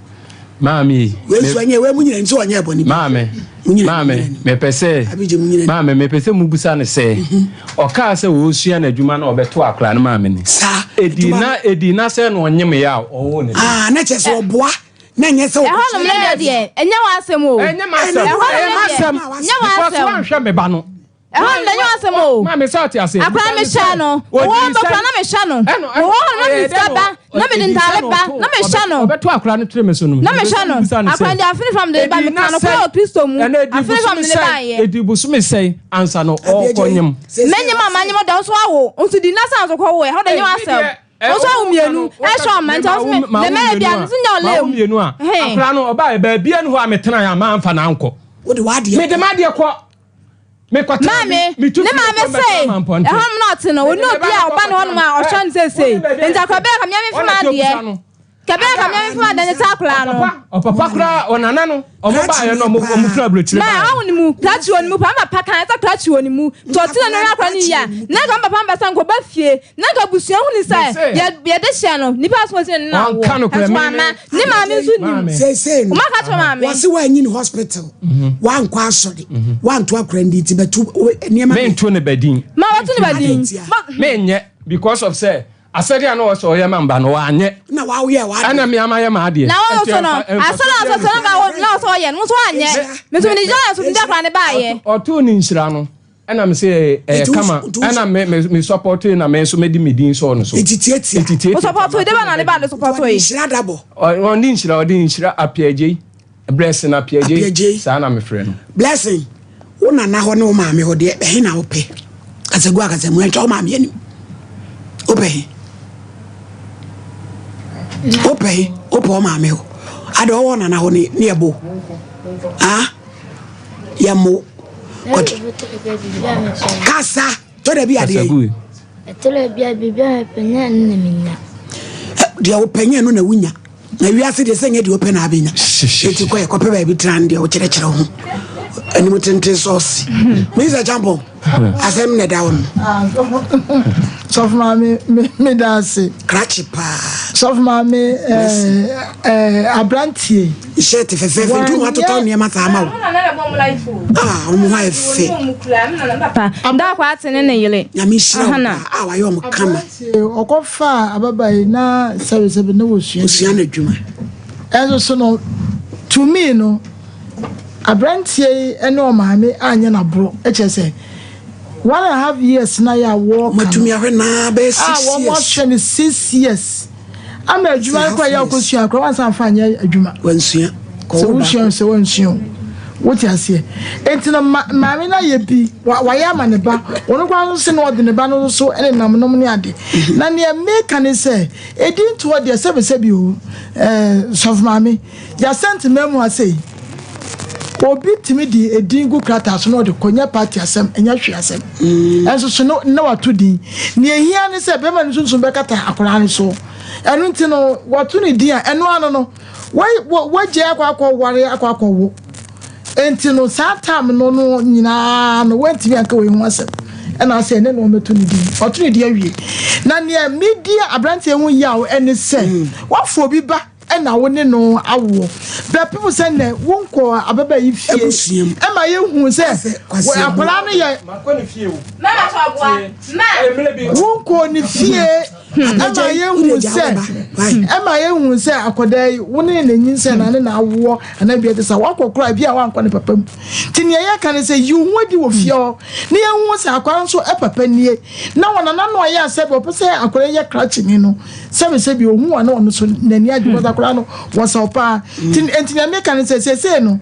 Maame. Wei nso ɛnyɛ wei mu nyina nso ɔnyɛ bɔne bi. Maame. Maame mepɛ sɛ. Maame mepɛ sɛ mubusa no sɛ mhm. ɔkaa sɛ ɔresua n'adwuma na ɔbɛto akora no maame ni. Saa. Edi na edi na sɛ na ɔnyem yɛ a ɔwɔ ne. Ah na kyɛ sɛ ɔboa. Na ɛnyɛ sɛ Ɛhɔ nom no deɛ deɛ ɛnyɛ w'asɛm o. Ɛnyɛ m'asɛm. Ɛhɔ nom Ɛyɛ no deɛ m'asɛm. nyɛ Because w'asɛm. woanhwɛ me ba no. Ɛhɔ nom deɛ nyɛ w'asɛm o. Maame sɛ ɔte ase. Akwadaa Bisa no mehyɛ sɛ, no. Ɔwɔ ɔdii hɔ mpo sɛn? koraa na mehyɛ no. Ɛno, ɛno, Ɔwɔ hɔ nom na ɔyɛɛ mede dɛn sika na ba, ɔto- na mede ɔdii sɛn ntaade na ba, ɔto- na mehyɛ no. Ɔbɛto akwadaa no tiri me so no. Na Mepɛ mehyɛ sɛ no. mebisa no sɛ, Akwadaa deɛ afene fam de ne ba, ɛdii meka na no koraa sɛn? wɔ Kristo mu. Ɛnna ɛdii Afene fam bosome de ne sɛn? baeɛ. Ɛdii bosome sɛn ansa na ɔrekɔnyem? Mɛnyem a manyem ɔda wo so awo. Nso di na san so kɔwoɛ. Ɛhɔ deɛ nyɛ w'asɛm. Ei, me deɛ, Wo nso awo mmienu, ɛhyɛ ɔma nti ɔso me na mɛyɛ bia no so nya ɔlɛ mu. mmienu a akora no ɔbaa baabi ɛne hɔ a metenaeɛ a mamfa no ankɔ. Wode w'adeɛ Mede m'adeɛ kɔ. Mekɔtena Maame, metu ne fie maame kɔ se mbɛtena Mampɔnten. ɛhɔnom na ɔte no, ɔne obi a ɔba ne hɔnom a ɔhwɛ no seesei. Nti akora bɛyɛ ka mea memfe m'adeɛ. Ka bɛyɛ ka mea memfe m'adeɛ ne saa akora no. Ɔpapa koraa ɔnana no ɔmo baeɛ no ɔmo ɔmo firi aburokyire Ma baeɛ. ɔho ne mu, krakye wɔ ne mu paa, me papa kan sɛ krakye wɔ ne mu. Nti ɔte na no hwɛ akora no yie a, na nka me papa mbɛsa nka ɔba fie. Na nka abusua hunu sɛ yɛ yɛde hyɛ no, nipa aso ɔsi ne na awoɔ. Ɔnka nokorɛ, Nso me- wamma. Ne maame nso nim. Maame. Seesei no, Ɔma ka kyerɛ maame. wɔse woanyini hospital, woankɔ asɔre, woanto akora ndi nti bɛto wo- nneɛma Mento ne badin. Ma wɔto ne ba din. Adeɛ ntia. Ma- Menyɛ because of sɛ asɛdeɛ a na ɔwɔ sɛ ɔyɛ ma mba no wanyɛ. Na woayɛ w'adeɛ. Ɛna me ama yɛ m'adeɛ. Na wɔn Ɛnti nso no, ɛmfa- ɛmfa asɛm a so ɔsɛ sɛ na na ɔsɛ ɔyɛ no, nso anyɛ. Me nso mede gyae so mede akora ne baayɛ. Ɔtoo ne nhyira no ɛna me sɛ ɛyɛ Nti wo- kama nti wo- ɛna me me me support na me nso mede me din sɔɔ no so. Nti tietia. Nti tietia. Wo support de ba na ne ba de support Nti ɔde yi. nhyira dabɔ. Ɔde nhyira ɔde nhyira Apiagyei Blessing Apiagyei Apiagyei. saa na mefrɛ no. Blessing, wo nana hɔ ne wo maame hɔ deɛ ɛhe na wopɛ? Kasagu akasamu ɛntwa wo maame anim. Wopɛ he? Wopɛ he? Wopɛ wo maame hɔ. Ade ɔwɔ nana hɔ ne ne yɛbo. Ah? Yɛmmo. Kɔt. Kasa. Tɔ da bi adeɛ yi. Ɛtɔ da bi a biribi a mepɛ nyɛ ɛno na menya. Deɛ wopɛ nyɛ ɛno na wonya. Na wiase deɛ sɛ nyɛ deɛ wopɛ na abɛnya. Eti kɔ yɛ kɔpɛ baabi tena no deɛ wokyerɛkyerɛ ho. Anim tenten sɔɔse. Mr. Champon, asɛm na ɛda hɔ no. Sɔfo maame me da ase. Krakye paa. Sɔfo maame ɛɛ aberanteɛ. Shirt fɛfɛɛfɛ nti wɔn atotɔ nneɛma saa ma wo. Ah, wɔn ho ayɛ fɛ. Daakwa ate ne ne yere. Nyame nhyira wo paa. Ah, wayɛ wɔn kama. Ɔkɔfaa ababaa yi na sɛbesɛbe na wɔsua. Osua n'adwuma. Ɛnso so no, to me no, aberanteɛ yi ne ɔmaame anyɛ n'aborɔ. Kyerɛ sɛ, one and a half years na yɛ a wɔka no. Wɔatumi ahwɛ naa bɛyɛ six years. A wɔahwɛ no six years. Ama adwuma no koraa yɛ ɔkɔsua koraa wansan fa anyɛ adwuma. Wansua. Sɛ wosua sɛ wansua o. Wote aseɛ? Enti no ma maame no ayɛ bi, wayɛ ama ne ba. Ɔno koraa nso se na ɔde ne ba no nso ne nam nom ne ade. Na nea meka ne sɛ, ɛdi ntoɔ deɛ sɛbesɛbe o, eh, sɔfo maame, yɛasɛnte mu ha sei, obi tumi de edin gu krataa so na ɔde kɔ, nyɛ party asɛm, ɛnyɛ hwee asɛm. Ɛnso so no, na wato din. Nea ehia ne sɛ bɛrima no sunsum bɛkata akwadaa no so. Ɛno nti no, wato ne din a, ɛno ano no, wagyae akɔ akɔware akɔ akɔwo. Enti no saa tam no no nyinaa no wantumi anka wei ho asɛm. Ɛna asɛ ɛne na wɔbɛto ne din. Ɔto ne din awie. Na nea medi aberanteɛ ho yaw ɛne sɛ mm. wafo obi ba ɛna wo ne no awoɔ. But people sɛ nnɛ wonkɔ ababa yi fie ɛma yɛhu sɛ akwadaa no yɛ wonkɔ ne fie Ɛma yɛhu sɛ ɛma yɛhu sɛ akwadaa yi wo ne ne nyinsɛn na ne na awoɔ anaa bia te sɛ wakɔ koraa bi a wankɔ ne papa mu nti nea yɛka ne sɛ yi wo ho adi wɔ fie hɔ na yɛhu sɛ akwadaa nso papa nie na wɔn nana no ayɛ asɛ bi ɔpɛ sɛ akwadaa yɛ krakyeni no sɛbi sɛbi ohu a na ɔno so n'ani agye kɔsa akwadaa no wɔsɛw paa nti nti nea meka ne sɛ seesei no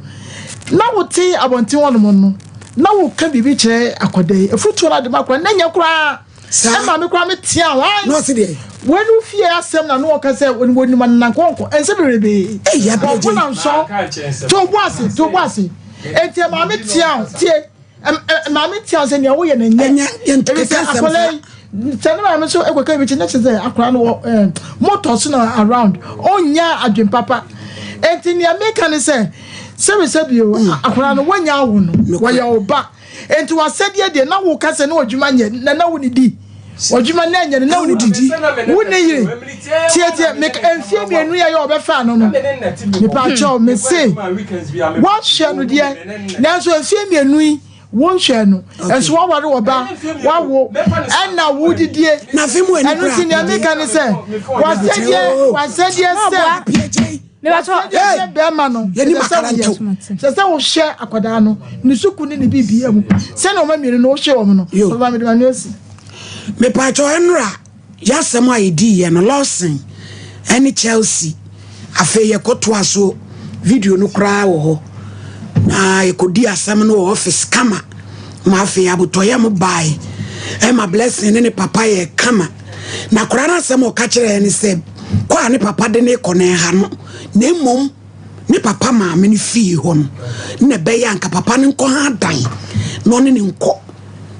na wote abɔnten hɔnom no na woka biribi kyerɛ akwadaa yi afutuo no ade ma akwadaa na nyɛ koraa Saa. Ɛma me koraa me tea hwan. Na ɔsi deɛ. Wei no fie asɛm na no ɔka sɛ wɔnim ananankɔnkɔ ɛnsɛ bebrebe. Ɛyɛ abɛgye. Ɔko na nsɔ. To bo ase to bo ase. Eti ɛma me tea tie. Ɛma me tea sɛ nea woyɛ na nyɛ. Ɛnyɛ Ebi sɛ akɔla yi sɛ ne maame nso ekɔka ebi kyi ne kyerɛ sɛ akɔla no wɔ ɛɛ motɔ so na around ɔnya adwen papa. Eti nea meka ne sɛ sɛbi sɛbi o akɔla no wɔnya awo no wɔyɛ ɔba. Enti w'asɛdeɛ deɛ na woka sɛ na w'adwuma nyɛ na na wonidi. W'adwuma na ɛnyɛ no na wonidi. Wo ne yere tietie meka mfie mmienu yɛ yɛ ɔbɛfaa no no. Mepaakyɛw mese woahwɛ no deɛ nanso mfie mmienu yi wonhwɛ no nso waware ɔba wawo ɛna wodidie ɛno nti nea meka ne sɛ w'asɛdeɛ w'asɛdeɛ sɛ Sɛ bɛrima no sɛ sɛ wohwɛ akwadaa no ne suku ne ne bibia mu sɛnea ɔma mmienu no wohwɛ wɔn no ɔba mede ma no asi. Mepatwɔ ɛnora yɛasɛm a yɛdiiɛ no Lawson ɛne Chelsea afei yɛkɔtoa so video no koraa wɔ hɔ na yɛkɔdi asɛm no wɔ office kama ma afei abotɔyɛ mo bae ɛma Blessing ne ne papa yɛ kama Na akwadaa no asɛm a ɔka kyerɛɛ ne sɛ kɔ a ne papa de ne kɔ no ɛha no na mmom ne papa maame no fie hɔ no na ɛbɛyɛ anka papa no nkɔ ha dan na ɔne ne nkɔ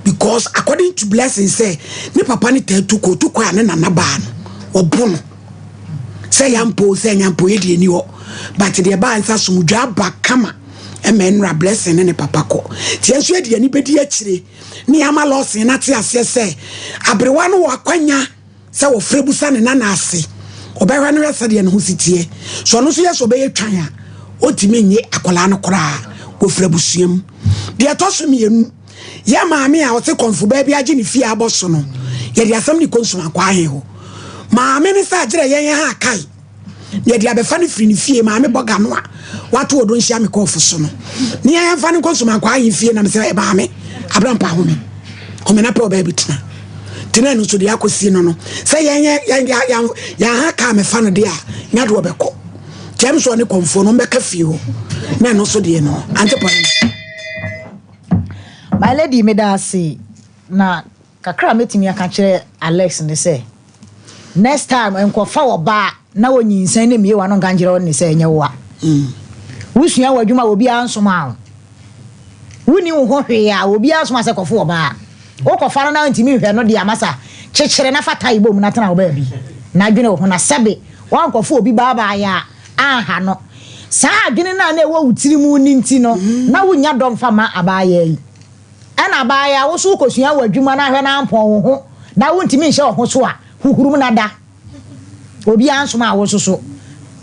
because according to Blessing sɛ ne papa no taa tu kɔ otu kɔ a ne nana baa no ɔbo no sɛ yampo sɛ nyampo yɛ deɛ ni hɔ but deɛ baa nsa somdwa aba kama ɛma ɛnora Blessing ne ne papa kɔ tiɛ nso yɛ deɛ ni bɛdi akyire ne ama Lawson no ate aseɛ sɛ aberewa no wɔ akwanya sɛ wɔfrɛ busa ne nana ase. Ɔbɛhwɛ no hwɛ sɛdeɛ ne ho si teɛ. Sɛ ɔno nso yɛ sɛ ɔbɛyɛ twan a, ɔntumi nye akwadaa no koraa. Wɔfiri abusua mu. Deɛ ɛtɔ so mmienu, yɛ maame a ɔte kɔmfo baa bi agye ne fie abɔ so no, yɛde asɛm no kɔ nsumankwa ahe hɔ. Maame no sɛ agyerɛ yɛn ha akae. Na yɛde abɛfa no firi ne fie maame bɔga no a wato ɔdɔ nhyia me kɔɔfo so no ne yɛmfa no nkɔ nsomankɔ ahe fie na mesɛ maame abrampa home home na pɛ ɔbaa bi tena tena no nso deɛ akɔsi no no sɛ yɛn yɛn yɛn ha kaa mefa no deɛ a nya de ɔbɛkɔ kyɛm so ɔne kɔmfoɔ no ɔmbɛka fie hɔ na ɛno nso deɛ no ante pɔne no. My lady meda ase na Kakra a mɛtumi aka akyerɛ Alex ne sɛ, next time nkɔfa ɔbaa na ɔnyinsɛn na mmue w'ano nka nkyerɛ ne sɛ ɛnyɛ wo a. Wosua w'adwuma a obiara nsomaa wo. Wonni wo ho hwee a obiara nsomaa sɛ kɔfo ɔbaa. Wokɔfa no na ntumi nhwɛ no deɛ amasa, kyekyere na fa tae bom na tena wo baabi na dwene wo ho na sɛbe woankɔfo obi baa baayɛ a anha no. Saa adwene no a na ɛwɔ wo tiri mu no nti no, na wonnya dɔ mfa mma abaayaa yi. Ɛna abaayaa, wo nso wokɔsua w'adwuma na ahwɛ na ampɔn wo ho na wontumi nhyɛ wo ho so a, huhurum na da. Obiara nsomaa wo nso so.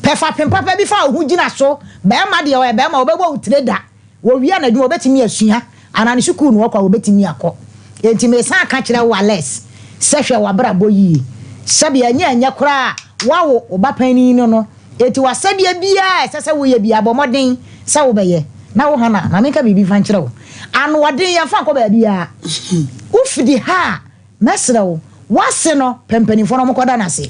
Pɛ fapem papa bi fa wo ho gyina so. Barima deɛ ɔyɛ barima, ɔbɛbɔ wo tire da. Wɔwia n'adwuma, ɔbɛtumi asua, anaa ne sukuu na ɔkɔ a, ɔbɛtumi akɔ. Enti meresan aka kyerɛ wo Alex, sɛ hwɛ w'abrabɔ yie. Sɛdeɛ ɛnyɛ ɛnyɛ koraa a, woawo wo ba panin no no, enti w'asɛdeɛ biara a ɛsɛ sɛ woyɛ biara, bɔ mmɔden sɛ wobɛyɛ. Na wo Hannah, ma menka biribi mfa nkyerɛ wo. Anoɔden, yɛmfa nkɔ baabiara. Wofidi ha a, Mɛsrɛ wo, w'ase no, pɛ mpanimfoɔ na wɔnkɔda no ase.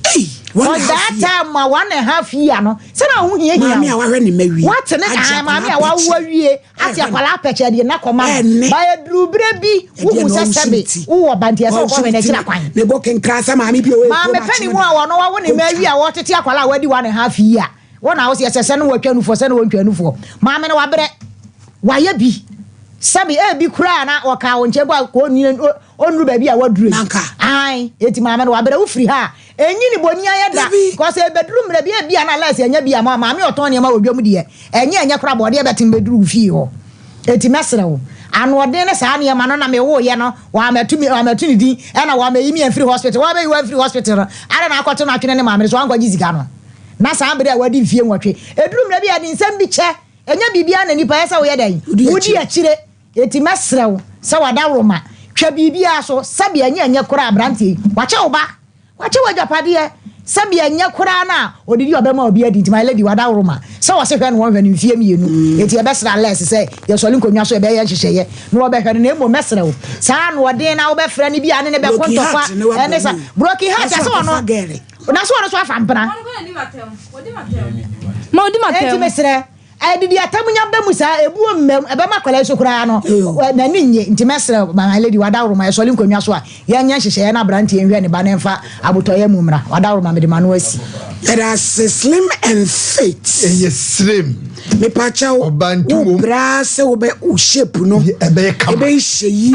For that time a one and a half year no, sɛ na ho hiahia Maame a wahwɛ ne mma wie. Wate ne Agye ah, maame a akwadaa wawo pɛkyɛ. awie, ate akwadaa apɛkyɛ deɛ na kɔma no. Ɛnne. Ba eduru berɛ bi, Ɛdeɛ wohu na sɛ ɔnsom sɛbe ti. wowɔ ba nti ɛsɛ wokɔhwɛ Ɔnsom n'akyiri ti. akwan. Ne bo kenkra sɛ maame bi a ɔyɛ Maame kurom panin akyene mu a da. ɔno wawo ne mma awie a ɔretete akwadaa a wadi one and a half year. Wo na wose ɛsɛ sɛ ne wɔtwa nufoɔ sɛ ne wɔntwa nufoɔ. Maame no wabrɛ. Wayɛ bi. Sɛbe ebi koraa na ɔkaa wo nkyɛn mpo a kɔ ɔnnuru baabi a waduru yi. Ae, enti maame no wabrɛ. Wofiri ha a, ɛnyi ne bɔni ayɛ da. Because ɛbɛduru mmerɛ bi, ebia na Les anya bi ama wo. Maame a ɔtɔn nneɛma wɔ dwam deɛ, ɛnyɛ ɛnyɛ koraa bɔɔdeɛ bɛtem bɛduru wo fie hɔ. Enti mɛsrɛ wo, anoɔden ne saa nneɛma no na mewoeɛ no, wɔammɛto me, wɔammɛto ne din, ɛna wɔammɛyi me amfiri hospital. Wɔammɛyi wo amfiri hospital no, adɛn na akɔto no atwene ne maame no so, wankɔgye sika no? Na saa bere a wadi mfie nwɔtwe, ɛduru mmerɛ bi a, yɛde nsɛm bi kyɛ. Ɛnyɛ biribiara na nipa yɛ sɛ woyɛ dɛn? Wodi akyire. Enti mɛsrɛ wo sɛ w'adaworoma, twa biribiara so, sɛdeɛ ɛnyɛ ɛnyɛ koraa aberanteɛ yi, wakyɛ wo ba, wakyɛ wo agyapadeɛ, sɛdeɛ ɛnyɛ koraa no a ɔdidi a ɔbɛma obi adi, nti my lady w'adaworoma, sɛ wɔse hwɛ no wɔnhwɛ no mfeɛ mmienu, enti yɛbɛsrɛ Alex sɛ yɛsɔre nkonnwa so yɛbɛyɛ nhyehyɛeɛ na wɔbɛhwɛ no, na mmom mɛsrɛ wo, saa anoɔden no a wobɛfrɛ no bi a ne ne bɛko ntɔkwa, ɛne sa, broken heart, ɛsɛ ɔno, na so ɔno so afa mpena. Ma odi m'atɛm. Enti mesrɛ, adidi atam nya ba mu saa, ebuo mma mu, ɛbɛma akwadaa yi so koraa no, n'ani nnye. Nti mɛsrɛ my lady, w'adaworoma, yɛsɔre nkonnwa so a, yɛnyɛ nhyehyɛeɛ na aberanteɛ nhwɛ ne ba na ɛmfa abotɔyam mu mmra. W'adaworoma, mede m'ano asi. Yɛda ase slim and fit. Ɛyɛ slim. Mepakyɛw, wo bra sɛ wobɛ wo shape no ɛbɛyɛ kama, ɛbɛyɛ hyɛ yie,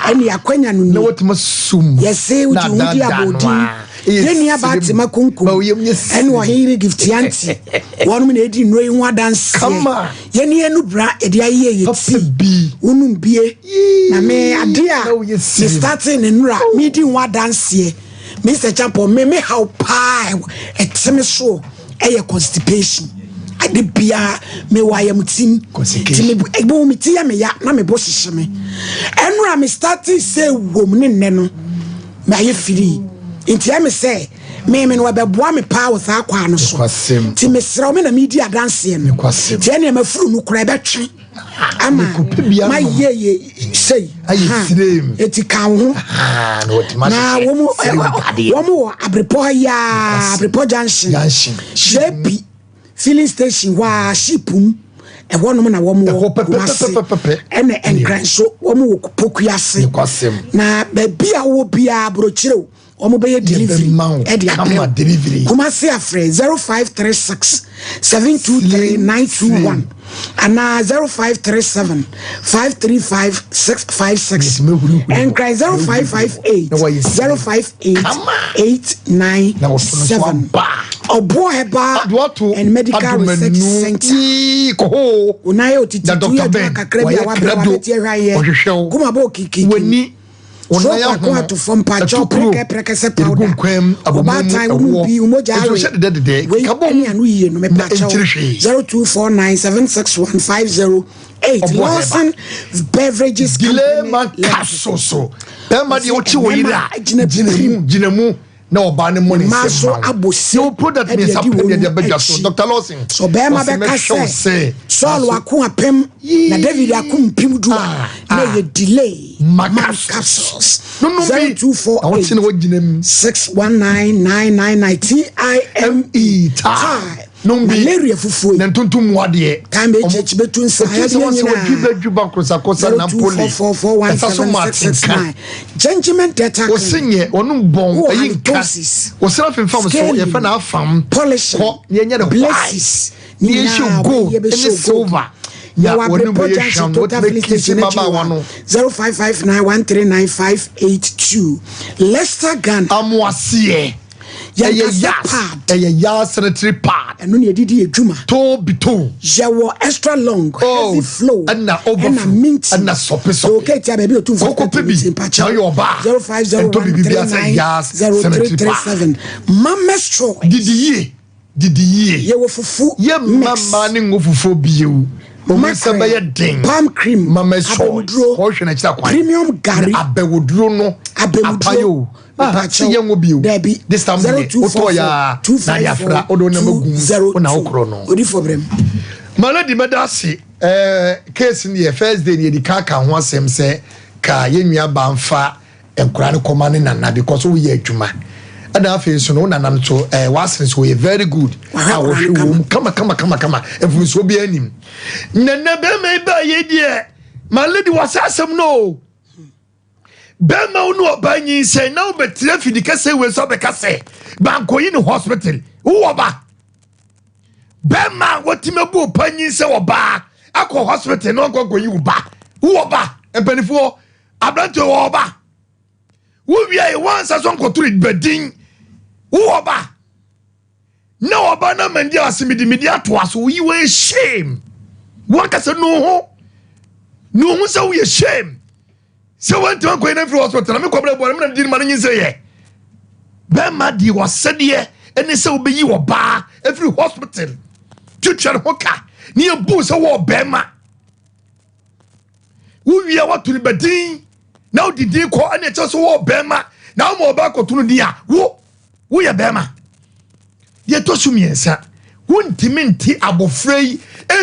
ɛne akwanya no nie. Na wotumi sum. Yɛse wogye wo di abɔdin. Yɛn nua baa Tema Kunkum ɛne ɔhene Gift Yanti wɔnom na ɛdi nnuro yi ho adanseɛ. Yɛne yɛn nubra ɛde ayeyɛ yɛ ti wonom bie na me ade a me starting ne nnura medi ho adanseɛ. Mr. Champon me me haw paa ɛte me soɔ ɛyɛ constipation ade biara mewɔ ayamtim nti me bo me ti yɛ me ya na me bo hyehye me ɛnora me starting sɛ wom ne nnɛ no mayɛ firii nti ɛme sɛ meme no ɛbɛboa me paa wɔ saa kwaa no so nti mesrɛ wo me na medi adanseɛ no nti ɛneɛ mafuru no kora ɛbɛtwe ama mayɛ yɛ sei ɛti ka wo ho na wɔn wɔ abrepɔ yaa abrepɔ junction jp filling station hɔ a ship mu ɛhɔ nom na wɔn wɔ Kumasi ɛna Nkran so wɔn wɔ Pokuase na baabi a wɔwɔ biara aburokyire o wɔn bɛyɛ delivery ɛde abrɛ Kumasi afrɛ 0536 723 921 anaa 0537 535 656 Nkran 0558 058 897 Ɔboɔ Herbal and Medical Research Center. Onan yɛ otiti tu yɛ adwuma kakra bi a wabrɛ wabɛte ahwɛ ayɛ. Kuma bɔ okikiki. Stroke ako ato fam pakyɛw prɛkɛ prɛkɛsɛ powder. Ɔbaatan wo mu bi wo mogya awe. Wei ɛne ano yie no mepakyɛw 0249761508 Lawson Beverages Company Limited. Bɛrima deɛ wokye wɔ yere a gyina mu na ɔbaa no mmɔ ne Mmaa nsam so ma wo. abɔ se Yɛwɔ product de mmiɛnsa adi pɛ wɔn na yɛde abɛdwa so. akyi. Dr. Lawson, Sɛ ɔbarima ɔse bɛka mɛhwɛ wo sɛ, sɛ Saul nanso ako apem na David ako mpem du a, na ɛyɛ delay. Ma Man capsules. capsules. Nonom bi na wote na 0248 woagyina mu. 619999 TIME. Time. Nom bi. Malaria fufuo yi. Na ntontom mu adeɛ. Time HH bɛtu nsa Ɛtu sɛ yadeɛ wɔn sɛ wɔdwi nyinaa. bɛdwi ba kosakosa Napoli. Ɛsa so ma atenka. 0244417669. Gentleman Dental Wɔse Clinic. nyɛ wɔnom bɔn Wowɔ ɛyi nka. halitosis, Wɔsra femfam so scaling, yɛfɛ no afam. polishing, Kɔ na yɛnyɛ no white. blaces, Na ne yɛnhyɛ nyinaa gold wɔyɛ bɛhyɛ ɛne wo gold. silver. Ya Yɛwɔ wɔnom Abrepɔ bɛyɛ Junction hwam na Total wɔtumi Filling akisi Station akyi mmabaawa hɔ no. 0559139582. Leicester Ghana. Amoaseɛ. Ɛyɛ yas ɛyɛ yas sanitary pad. Ɛno na yɛde di adwuma. To bi to. Yɛwɔ extra long, Oh, heavy flow, ɛna overflow, ɛna minty. ɛna sɔpe sɔpe. Okay, tia baabi otu nfa Koko pe bi, na ɔyɛ ɔbaa. 0501 Ɛntɔ biribi biara sɛ yas sanitary pad. 390337. Mama's choice. Didi yie, didi yie. Yɛwɔ fufu Yɛ mma mix. mmaa ne ngo fufuo bio. Wɔn nsa Mackerel, bɛyɛ den. palm cream, Mama's choice. abɛwoduro, Kɔhwɛ n'akyiri akwan. premium gari, Na abɛwoduro no. Abɛwoduro. Apaye o. Ah, Mepakyɛw. sɛ yɛn ngo bio. Dabi. This time deɛ, wotɔ ya na de afra, wode wo nneɛma gu mu, wo na wokorɔ no. Odifo brem. Malady mɛda ase ɛɛ case no yɛ first day no yɛdi kan ka ho asɛm sɛ ka yɛn nua baa nfa nkwadaa no kɔma ne nana because woyɛ adwuma ɛna afei nso no wo nana no so ɛɛ w'asene so wɔyɛ very good a wɔhwɛ wɔn mu kama kama kama kama mfomsoɔ biara nim nana bɛrima yi baa yɛ deɛ Malady wasa asɛm no o. Bɛrima wo ne ɔbaa nyinsɛn na wobɛtena afidi kɛsɛ wei so abɛka sɛ bankɔyi ne hospital wowɔ ba bɛrima a wɔtumi abu ɔpa nyinsɛn ɔbaa akɔ hospital na ɔnkɔ nkɔyi wo ba wowɔ ba mpanimfoɔ aberanteɛ wɔ ɔba wowie yɛ wansa so nkɔtoro badin wowɔ ba na ɔba na mandi ase mede mede atoa so woyi wɔyɛ shame wankasa nu ho nu ho sɛ woyɛ shame sɛ wantumi ankɔyi no mfiri hospital na mekɔbrɛ bɔne mena medi no ma no nyinsɛ yɛ bɛrima deɛ wasɛdeɛ ɛne sɛ wobɛyi ɔbaa ɛfiri hospital twitwa ne ho ka ne yɛbu sɛ wɔ bɛrima wowie wato no badin na wode din kɔ ɛne ɛkyɛ sɛ wɔ bɛrima na woma ɔbaa kɔto no din a wo woyɛ bɛrima deɛ ɛtɔ so mmiɛnsa wontumi nte abɔfra yi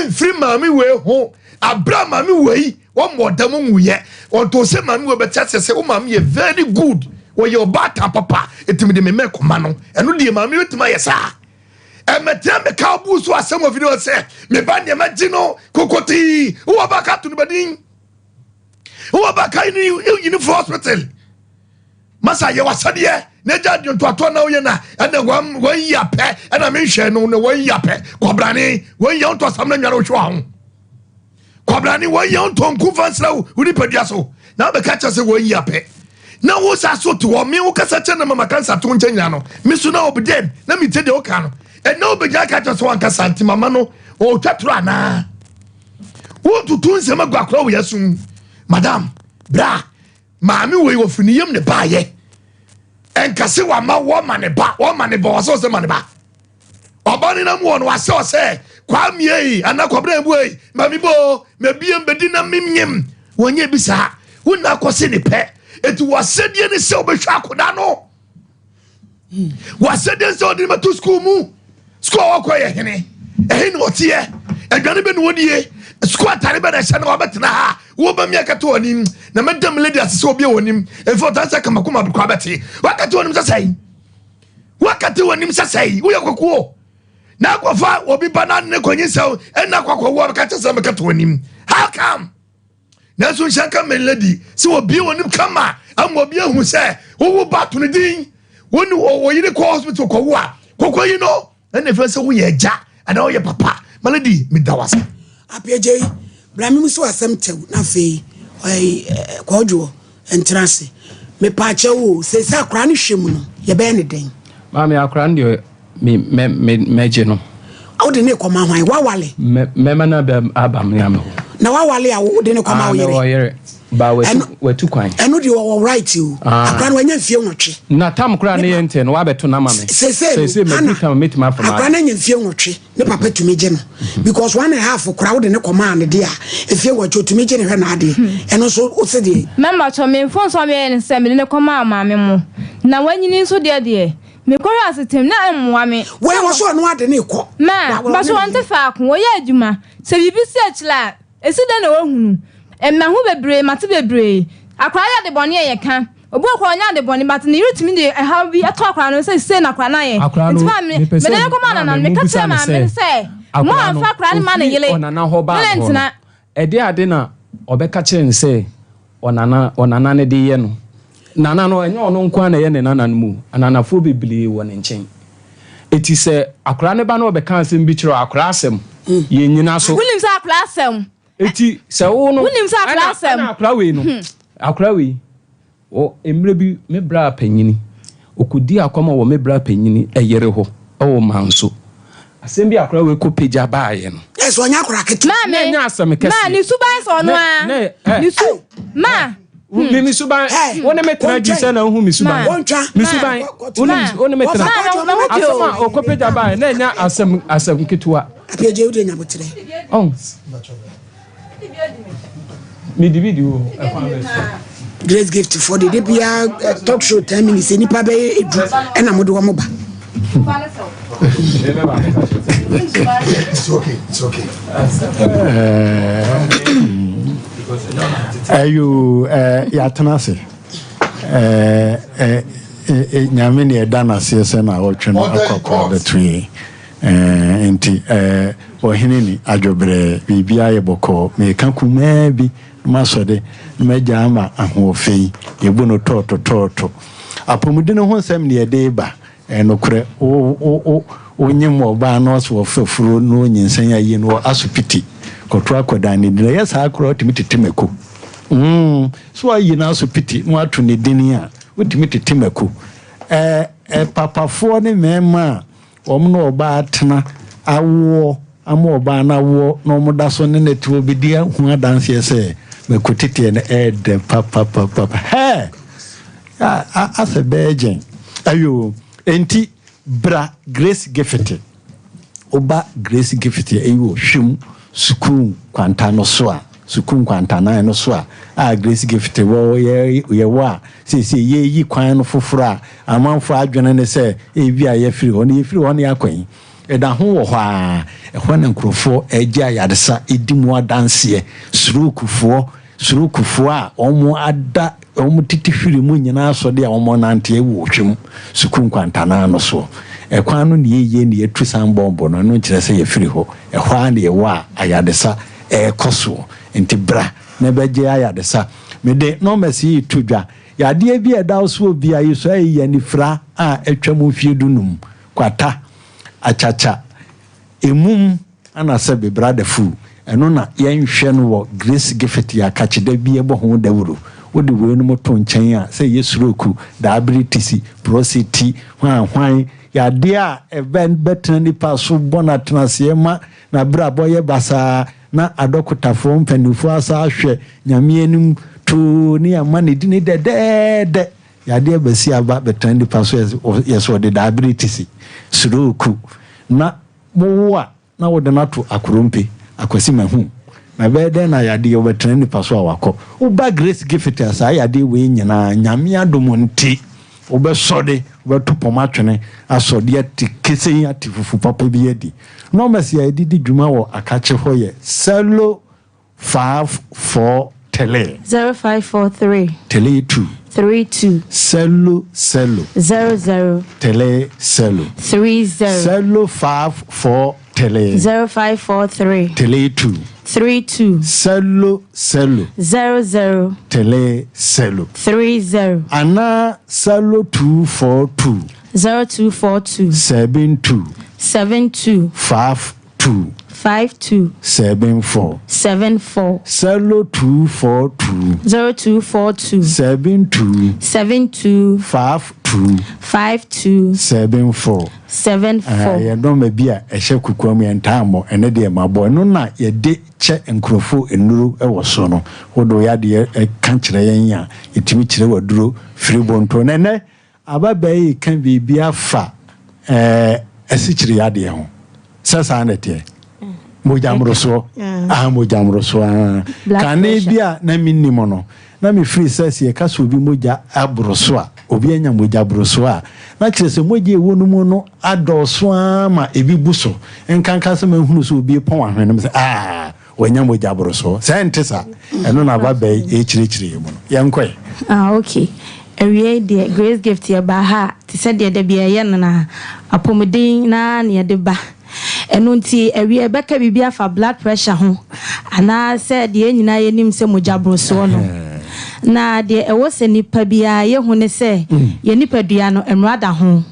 mfiri maame wei ho abira maame wei wɔn mɔ ɔda mu nwuyɛ wɔntɔ sɛ maame wei bɛte aseɛ sɛ wo maame yɛ very good wɔyɛ ɔbaatan papa ɛtumi de me mɛ kɔma no ɛno deɛ maame bɛtumi ayɛ saa ɛmɛtena mɛka ɔbu so asɛm wɔ fidie sɛ meba nneɛma gye no kokotii wowɔ ba ka to no badin wowɔ ba ka yi ne fo hospital masa yɛ wasɛdeɛ na gya de ntoatoa na woyɛ na ɛna wɔn yi apɛ ɛna menhwɛ no na wɔn yi apɛ kɔbrane wɔn yɛ ntɔ sam na nwane wohwɛ ho kɔbrane wɔn yɛ ntɔ nku fa nsra wo wo nipadua so na wobɛka kyerɛ sɛ wɔn yi apɛ na wo sa so te hɔ me wo kasa kyɛ na mama kansa to nkyɛn nyina no me so na ɔbɛdɛm na metie deɛ woka no ɛna wobɛgyina ka kyerɛ sɛ wankasa nti mama no ɔtwa toro anaa wotutu nsɛm agu akora wo yɛsom madam bra Maame wei wɔfiri ne yam ne baayɛ ɛnka se wama wɔma ne ba wɔma ne ba wɔsɛ ɔsɛ ma ne ba ɔba ne nam wɔ no wasɛ ɔsɛ kwamie yi anaa kwabena ebu yi maame bo mebiem bedi na memnyem wɔnyɛ bi saa wonna akɔse ne pɛ eti wɔsɛdeɛ ne sɛ wɔbɛhwɛ akoda no Wasɛdeɛ sɛ ɔde no bɛto sukuu mu. Sukuu a wɔkɔ yɛ hene. Ɛhe na ɔteɛ? Aduane bɛ na wɔdie? Sukuu atare bɛ na ɛhyɛ na wabɛtena ha? Wɔba mi akata wɔn anim na mɛda me lady ase sɛ obi a wɔn anim. Efi ɔtan sɛ kamakoma abekɔ abɛte. Wakata wɔn anim sɛ sɛn? Wakata wɔn anim sɛ sɛn? Woyɛ kwakuo. Na akɔfa obi ba na ne kɔnyi sɛ ɛna akɔkɔ wɔ abɛka kyɛ sɛ mɛkata wɔn anim. How come? Nanso nhyɛ nka me lady sɛ wɔbie wɔn anim kama ama obi ahu sɛ wowo ba to no din wo ne wɔ yere kɔ hospital kɔwo a kɔkɔ yi no ɛna ɛfɛ sɛ woyɛ agya anaa woyɛ papa ma lady meda wase. Apiagyei, bra me mu so asɛm tɛw na afei kɔɔdwoɔ ntena ase. Mepaakyɛw o, seesei akwaraa no hwɛ mu no, yɛbɛyɛ no dɛn? Maame, akwaraa no deɛ Me mɛ me mɛgye no. Wode ne kɔma hwan? Wawale? Mɛ mɛma no aba aba me ame hɔ. Na wawale a wode ne kɔma wo yere? Ah, mewɔ yere. Ba watu watu kwan. Ɛno deɛ ɔwɔ right o. Ah. Akora no wanya mfie nwɔtwe. Na tam koraa ne yɛ ntɛ no wabɛto no ama me. Seesei no, Seesei Hannah, maduru tam a mɛtumi afa akora no anya mfie nwɔtwe, ne papa tumi gye no. Because one and a half koraa wode ne kɔmaa no deɛ a, mfie nwɔtwe otumi gye ne hwɛ n'adeɛ. Ɛno nso wose deɛ? Mɛma kyɛw, me mfomso a meyɛɛ ne sɛ mede no kɔmaa maame mo. Na wanyini nso deɛ deɛ, Mekɔhwɛ asetem na ɛmmoa me. Wei wɔ so ɔno ade ne kɔ. Ma, mpacho wɔnte faako, wɔyɛ adwuma. Sɛ biribi si akyire a, ɛsi dɛn na wɔahunu? Mahu bebree, mate bebree. Akwadaa yɛ adebɔne a yɛka. Obi wɔ hɔ koraa ɔnyɛ adebɔne but ne yere tumi de ɛhaw bi to akwadaa no sɛ sei na akwadaa no ayɛ. Akwadaa no, Nti maame, mepɛ sɛ mede no kɔmaa maame nana no, meka mobisa kyerɛɛ no maame no sɛ, sɛ, mo akwadaa no, amfa akwadaa no mma ne ɔfiri yere ɔnana hɔ baa ne hɔ no, ntena. ɛdeɛ ade na ɔbɛka kyerɛ no sɛ Ɔnana, ɔnana no de yɛ no. Nana no, ɛnyɛ ɔno nko ara na ɛyɛ ne nana no mu, ananafoɔ bebree wɔ ne nkyɛn. Eti sɛ akwadaa no ba na ɔbɛka asɛm bi kyerɛ wo, akwadaa asɛm, yɛnnyina so. Wonim sɛ akwadaa asɛm. Eti sɛ wo no, Wonim sɛ akwadaa ɛna, asɛm. ɛna akwadaa wei no, akwadaa wei, wɔ mmerɛ bi, me bra panyini, Ɔkɔdii akɔm wɔ me bra panyini yere hɔ wɔ Manso. Asɛm bi a akwadaa wei kɔpagya baeɛ no. Ɛsɛ ɔnyɛ akwadaa ketewa. Maame, Na ɛnyɛ asɛm kɛseɛ. Ma, ne suban sɛ ɔno ara. Ne, ne, Ne su, ma. Me me suban, wo ne me tena di sɛ na wohu me suban. Me suban, wo ne wo ne me tena. Asɛm a ɔkɔpagya baeɛ na ɛnyɛ asɛm asɛm ketewa. Apagya wo de nyabotrɛ. Ɔn. Mede bi di wo ɛkwan bɛ so. Grace gift for de de bia eh, talk show 10 minutes nipa bɛyɛ edu ɛna mo de wɔn ba. It's okay, it's okay. Ayo, eh, yɛatena ase. Eh, eh, eh, nyame ne ɛda no aseɛ sɛ na ɔtwe no akɔkɔ abɛto yi. Eh, nti eh, ɔhene ni adwobrɛ biribiara yɛ bɔkɔɔ. Meka kumaa bi na masɔde na magya ama ahoɔfɛ yi. Yɛbu no tɔɔto tɔɔto. Apɔmuden ho nsɛm ne yɛde ba. Ɛyɛ nokorɛ, wo, wo, wo, wonyem ɔbaa na ɔsɛ ɔfa furo na ɔnyinsɛn a, yi no wɔ asopiti kɔto akwadaa no din. Ɛyɛ saa koraa wotumi tete mako. Mm, so ayi no asopiti na wato ne din a, wotumi tete mako. Ɛ, ɛ, papafoɔ ne mmarima a wɔn ne ɔbaa tena awoɔ ama ɔbaa no awoɔ na wɔn da so ne no te hɔ bɛdi ho adanseɛ sɛ mako teteɛ no ɛɛdɛ papapapapa. Hɛɛ! Asɛ bɛɛgyen. Ayo, enti bra Grace Gifiti. Woba Grace Gifiti eyi wɔ Hwim sukuu nkwanta no so a, sukuu nkwantanan no so a, a Grace Gifiti wɔ yɛ yɛwɔ a, seesei yɛreyi kwan no foforɔ a, amanfoɔ adwene ne sɛ ebi a yɛafiri hɔ no, yɛfiri hɔ no yɛakɔ yi. Ɛda ho wɔ hɔ ara, ɛhɔ na nkurɔfoɔ regye ayaresa, redi mu adanseɛ, surokufoɔ, Surokufoɔ a wɔada wɔn tete hwiri mu nyinaa asɔde a wɔnante wɔ Otwam sukuu nkwantanan no soɔ. Ɛkwan no na yɛyie na yɛatu san bɔmbo no, ɛno nkyerɛ sɛ yɛfiri hɔ. Ɛhɔ ara na yɛwɔ a ayaresa rekɔ soɔ. Nti bra na bɛgye ayaresa. Mede nɔmɛs yi reto dwa. Yadeɛ bi a ɛda wo soɔ biara, yɛsua yi yɛ anifira a atwam mfeɛ dunum, kwata, akyakya, emum, Ana sɛ be brada fuu, ɛno na yɛnhwɛ no wɔ Grace Giffit yɛ akakye da bi ɛbɔ ho dawuro. Wode weinom to nkyɛn a, sɛ ɛyɛ suroku, daaberetisi, prɔseti, hwan hwan, yadeɛ a ɛbɛ bɛtena nipa so bɔ no atenaseɛ ma n'abrabɔ yɛ basaa na adɔkotafoɔ mpaninfoɔ asa ahwɛ Nyame anim too ne ama ne dini dɛdɛɛdɛ. Yadeɛ bɛsi aba bɛtena nipa so yɛ sɛ ɔde daaberetisi, suroku, na Mowo a, na wode no ato akorompe, Akwasi mahu. Na ɛbɛyɛ dɛn na yadeɛ wobɛtena nipa so a wakɔ. Woba Grace Gift a saa yadeɛ wei nyinaa Nyame adom nti wobɛsɔre, wobɛto pɔm atwene asɔde ati kesei ate fufu papa bi adi. Nɔmɛs a yɛde di dwuma wɔ Akakye hɔ yɛ Sɛlo 5 4 tele. 0543. Tele 2. 32. Selo selo. 00. Tele selo. 30. Selo 5 4 tele. 0543. Tele 2. 32. Selo selo. 00. Tele selo. 30. Ana selo 2 4 2. 0242. 7 2. 72. 5 2. 52. 74. 74. 0242. 0242. 72. 72. 52. 52. 74. 74. Yɛn nɔɔma bi a ɛhyɛ kokoam yɛn ntaa mmɔ ɛno deɛ mabɔ ɛno na yɛde kyɛ nkurɔfoɔ nnuro wɔ so no wode wo yadeɛ ka kyerɛ yɛn a yɛtumi kyerɛ w'aduro firi bonto na ɛnɛ Ababaa yi reka biribi afa ɛɛ asikyire yadeɛ ho. Sɛ saa na ɛteɛ? Mogya mmorosoɔ. Ah, mogya mmorosoɔ. Ah. Kane bi a na mennim no, na mefiri sɛ sɛ yɛka sɛ obi mogya aboro so a, obi anya mogya borosoɔ a, na kyerɛ sɛ mogya ɛwɔ no mu no adɔɔso ara ma ebi bu so. Nkanka sɛ mahunu sɛ obi repɔn ahwenem sɛ, ah, Wanya mogya boroso. Sɛ ɛnte sa, ɛno na aba bɛn rekyerɛkyerɛ yɛn mu no. Yɛnkɔ ɛ. Ah ok, awiei deɛ Grace Gift yɛbaa ha a, te sɛ deɛ da biara yɛyɛ no no ara, apɔmuden no ara na yɛde ba. Ɛno nti awiei yɛbɛka biribi afa blood pressure ho, anaa sɛ deɛ yɛn nyinaa yɛnim sɛ mogya borosoɔ no. Na deɛ ɛwɔ sɛ nipa biara yɛhu ne sɛ, yɛn nipadua no, mmara da ho.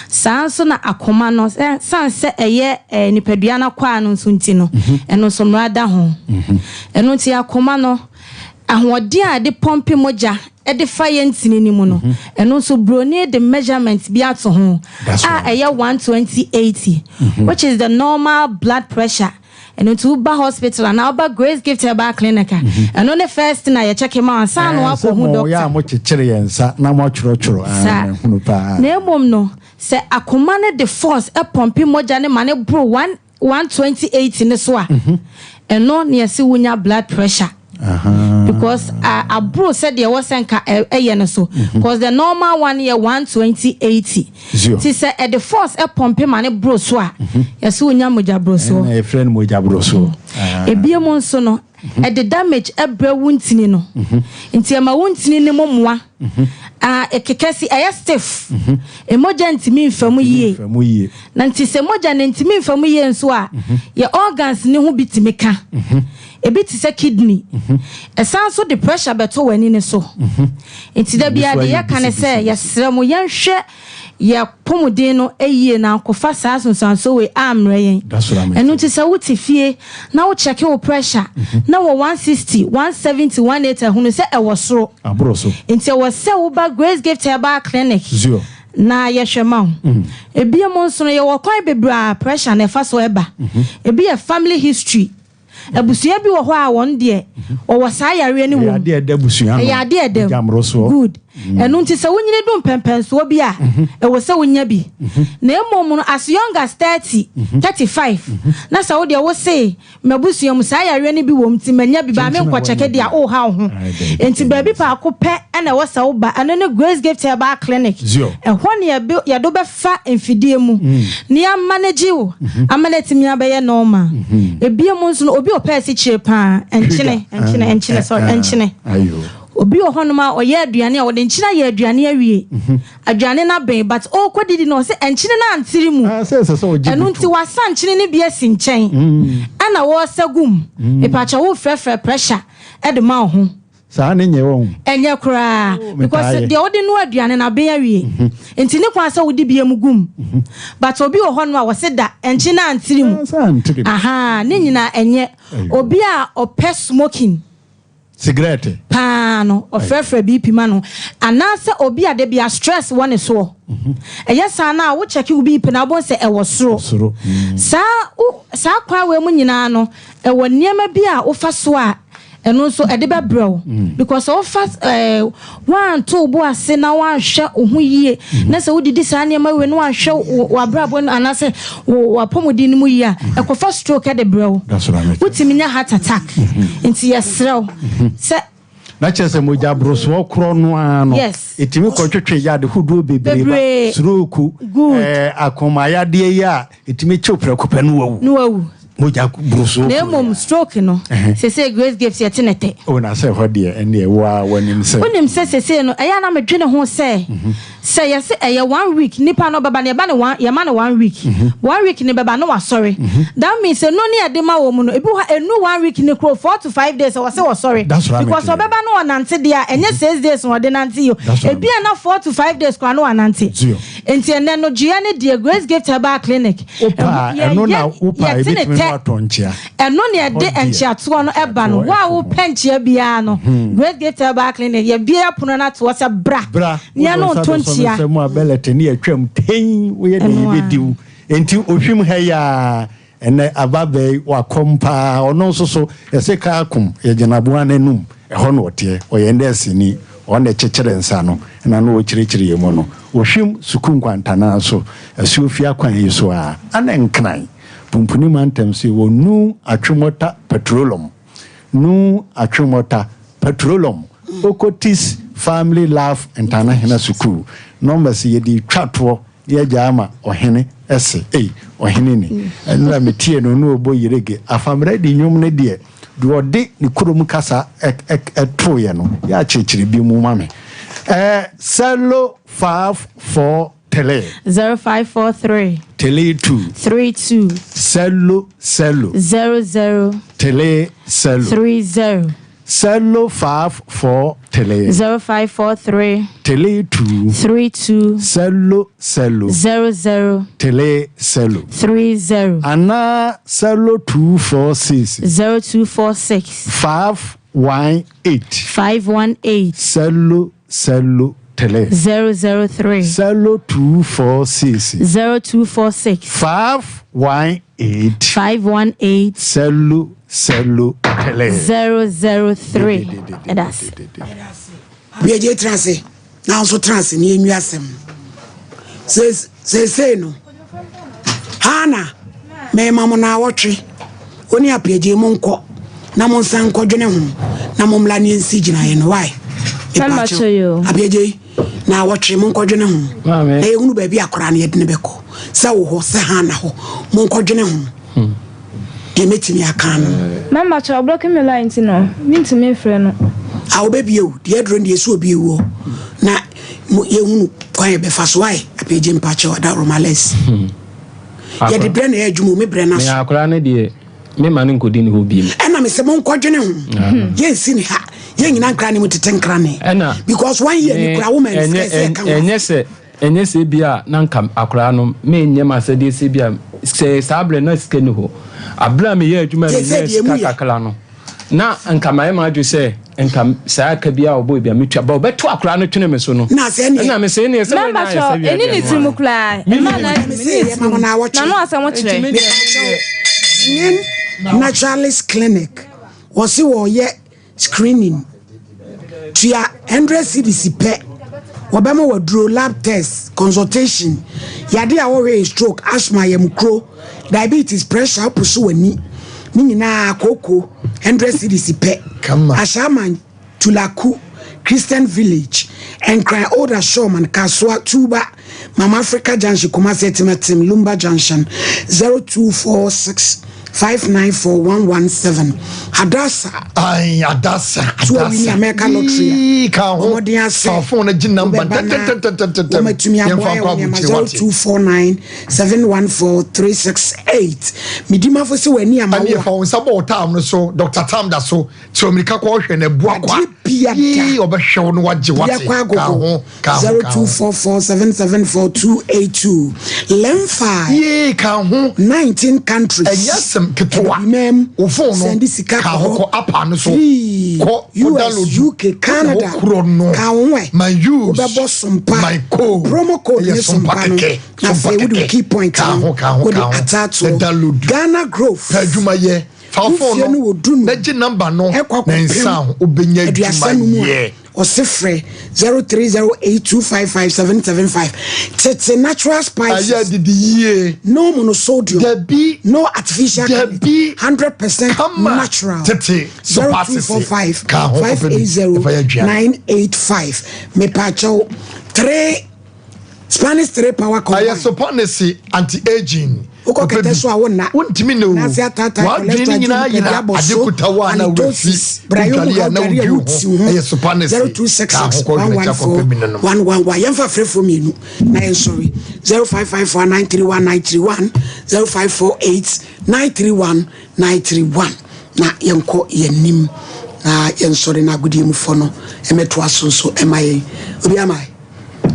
Saa ara nso na akoma no, ɛsiane sɛ ɛyɛ nipadua no akwaa no nso nti no, ɛno nso mmara da ho. Ɛno nti akoma no, ahoɔden a ɛde pɔmpe mogya de fa yɛn ntini no mu no, ɛno nso broni de measurement bi ato ho a ɛyɛ 120 80, which is the normal blood pressure. Ɛno nti woba hospital anaa woba Grace Gift Herbal Clinic a, ɛno ne first thing a yɛkyɛke ma wo ansa na Ɛɛ, sɛ woakɔhu mo doctor. yɛ a mokyekyere yɛn nsa na moatwerɛtwerɛ, ah, Saa. mahunu paa. Na mmom no, sɛ akoma no de force pɔmpe mogya no ma no boro 1 120 80 no so a, ɛno na yɛse wonya blood pressure. Because aboro sɛdeɛ ɛwɔ sɛ nka ɛyɛ no so. Because the normal one yɛ 120 80. Nti sɛ ɛde force pɔmpe ma no boro so a, yɛse wonya mogya borosoɔ. Ɛna yɛfrɛ no mogya borosoɔ. Ebiem nso no, ɛde damage brɛ wo ntini no. Nti ɛma wo ntini no mu mmoa. Ɛkeka si, ɛyɛ stiff. Mogya ntumi mfa mu yie. Na nti sɛ mogya no ntumi mfa mu yie nso a, yɛ organs no ho bi tumi ka. Ebi te sɛ kidney. Ɛsan nso de pressure bɛto w'ani no so. Nti da biara deɛ yɛka ne sɛ yɛsrɛ mo yɛnhwɛ yɛn apɔmuden no yie na ankɔfa saa nsunsuansoɔ wei ammrɛ yɛn. Ɛno nti sɛ wote fie na wo check wo pressure na wɔ 160, 170, 180 a, hunu sɛ ɛwɔ soro. Nti ɛwɔ sɛ woba Grace Gift Herbal Clinic na yɛhwɛ ma wo. Ebiom nso no, yɛwɔ kwan bebree a pressure no ɛfa so ɛba. Ebi yɛ family history. Abusua bi wɔ hɔ a wɔn deɛ wɔwɔ saa yareɛ no wɔ mu. Ɛyɛ adeɛ ɛda abusua no. Ɛyɛ adeɛ ɛda mu. Good. Ɛno nti sɛ wonyini du mpɛmpɛnsoɔ bi a, ɛwɔ sɛ wonya bi. Na mmom no, as young as 30, 35, na sɛ wo deɛ wo se m'abusua mu saa yareɛ no bi wɔ mu nti manya bi baa menkɔ kyɛke deɛ a, woreha wo ho. Nti baabi paako pɛ na ɛwɔ sɛ woba, ɛno ne Grace Gift Herbal Clinic. Ɛhɔ na yɛde wo bɛfa mfidie mu na yɛamanage wo ama no atumi abɛyɛ normal. Ebiem nso no, obi a ɔpɛ asikyire paa, nkyene, nkyene, nkyene, sorry, nkyene. Obi wɔ hɔnom a ɔyɛ aduane a ɔde nkyene ayɛ aduane awie. Aduane no aben but ɔrekɔ didi no ɔse nkyene no antere mu. Ɛno nti wasa nkyene no bi asi nkyɛn ɛna ɔresa gu mu. Mepakyɛw worefrɛfrɛ pressure de ma wo ho. Saa ne nyɛ wɔn. Ɛnyɛ koraa Oh, because metaayɛ. deɛ wode noa aduane no aben awie nti ne kwan sɛ wode bia mu gu mu but obi wɔ hɔ nom a wɔse da ɛnkye na antiri mu Ah, sɛ antiri mu. Ahaa ne nyinaa ɛnyɛ obi a ɔpɛ smoking Sigaret. paa no ɔfrɛfrɛ BP ma no anaasɛ obi a da bia stress wɔ ne soɔ ɛyɛ saa no a wo check wo BP no a wobɛhu sɛ ɛwɔ soro Soro. Saa wo saa kwan wei mu nyinaa no ɛwɔ nneɛma bi a wofa so a ɛno nso ɛde bɛbrɛ wo because sɛ wofa ɛɛ woanto wo bo ase na woanhwɛ wo ho yie na sɛ wodidi saa nneɛma wei na woanhwɛ wo w'abrabɔ no anaasɛ wo w'apɔmuden no mu yie a ɛkɔfa stroke ɛde brɛ wo wotumi nya heart attack nti yɛsrɛ wo sɛ na kyerɛ sɛ mogya borosoɔ korɔ no ara no ɛtumi kɔtwetwe yade hodoɔ bebree ba stroke ɛɛ akomayadeɛ yi a ɛtumi kyew prɛko pɛ no wawu no wawu mogya borosoɔ na mmom stroke no sese Grace Gift yɛte ne tɛ o na sɛ ɛhɔ deɛ ɛndeɛ wo a w'anim sɛ wonim sɛ sese no ɛyɛ a na medwene ho sɛ Sɛ yɛse ɛyɛ one week nipa no ɔbɛba no yɛba no one yɛma no one week one week no bɛba no wasɔre that means eno ne yɛde ma wɔn no ebi wɔ hɔ enu one week no kuro 4 to 5 days ɛwɔ sɛ wɔsɔre That's what I because mean. ɔbɛba no ɔnante deɛ a ɛnyɛ 6 days na ɔde nante yi o That's what I ebi a na 4 to 5 days koraa no wanante Zio. nti ɛnɛ no dua ne deɛ Grace Gift Herbal Clinic Wopa a, ɛno na yɛyɛ wopa a yɛte ne ebetumi no tɛ atɔ nkyea. ɛno na yɛde Ɛhɔ deɛ. nkyeatoɔ no ɛba no wo a wopɛ nkyea biara no Grace Gift Herbal Clinic yɛbue apono no ato hɔ sɛ bra Bra, Nea wode no wo nsa nto bɛsɔ me nkyea. nsa mu a bɛlɛte ne yɛatwam tein, woyɛ deɛ Ɛno ara. yɛbɛdi wo. Enti ohwim ha yi ara, ɛnnɛ ababaa yi wakɔm paa, ɔno nso so, yɛse kaa kom, yɛgyina aboa no anum, ɛhɔ na ɔteɛ, ɔyɛ nɛɛseni, ɔno na ɛkyekyere nsa no, ɛna na ɔkyerɛkyerɛ yɛn mu no. Ohwim sukuu nkwantanaa so, asuofie akwan yi so ara, ana Nkran, Pumpuni mantam so yɛwɔ Nu Atwemɔta Petrolum. Nu Atwemɔta Petrolum Okotis Family Love Ntanahena Sukuu numbers yɛde retwa toɔ na yɛagya ama ɔhene se ei ɔhene ni ɛnora metie no na ɔbɔ yerege afammerɛ de nnwom no deɛ deɛ ɔde ne kurom kasa ɛtoeɛ no yɛ akyerɛkyerɛ bi mu ma me ɛɛ sɛlo 5 4 3. 0543. 3 2. 32. Sɛlo sɛlo. 00. 3 sɛlo. 30. Sɛlo 5 4 3. 0543. 3 2. 32. Sɛlo sɛlo. 00. 3 sɛlo. 30. Anaa sɛlo 2 4 6. 0246. 5 1 8. 5 1 8. Sɛlo sɛlo 3. 0 0 3. Sɛlo 2 4 6. 0 2 4 6. 5 1 8. 5 1 8. Sɛlo sɛlo 3. 0 0 3. Ɛda ase. Biagye tena ase na nso tena ase na yɛnwi asɛm seesei no Hana mema mo naawɔtwe wo ne apiagye mo nkɔ na mo nsan nkɔdwene ho na mo mmla ne yɛnsi gyinaeɛ no wae apiagye naawɔtwe mo nkɔdwene ho na yɛhunu baabi akora no yɛde ne bɛkɔ sɛ wo hɔ sɛ Hana hɔ mo nkɔdwene ho hmm. Deɛ mɛtumi aka no. Mɛma kyɛ ɔblɔke me line nti no mentumi mfrɛ no. A wobɛbie o deɛ aduro no deɛ ɛsɛ obi wuo na yɛhunu kwan yɛbɛfa so ae apagye mpakyɛ ɔda romales hmm. yɛde brɛ na ɛyɛ adwuma o me brɛ no so akora no deɛ mema no nkɔdi ne hɔ biem ɛna mesɛ monkɔdwene ho hmm. yɛnsi ne ha yɛnyina nkra ne mu tete nkra ne because one year ni kura wo ma ɛnsɛ sɛ ɛka ho ɛnyɛ sɛ Ɛnyɛ sɛ ebia na anka akwadaa no menyɛ m'asɛdeɛ sɛ ebia sɛ saa berɛ na sika nni hɔ. Aberɛ a meyɛɛ adwuma a menyaa sika kakra no, na anka mayɛ m'adwene sɛ nka saa ka biara a ɔbɔɔ bi a metua. But ɔbɛto akwadaa no twene me so no, ɛna mese ɛneɛ sɛ Mɛmba woanya ayɛ kyɛw, sɛ ɛni wiadeɛ ne no tiri mu ara. koraa. Menni Ɛma ne na tirim. ɛni ne tiri mu. N'ano asɛm kyerɛ. Nti me deɛ me deɛ. Zien Naturalist Clinic wɔse wɔyɛ Screening, Tua hundred cedis pɛ, wɔbɛma wo aduro, lab test, consultation, yade a wɔhwɛ yɛ stroke, asthma, yamukuro, diabetes, pressure, woposo w'ani, ne nyinaa kooko, hundred cedis pɛ. Ashaiman, Tulaku, Christian Village, Nkran Old Ashorman, Kasoa, Tuba, Mama Africa Junction, Kumasi Atimatim, Lumba Junction, 0246 594 117, Hadassah. Ayi, Hadassah, Hadassah. So wini America lottery a. Yii, ka ho. Wɔmɔden ase. Fa phone no gye number Wobɛba na ntɛntɛntɛntɛntɛm. wɔmatumi Yɛmfa aboa yɛ nkɔ wɔ nneɛma aburokyire wate. 0249 714 368. Medimafo sɛ w'ani ama Ɛne wo a. fa wo nsa bɔ wo tam no so, Dr. Tam da so. Sɛ omirika kɔ ɔhwɛ no ɛboa kwa. Adeɛ bia da. Yii, ɔbɛhwɛ wo no wagye wate. Bia kɔ Ka agogo. ho, ka ho, ka ho. 0244774282. Lemfi. Yii, ka ho. 19 countries. Ɛnyɛ asɛm ketewa. Abibimam. Wo phone no, Sɛnde sika ka kɔ ho hɔ. kɔ app no so. Free. Kɔ, kɔ US, download. UK, Canada. Wo korɔ no. Ka wo ho ɛ. My use. Wobɛbɔ sompa. My code. Promo code Ɛyɛ ne sompa sompa no. kɛkɛ. Na Sompa afei wode wo kɛkɛ. key point Ka no. ho, ka ho, Wode ka ho. ataatoɔ. Na download. Ghana Growth. Pɛ adwuma yɛ. Fa wo phone Mfie no no wɔ du na gye number no ɛkɔ na akɔpem nsa ho wobɛnya aduasa adwuma no mu a yɛ. ɔse frɛ 0308255775 tete natural spices Ayɛ adidi yie. no monosodium Dabi. no artificial Dabi. 100% Kama. natural Tete sopa sese. 0245 Ka ho kɔpɛ bi. Ɛfa yɛ 580 aduane. 985 mepaakyɛw 3 Spanish 3 power combine Ɛyɛ sopa ne se anti aging. Wokɔ Kɔpɛ kɛtɛ bi. so a wonna. Wontumi ne o. N'ase ataataa W'adwene cholesterol ne nyinaa agye yera nipadua bɔ ade so, kuta wo a na woafi. halitosis, brayɛ mu Wodwale haw a na dware a wodwi wo wotiw ho. ho. Ɛyɛ sopa ne se. Ka ho 0266 kɔ hwene kyɛ kɔpɛ bi nonom. 114 111. Yɛmfa frɛfoɔ mmienu na yɛnsɔre. 0554 931 931 0548 931 931 na yɛnkɔ yɛn anim na yɛnsɔre na agodie mufoɔ no mmɛtoa so nso ɛma yɛn. Obi ama yɛ.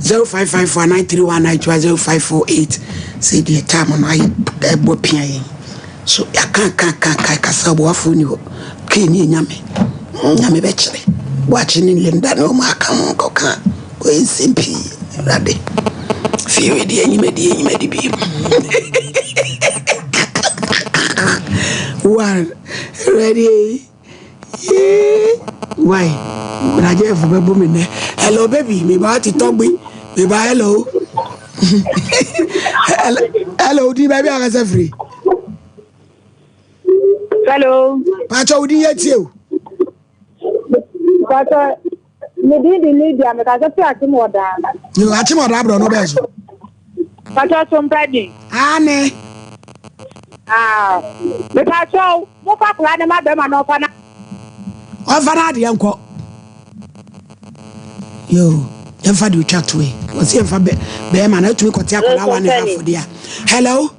0554 931 931 0548 sɛ deɛ time no ayɛ ɛbɔ pia yɛn so yɛaka ka ka ka kasa ɔboafoɔ ni hɔ kee ne ɛnyame nyame bɛkyerɛ boakye ne Linda ne ɔma aka ho kɔka kɔyɛ nsɛm pii awurade fie wei deɛ anyimadi anyimadi bio one awurade Yee why bra Jeff bɛbo me nɛ hello baby me ba ati tɔgbi me ba hello hello di baabi akasa firi. Hello. Pàtó wodi yɛ tie o. Pàtó me din de Lydia me kasa fi akyem wɔ daa. Yo akyem wɔ daa borɔ no bɛɛ so. Pàtó so mpɛ din. Ane. Ah, me pàtó mo fa kura ne ma bɛrima na ɔfa na. Ɔfa na adeɛ nkɔ. Yo yɛmfa de otwa toe wɔsi yɛmfa bɛrima na atumi kɔte akwadaa wa ne hafo deɛ. Hello.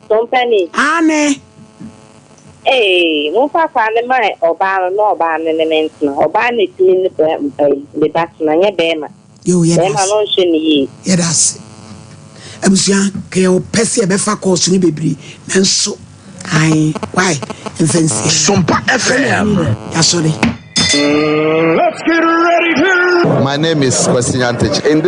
Tompani. Aane. Ee, momfa akwadaa no ma ɔbaa no na ɔbaa no ne no ntena. Ɔbaa na ɛtumi ne bɛ ɛyi ne ba tena, nyɛ bɛrima. Yoo, yɛda Bɛrima ase. no nhwɛ no yie. Yɛda ase. Abusua, nka yɛwɔ pɛ sɛ yɛbɛfa kɔɔso no bebree, nanso Ae why mfa nsie. Sompa FM. Yasɔre. Let's get ready to. My name is Kwesi Nyantakyi. In